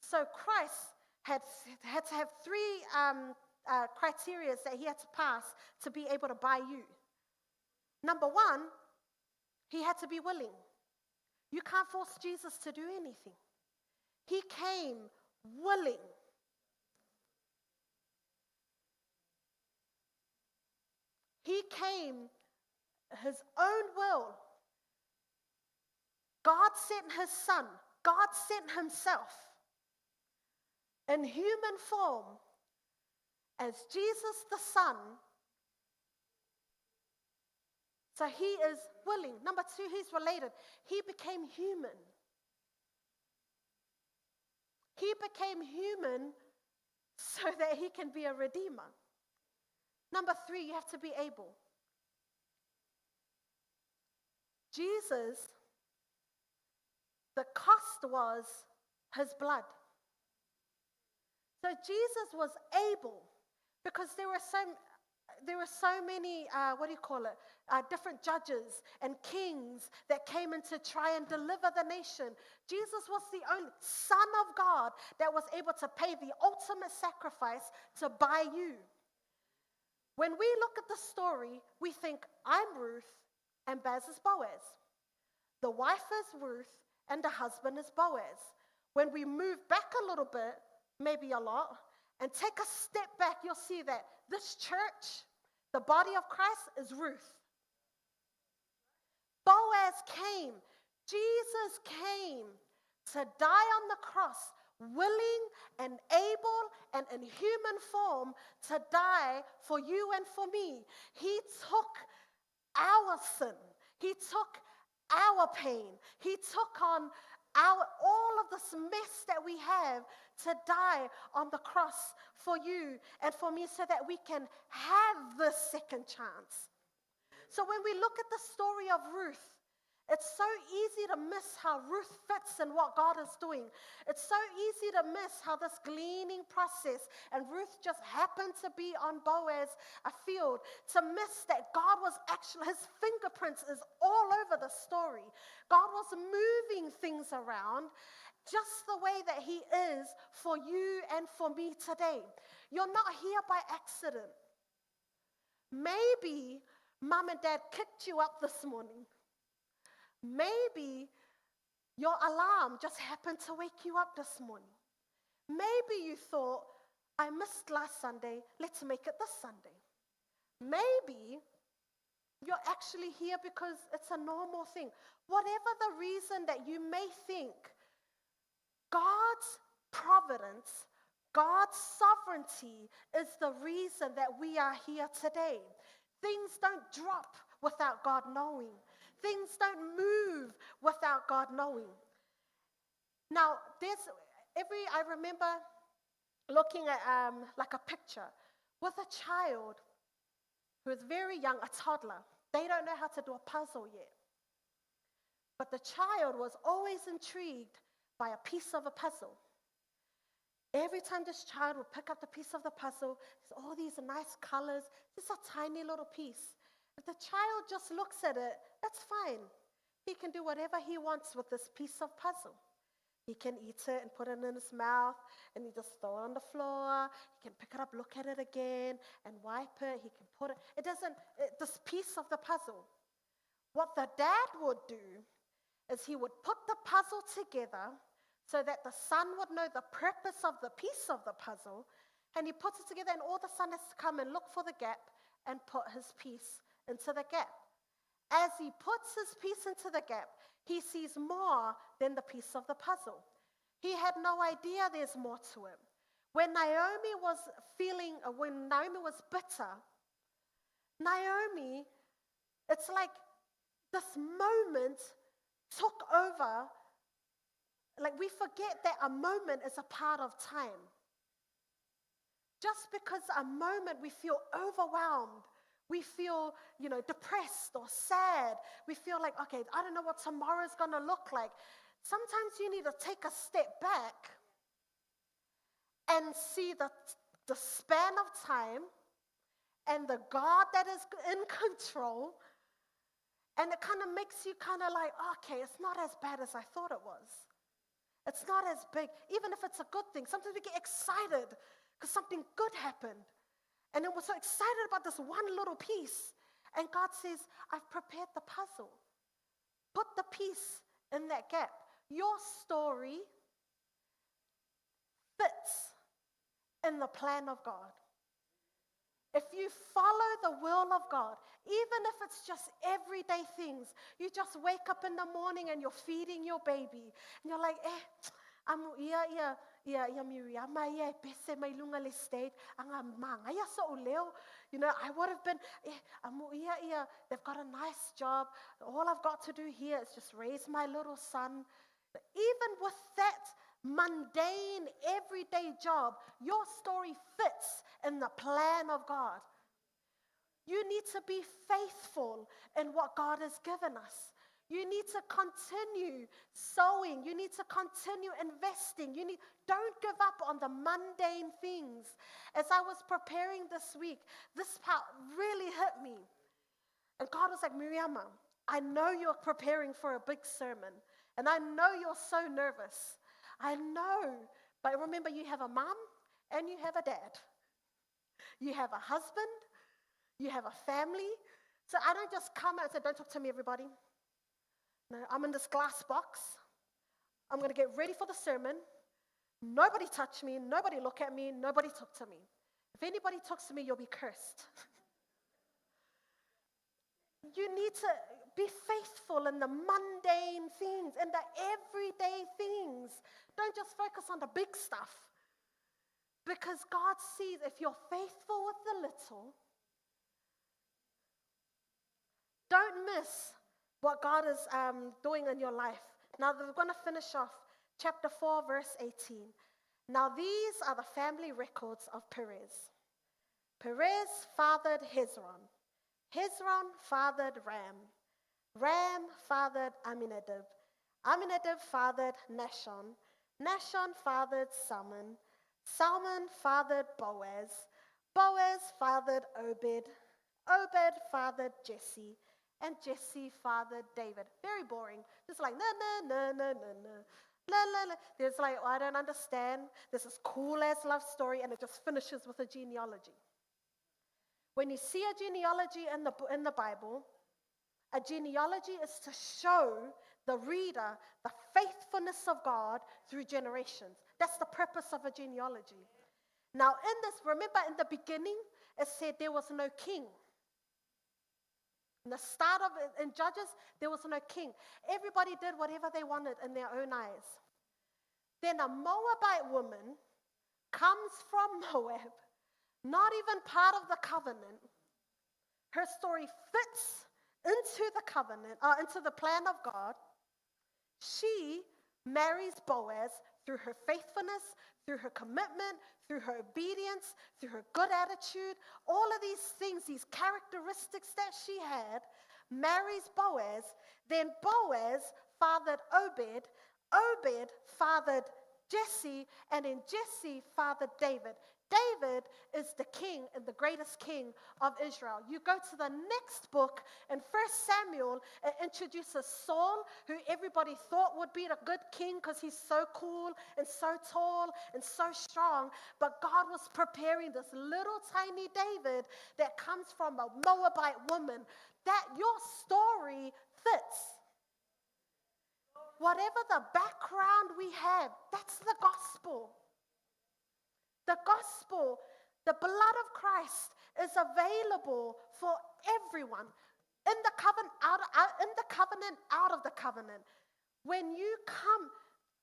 So Christ had to have three criteria that he had to pass to be able to buy you. Number one, he had to be willing. You can't force Jesus to do anything. He came willing. He came his own will. God sent his son. God sent himself in human form as Jesus the Son. So he is willing. Number two, he's related. He became human. He became human so that he can be a redeemer. Number three, you have to be able. Jesus, the cost was his blood. So Jesus was able, because there were so many, different judges and kings that came in to try and deliver the nation. Jesus was the only Son of God that was able to pay the ultimate sacrifice to buy you. When we look at the story, we think, I'm Ruth and Baz is Boaz. The wife is Ruth and the husband is Boaz. When we move back a little bit, maybe a lot, and take a step back, you'll see that this church, the body of Christ, is Ruth. Boaz came. Jesus came to die on the cross, willing and able and in human form to die for you and for me. He took our sin. He took our pain. He took on all of this mess that we have to die on the cross for you and for me so that we can have this second chance. So when we look at the story of Ruth, it's so easy to miss how Ruth fits in what God is doing. It's so easy to miss how this gleaning process, and Ruth just happened to be on Boaz, a field, to miss that God was actually, his fingerprints is all over the story. God was moving things around just the way that he is for you and for me today. You're not here by accident. Maybe mom and dad kicked you up this morning. Maybe your alarm just happened to wake you up this morning. Maybe you thought, I missed last Sunday, let's make it this Sunday. Maybe you're actually here because it's a normal thing. Whatever the reason that you may think, God's providence, God's sovereignty is the reason that we are here today. Things don't drop without God knowing. Things don't move without God knowing. Now, I remember looking at like a picture with a child who is very young, a toddler. They don't know how to do a puzzle yet. But the child was always intrigued by a piece of a puzzle. Every time this child would pick up the piece of the puzzle, there's all these nice colors, just a tiny little piece. If the child just looks at it, that's fine. He can do whatever he wants with this piece of puzzle. He can eat it and put it in his mouth, and he just throw it on the floor. He can pick it up, look at it again, and wipe it. He can put it. It doesn't, this piece of the puzzle. What the dad would do is he would put the puzzle together so that the son would know the purpose of the piece of the puzzle, and he puts it together, and all the son has to come and look for the gap and put his piece into the gap. As he puts his piece into the gap, he sees more than the piece of the puzzle. He had no idea there's more to it. When Naomi was when Naomi was bitter, Naomi, it's like this moment took over. Like we forget that a moment is a part of time. Just because a moment we feel overwhelmed, We feel, depressed or sad. We feel like, okay, I don't know what tomorrow's going to look like. Sometimes you need to take a step back and see the span of time and the God that is in control. And it kind of makes you kind of like, okay, it's not as bad as I thought it was. It's not as big, even if it's a good thing. Sometimes we get excited because something good happened. And then we're so excited about this one little piece. And God says, I've prepared the puzzle. Put the piece in that gap. Your story fits in the plan of God. If you follow the will of God, even if it's just everyday things, you just wake up in the morning and you're feeding your baby. And you're like, amu ia, ia, ia, ia Miriama, ia, e pese mai lunga le state, anga manga, ia so uleo. I would have been, amu ia, ia, they've got a nice job. All I've got to do here is just raise my little son. Even with that mundane, everyday job, your story fits in the plan of God. You need to be faithful in what God has given us. You need to continue sowing. You need to continue investing. Don't give up on the mundane things. As I was preparing this week, this part really hit me. And God was like, Miriama, I know you're preparing for a big sermon. And I know you're so nervous. I know. But remember, you have a mom and you have a dad. You have a husband. You have a family. So I don't just come out and say, don't talk to me, everybody. No, I'm in this glass box. I'm going to get ready for the sermon. Nobody touch me. Nobody look at me. Nobody talk to me. If anybody talks to me, you'll be cursed. You need to be faithful in the mundane things, in the everyday things. Don't just focus on the big stuff. Because God sees if you're faithful with the little, don't miss what God is doing in your life. Now, we're going to finish off chapter 4, verse 18. Now, these are the family records of Perez. Perez fathered Hezron. Hezron fathered Ram. Ram fathered Amminadab. Amminadab fathered Nahshon. Nahshon fathered Salmon. Salmon fathered Boaz. Boaz fathered Obed. Obed fathered Jesse. And Jesse fathered David. Very boring. Just like, na, na, na, na, na, na. La, la, la. There's like, oh, I don't understand. There's this cool-ass love story, and it just finishes with a genealogy. When you see a genealogy in the Bible, a genealogy is to show the reader the faithfulness of God through generations. That's the purpose of a genealogy. Now, in this, remember in the beginning, it said there was no king. In the start of it, in Judges, there was no king. Everybody did whatever they wanted in their own eyes. Then a Moabite woman comes from Moab, not even part of the covenant. Her story fits into the covenant, into the plan of God. She marries Boaz through her faithfulness, through her commitment, through her obedience, through her good attitude, all of these things, these characteristics that she had, marries Boaz. Then Boaz fathered Obed, Obed fathered Jesse, and then Jesse fathered David. David is the king and the greatest king of Israel. You go to the next book in 1 Samuel, it introduces Saul, who everybody thought would be the good king because he's so cool and so tall and so strong. But God was preparing this little tiny David that comes from a Moabite woman. That your story fits. Whatever the background we have, that's the gospel. The gospel, the blood of Christ is available for everyone. In the covenant, out, in the covenant, out of the covenant. When you come,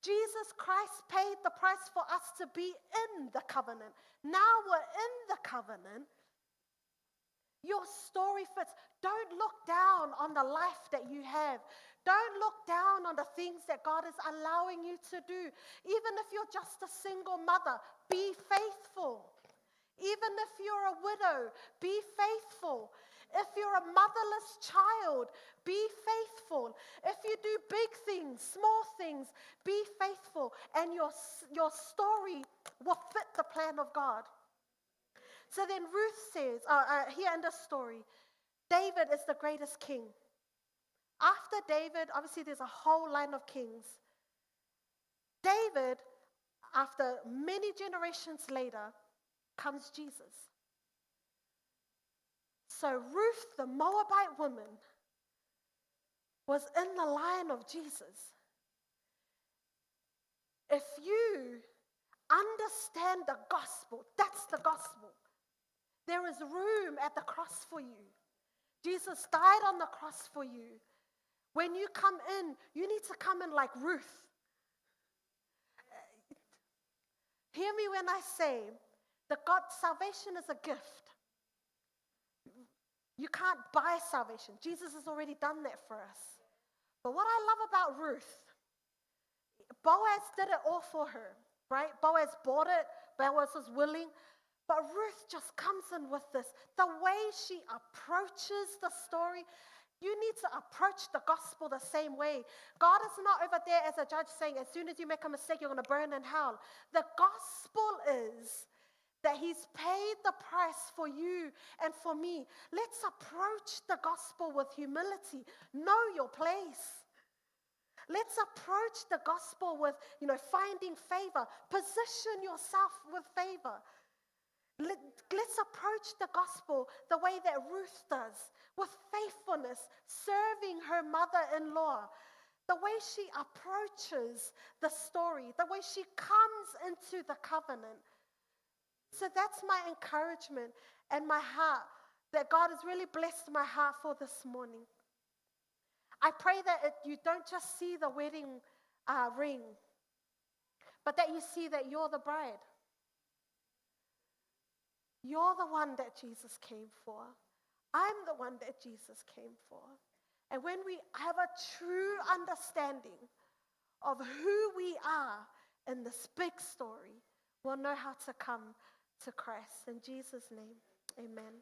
Jesus Christ paid the price for us to be in the covenant. Now we're in the covenant. Your story fits. Don't look down on the life that you have. Don't look down on the things that God is allowing you to do. Even if you're just a single mother, be faithful. Even if you're a widow, be faithful. If you're a motherless child, be faithful. If you do big things, small things, be faithful. And your, your story will fit the plan of God. So then Ruth says, here in the story, David is the greatest king. After David, obviously there's a whole line of kings. David, after many generations later, comes Jesus. So Ruth, the Moabite woman, was in the line of Jesus. If you understand the gospel, that's the gospel. There is room at the cross for you. Jesus died on the cross for you. When you come in, you need to come in like Ruth. Hear me when I say that God's salvation is a gift. You can't buy salvation. Jesus has already done that for us. But what I love about Ruth, Boaz did it all for her, right? Boaz bought it, Boaz was willing. But Ruth just comes in with this. The way she approaches the story, you need to approach the gospel the same way. God is not over there as a judge saying, as soon as you make a mistake, you're going to burn in hell. The gospel is that He's paid the price for you and for me. Let's approach the gospel with humility. Know your place. Let's approach the gospel with, you know, finding favor. Position yourself with favor. Let, us approach the gospel the way that Ruth does, with faithfulness, serving her mother in law. The way she approaches the story, the way she comes into the covenant. So that's my encouragement and my heart that God has really blessed my heart for this morning. I pray that it, you don't just see the wedding ring, but that you see that you're the bride. You're the one that Jesus came for. I'm the one that Jesus came for. And when we have a true understanding of who we are in this big story, we'll know how to come to Christ. In Jesus' name, amen.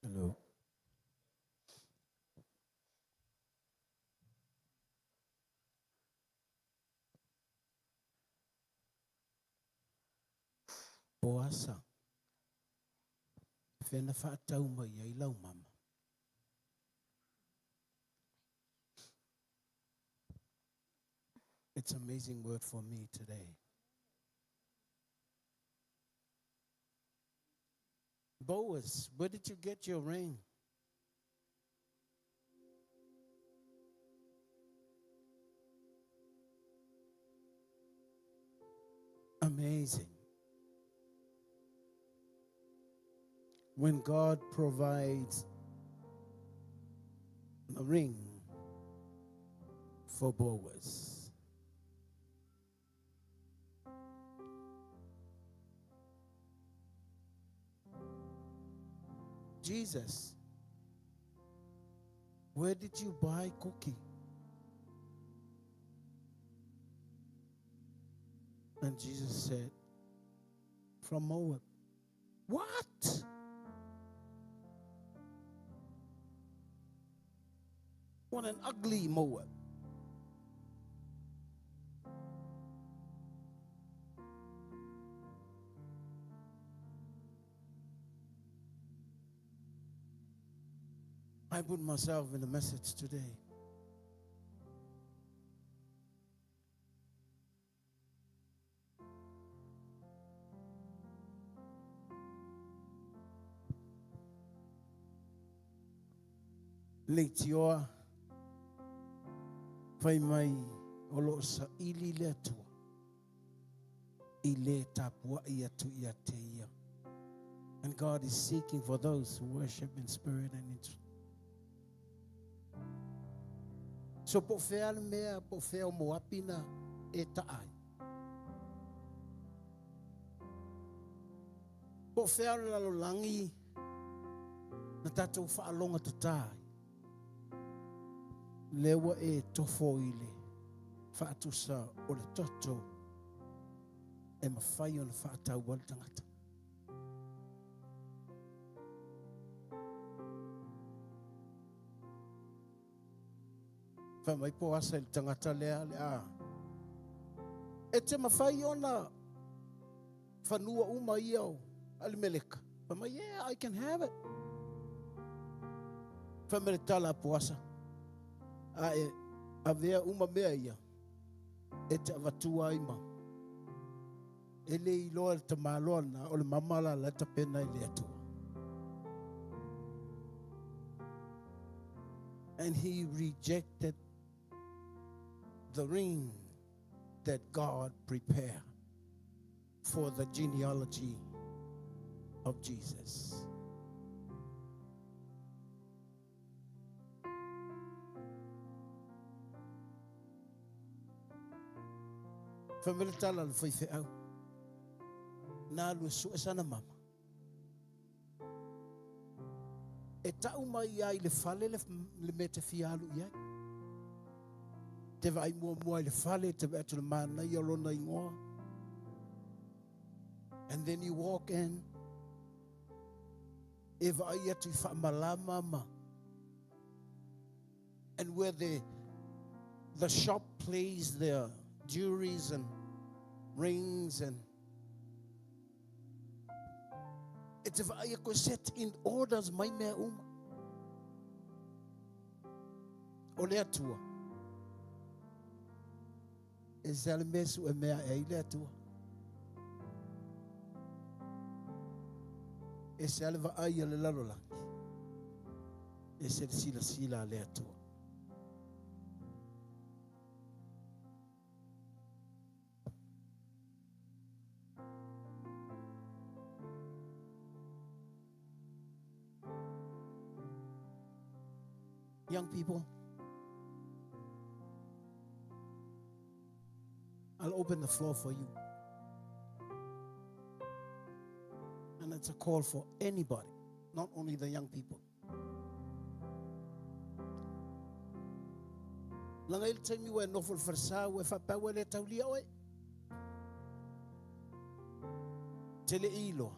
Hello. Boasa. Whena whaatau mai ai lau mama. It's amazing word for me today. Boaz, where did you get your ring? Amazing. When God provides a ring for Boaz. Jesus, where did you buy cookie? And Jesus said, From Moab. What? What an ugly Moab. I put myself in the message today. Leitioa fai mai o lo o saili le Atua i le tapuai atu ia te ia. And God is seeking for those who worship in spirit and in truth. So po o fea le mea, po o fea o Moapi na e taa ai. Po o fea o le lalolagi na tatou faalogotatā ai. Lea ua e tofo i le faatusa o le toto e mafai ona faatau ai le tagata. Fai mai Poasa i le tagata lea le a. E te mafai ona fanua uma ia o Alimeleka. Fai mai, yeah, I can have it. Fai mai le tala a Poasa, a e avea uma mea ia, e te avatua ai ma. E le iloa e le tamaloa lena, o le mama la la e tapena i le Atua. And he rejected the ring that God prepared for the genealogy of Jesus. Fai mai le tala a le faifeau, na alu e sue sana mama. E tau mai ia i le fale le, le mea te fia alu i ai. Te vaai muamua i le fale, te vaai atu le manaia o lona ingoa. And then you walk in, e vaai atu i faamalama ma and where the the shop plays their jewelries and rings and e te vaai aku e set in orders mai mea uma. O le Atua. E se ale mea su e mea e ai le Atua. E se ale vaai a le lalolagi. E se le silasila a le Atua. Young people, I'll open the floor for you. And it's a call for anybody, not only the young people. Laga i le taimi ua e nofo i le falesa ua e faapea ua le taulia oe. Te le iloa.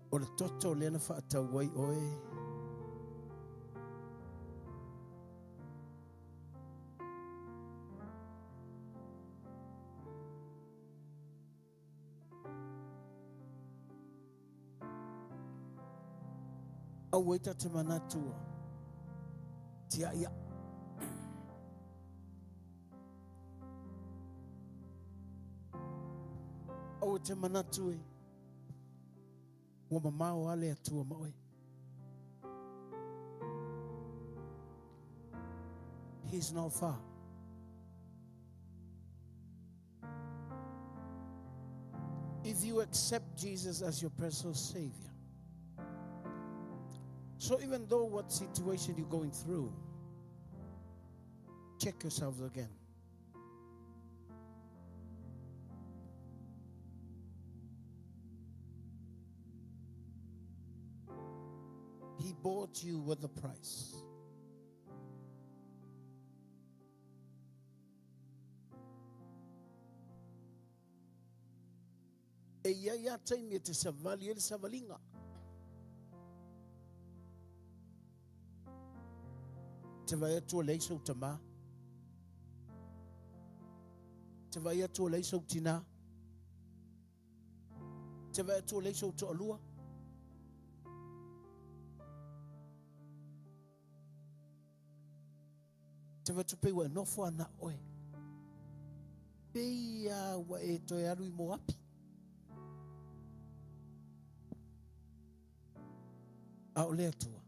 O le toto lea na faatau ai oe. Aua e ta te manatua. Tia ia. Aua te manatu e. Ua mamao a le Atua ma oe. He's not far. If you accept Jesus as your personal Savior, so even though what situation you're going through, check yourselves again. He bought you with a price. E i ai a taimi e te savali ai le savaliga. Te vaai atu o leai sou tamā. Te vaai atu o leai sou tinā. Te vaai atu o leai sou toalua. Te vaai atu pei ua e nofo ana oe. Pei a ua e toe alu i Moapi. A o le Atua.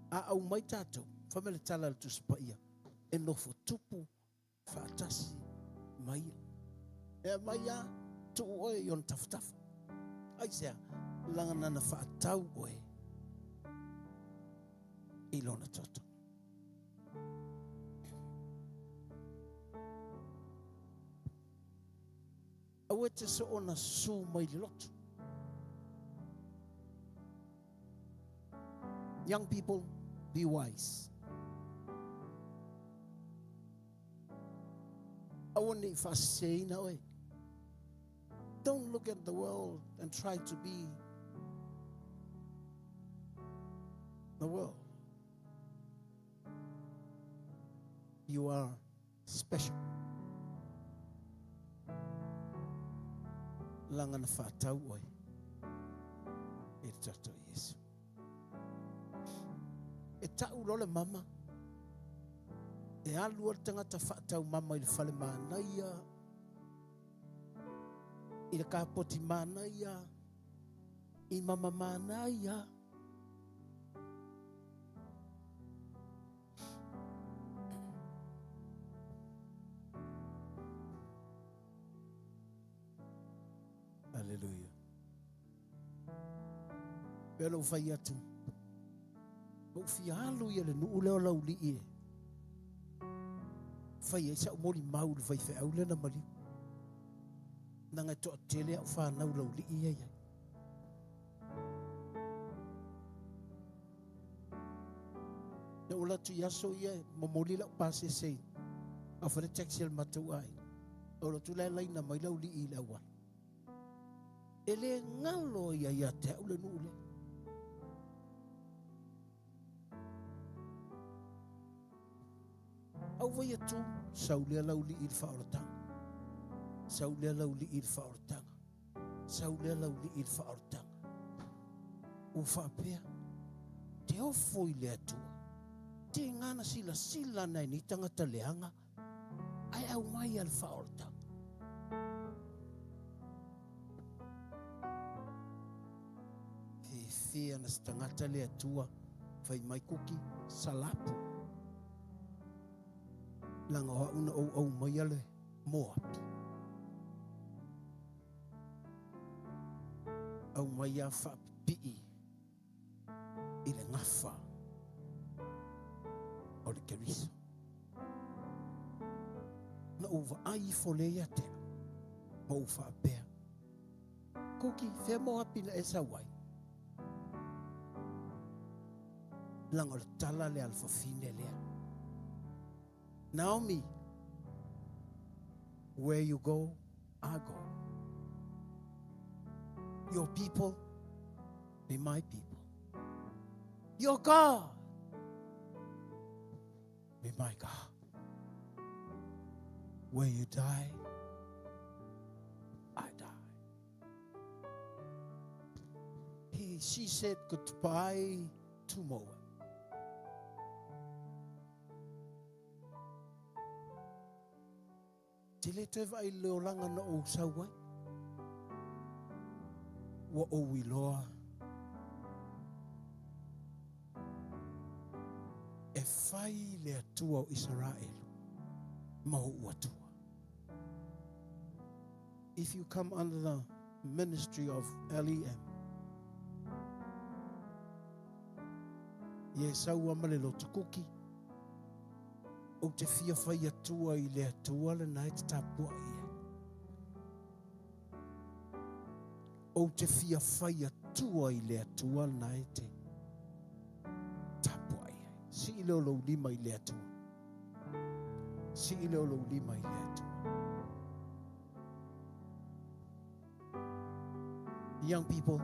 A aumai tatou, fai mai le tala a le Tusi Paia, e nofo tupu faatasi ma ia. E aumai a, tuu oe i ona tafatafa. Aisea? Leaga nana faatau oe. I lona toto. Aua e te soona susu mai le loto. Young people, be wise. Aua ne i faaseseina oe. Don't look at the world and try to be the world. You are special. Leaga na faatau oe e le toto o Iesu. E tau loa le mama, e alu le tagata faatau mama i le fale manaia, i le kapoti manaia, i mama manaia. Aleluia. Pea lou fai atu. Ou fia alu ia le nuu lea o Laulii e. Fai ai sa'u molimau i le faifeau lea na maliu. Leaga e toatele a'u fanau Laulii ia i ai. Na ou alu atu i aso ia e momoli lau pasese i au fale taxi a le matou aiga. Ou alu atu la e laina mai Laulii i le auala. E le galo ia ia te au le nuu lea. Au vai atu, sau lea Laulii i le faaolataga. Sau lea Laulii i le faaolataga. Sau lea Laulii i le faaolataga. Ua faapea, te ofo i le Atua, te gana silasila nai nei tagata leaga, ae aumai a le faaolataga. Fefea na se tagata le Atua, fai mai kuki, salapu. Leaga o au na ou aumaia le Moapi. Aumai a faapipii i le gafa o le Keriso. Na ou vaai ifo lea ia te au, ma ou faapea, Kuki, fea Moapi na e sau ai? Leaga o le tala lea a le fafine lea. Naomi, where you go, I go. Your people be my people. Your God be my God. Where you die, I die. He, she said goodbye to Moab. Te le toe vaai i le olaga na ou sau ai. Ua ou iloa e fai le Atua o Isaraelu ma ou Atua. If you come under the ministry of LEM, Ia e saua ma le loto kuki. Ou te fia fai atua i le Atua lena e te tapuai ai. Ou te fia fai atua i le Atua lena e te tapuai ai. Sii lea o lou lima i le Atua. Sii lea o lou lima i le Atua. Young people,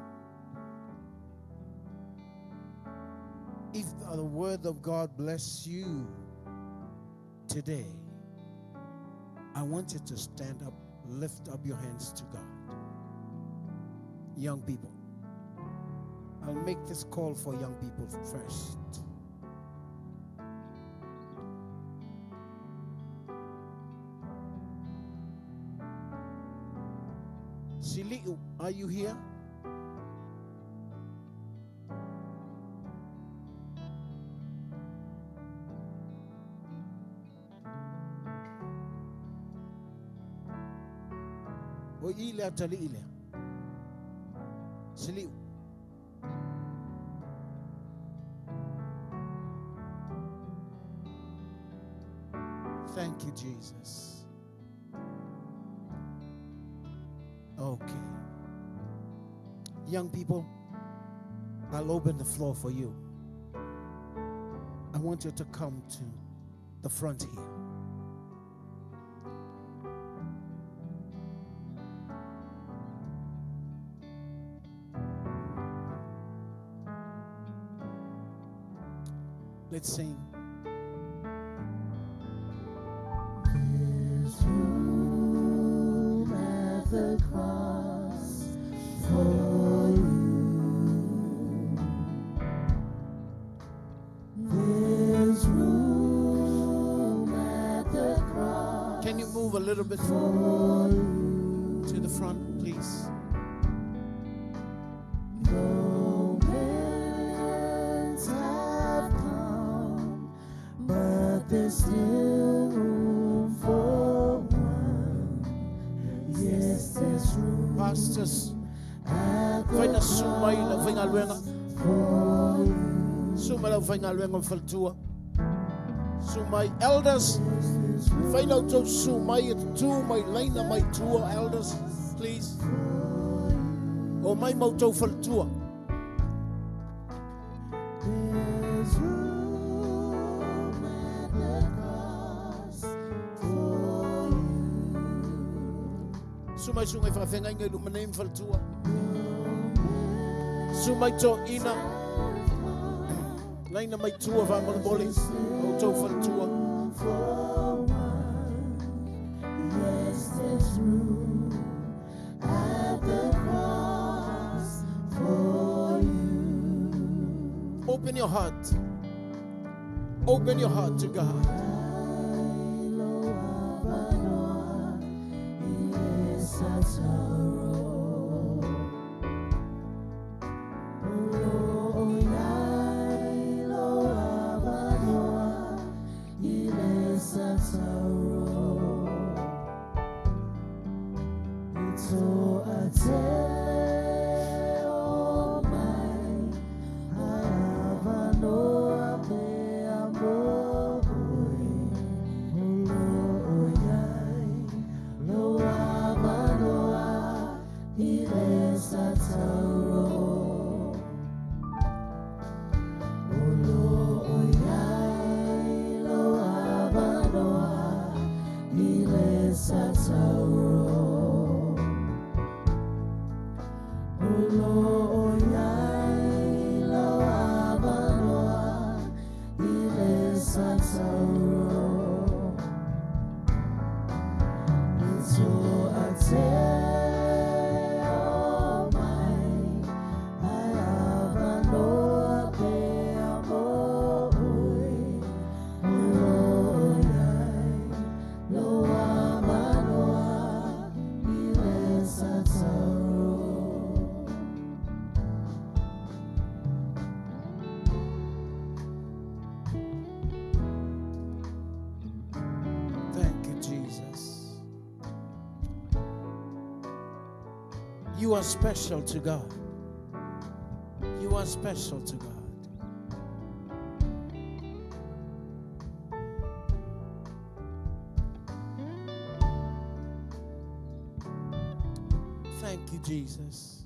if the word of God bless you today, I want you to stand up, lift up your hands to God. Young people, I'll make this call for young people first. Sili'u, are you here? O i le atalii lea. Sili'u. Thank you, Jesus. Okay. Young people, I'll open the floor for you. I want you to come to the front here. Let's sing. There's room at the cross for you. There's room at the cross. Can you move a little bit for you? to the front, please? Though millions have come, but there's still room for one. Yes, there's room. Pastors, at the faina sumai la faingaluega. for you. Sumai la faingaluega o faletua. Sumai elders, faina o tou sumai e tutu mai laina mai tua elders, please. O mai mau tou faletua. There's room at the cross for you. Sumai sungai whaawhenga inga i luma nei faletua. Sumai tō ina. Laina mai tua wha molomole. O tou faletua. For one. Yes, there's room at the cross for you. Open your heart. Open your heart to God. Thank you, Jesus. You are special to God. You are special to God. Thank you, Jesus.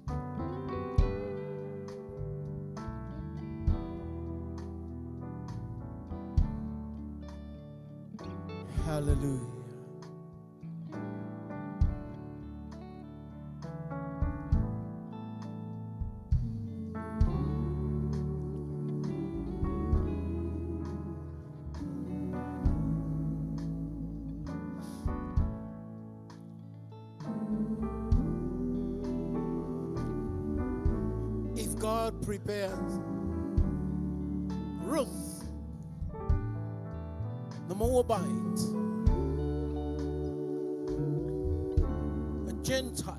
Hallelujah. If God prepares Ruth, the Moabite, a Gentile,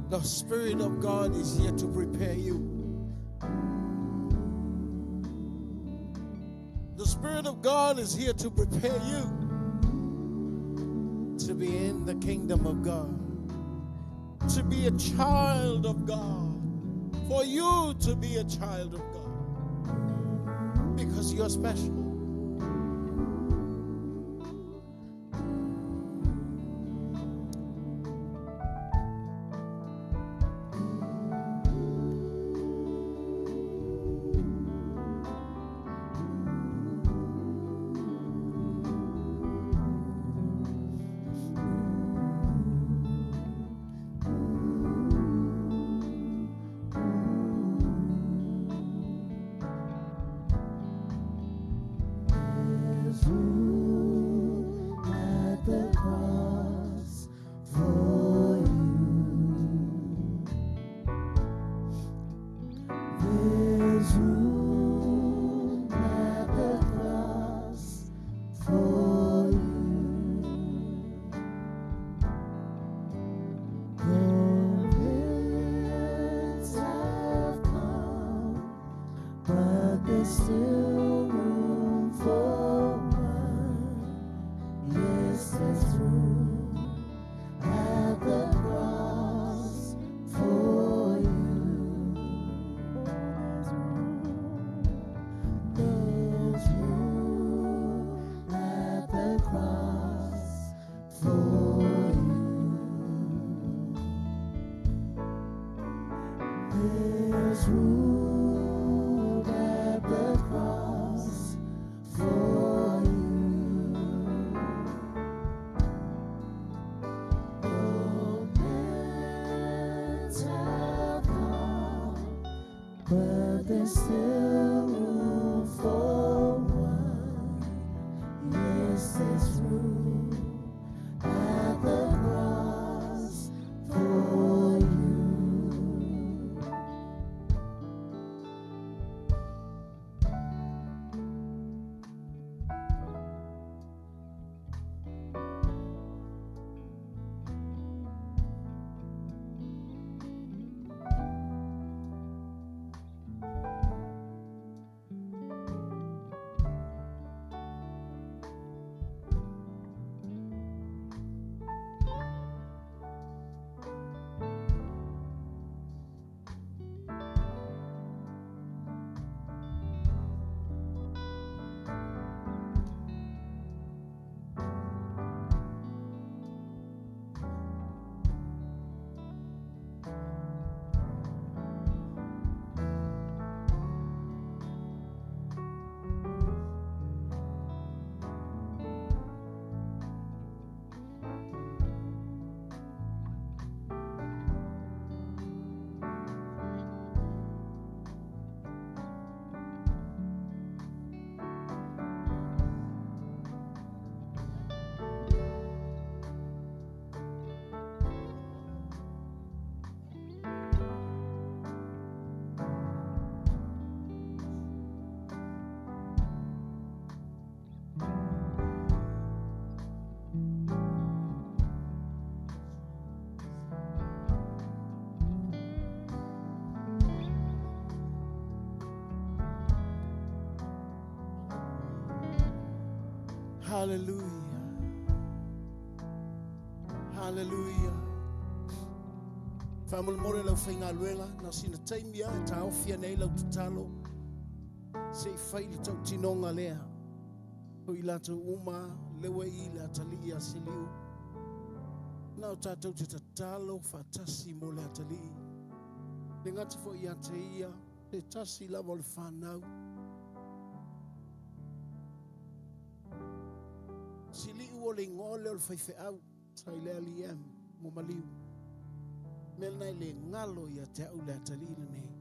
the Spirit of God is here to prepare you. The Spirit of God is here to prepare you to be in the kingdom of God, to be a child of God for you to be a child of God. Because you're special. There's room at the cross for you. There's room at the cross for you. The winds have come, but there's still room for one. Yes, there's room at the cross for you. There's room at the cross for you. There's room at the cross for you. The winds have come, but there's still room for one. Yes, there's room at the cross for you. Hallelujah. Hallelujah. Whaamole lau whaingaluega, na sina taimi a e tāofia nei lau tatalo. Se i whai le tau tinonga lea. Ho i lātou uma, lewa i le atali a siliu. Nā o tātou te tatalo whaatasi mo le atali. Le ngati fo i a te ia, te tasi lava o le whanau. Siliu o le ngole o le whaiwheau, sa i le ali em, mo maliu. Mel nei le ngalo ia te au le atali le nei.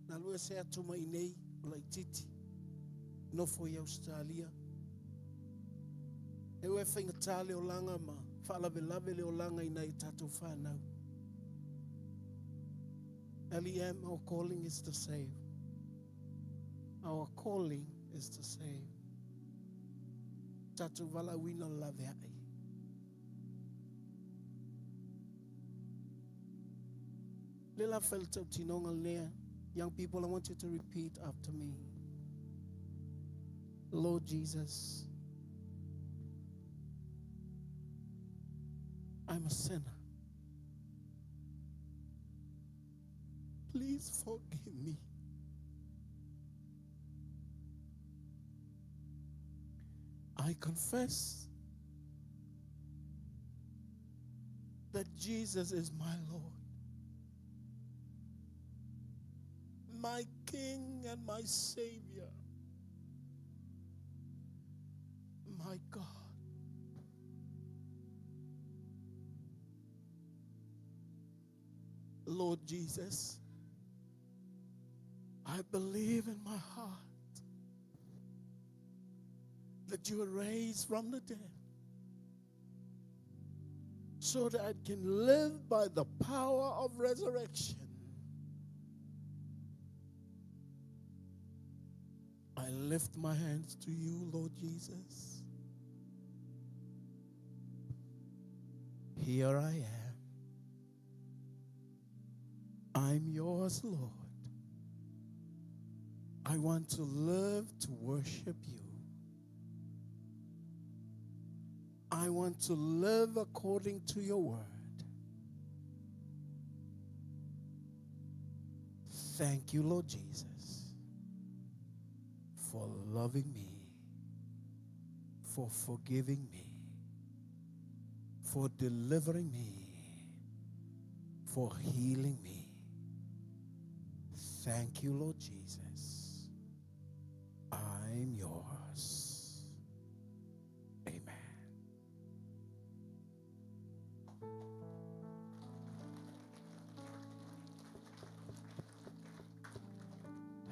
Nā lua se atu mai nei, o lai titi, nofo i Australia. E ue whainga tā le olanga ma whaalawe lawe le olanga i nei tātou whanau. L.E.M., our calling is to save. Our calling is to save. Tātou wala wina lawe ai. Le la whael tau tinonga lea. Young people, I want you to repeat after me. Lord Jesus, I'm a sinner. Please forgive me. I confess that Jesus is my Lord, my King and my Savior, my God. Lord Jesus, I believe in my heart that you were raised from the dead so that I can live by the power of resurrection. I lift my hands to you, Lord Jesus. Here I am. I'm yours, Lord. I want to live to worship you. I want to live according to your word. Thank you, Lord Jesus, for loving me, for forgiving me, for delivering me, for healing me. Thank you, Lord Jesus. I'm yours. Amen.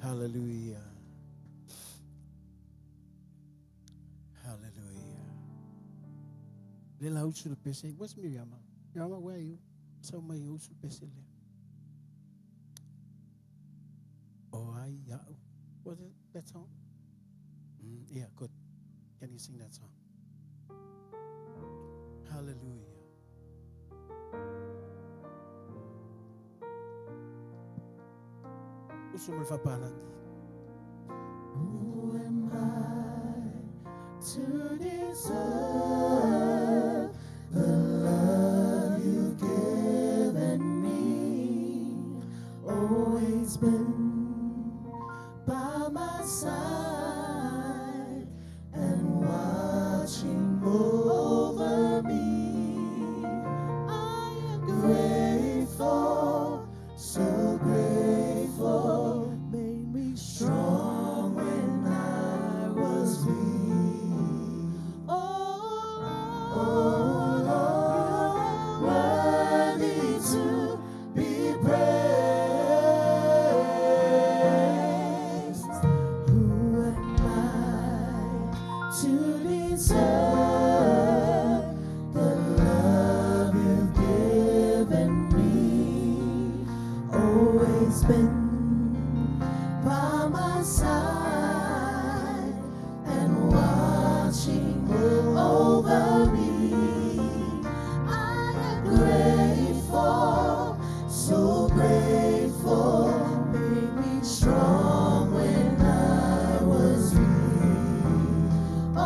Hallelujah. Hallelujah. Lela usu le pese. Where's Miriama? Miriama, where are you? So my usu pese le. Oh, I, yeah. What is that song? Yeah, good. Can you sing that song? Hallelujah. Usu mo le fapalandi. Who am I to deserve the love you've given me? Always been by my side and watching over me. I am grateful, so grateful. Made me strong when I was weak. Oh, Lord, worthy to be praised. Who am I to deserve the love you've given me? Always been by my side and watching over me. I am grateful, so grateful. Made me strong when I was weak. Oh,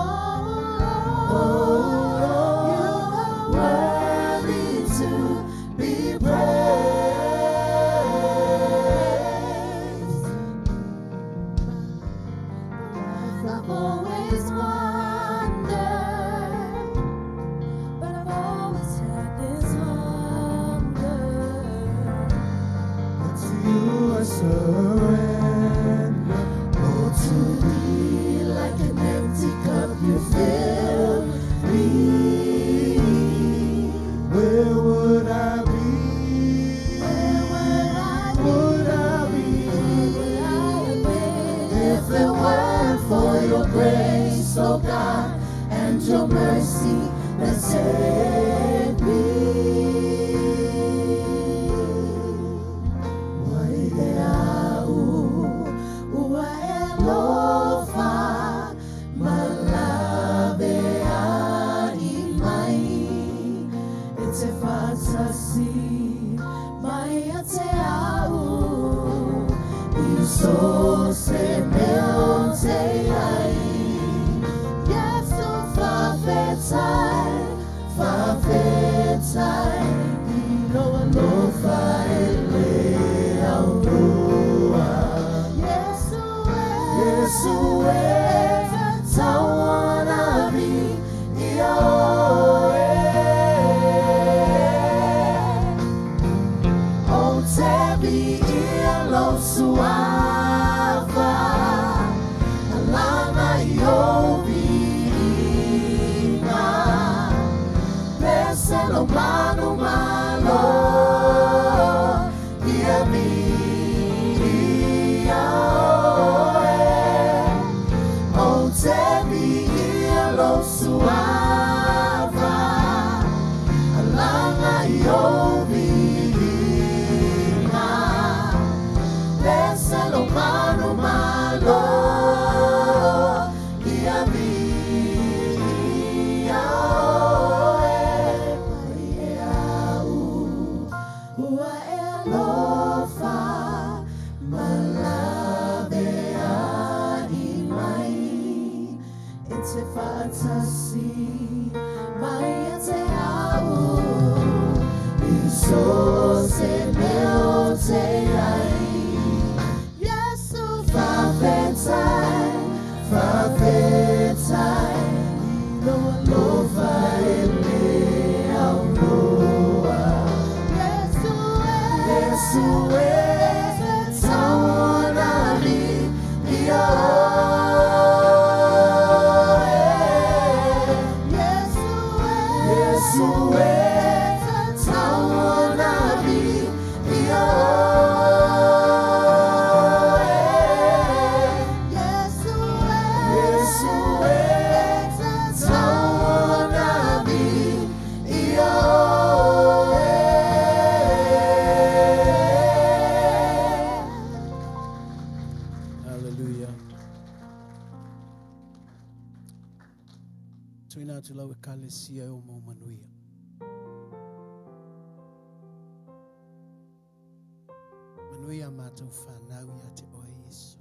Lord, you are worthy to be praised. I've always wondered, but I've always had this hunger. But to you I surrender. Oh, to be like an empty cup you fill me. Where would I be? Where would I be? Would I be? Would I have been if it weren't for your grace, oh God, and your mercy that saved me? Waideau, ua elofa, malave ai mai. E te whatasi mai a te au, i so se meo te ai. Yesu whawhetai, whawhetai. Yesu e tawana vi ia oe. O te vi ia lo suafa, alanga i o viiga. Pese lo manu malo, ia vi ia oe. O te vi ia lo suafa, alanga i o viiga. Pese lo manu malo, ia vi ia oe. Mai e au, ua e alofa, malave ai mai. E te whaatasi, mai e te au, i so se meo te ai. Yesu whawhetai, whawhetai, i lo alofa e le au noa. Yesu e, Yesu e, tawana vi ia oe. Yesu e, Yesu e, tawana vi ia oe. Yesu e, Yesu e, tawana vi ia oe. Hallelujah. Tuina atu lau e kalesia e o mau manuia. Manuia mātou whanau ia te oe Yesu.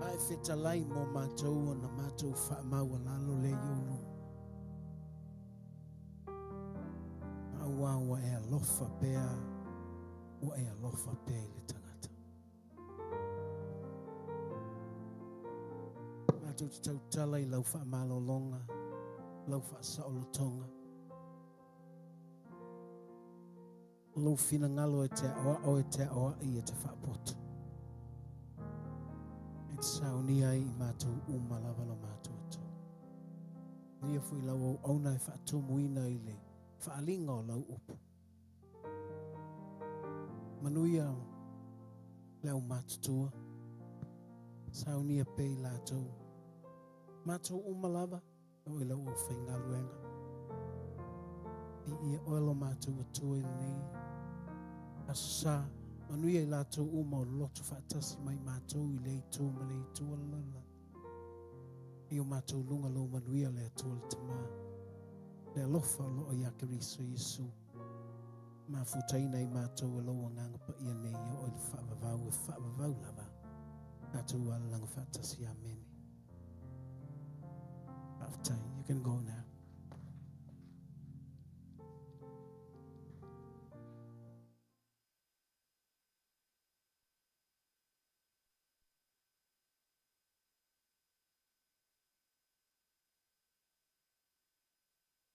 Ai fetalai mo mātou o na mātou whaamau lalo le iolo. Aua ua e alofa pea, ua e alofa pea i le tangata. Mātou te tautala i lau whaamalolonga, lau whaasaolotonga. Lau whinangalo e te oa o e te oa i e te whaapoto. E te saunia i mātou umalawa lo mātou atu. Nia fui lau au auna e whaatumuina i le whaalinga o lau upu. Manuia le au matutua. Saunia pe i lātou. Mātou umalava o i lau au whaingaluenga. I ia oelo mātou atua i nei. Asa, manuia i lātou uma o loto whaatasi mai mātou i le itua ma le itua lala. I o mātou lunga lo manuia le atua le tamā. Le alofa o loo ia Keriso Yesu. Mafutaina i mātou e lau anganga pa ia nei o le whaavavau e whaavavau lava. Tātou alalanga whaatasi amene. After, you can go now.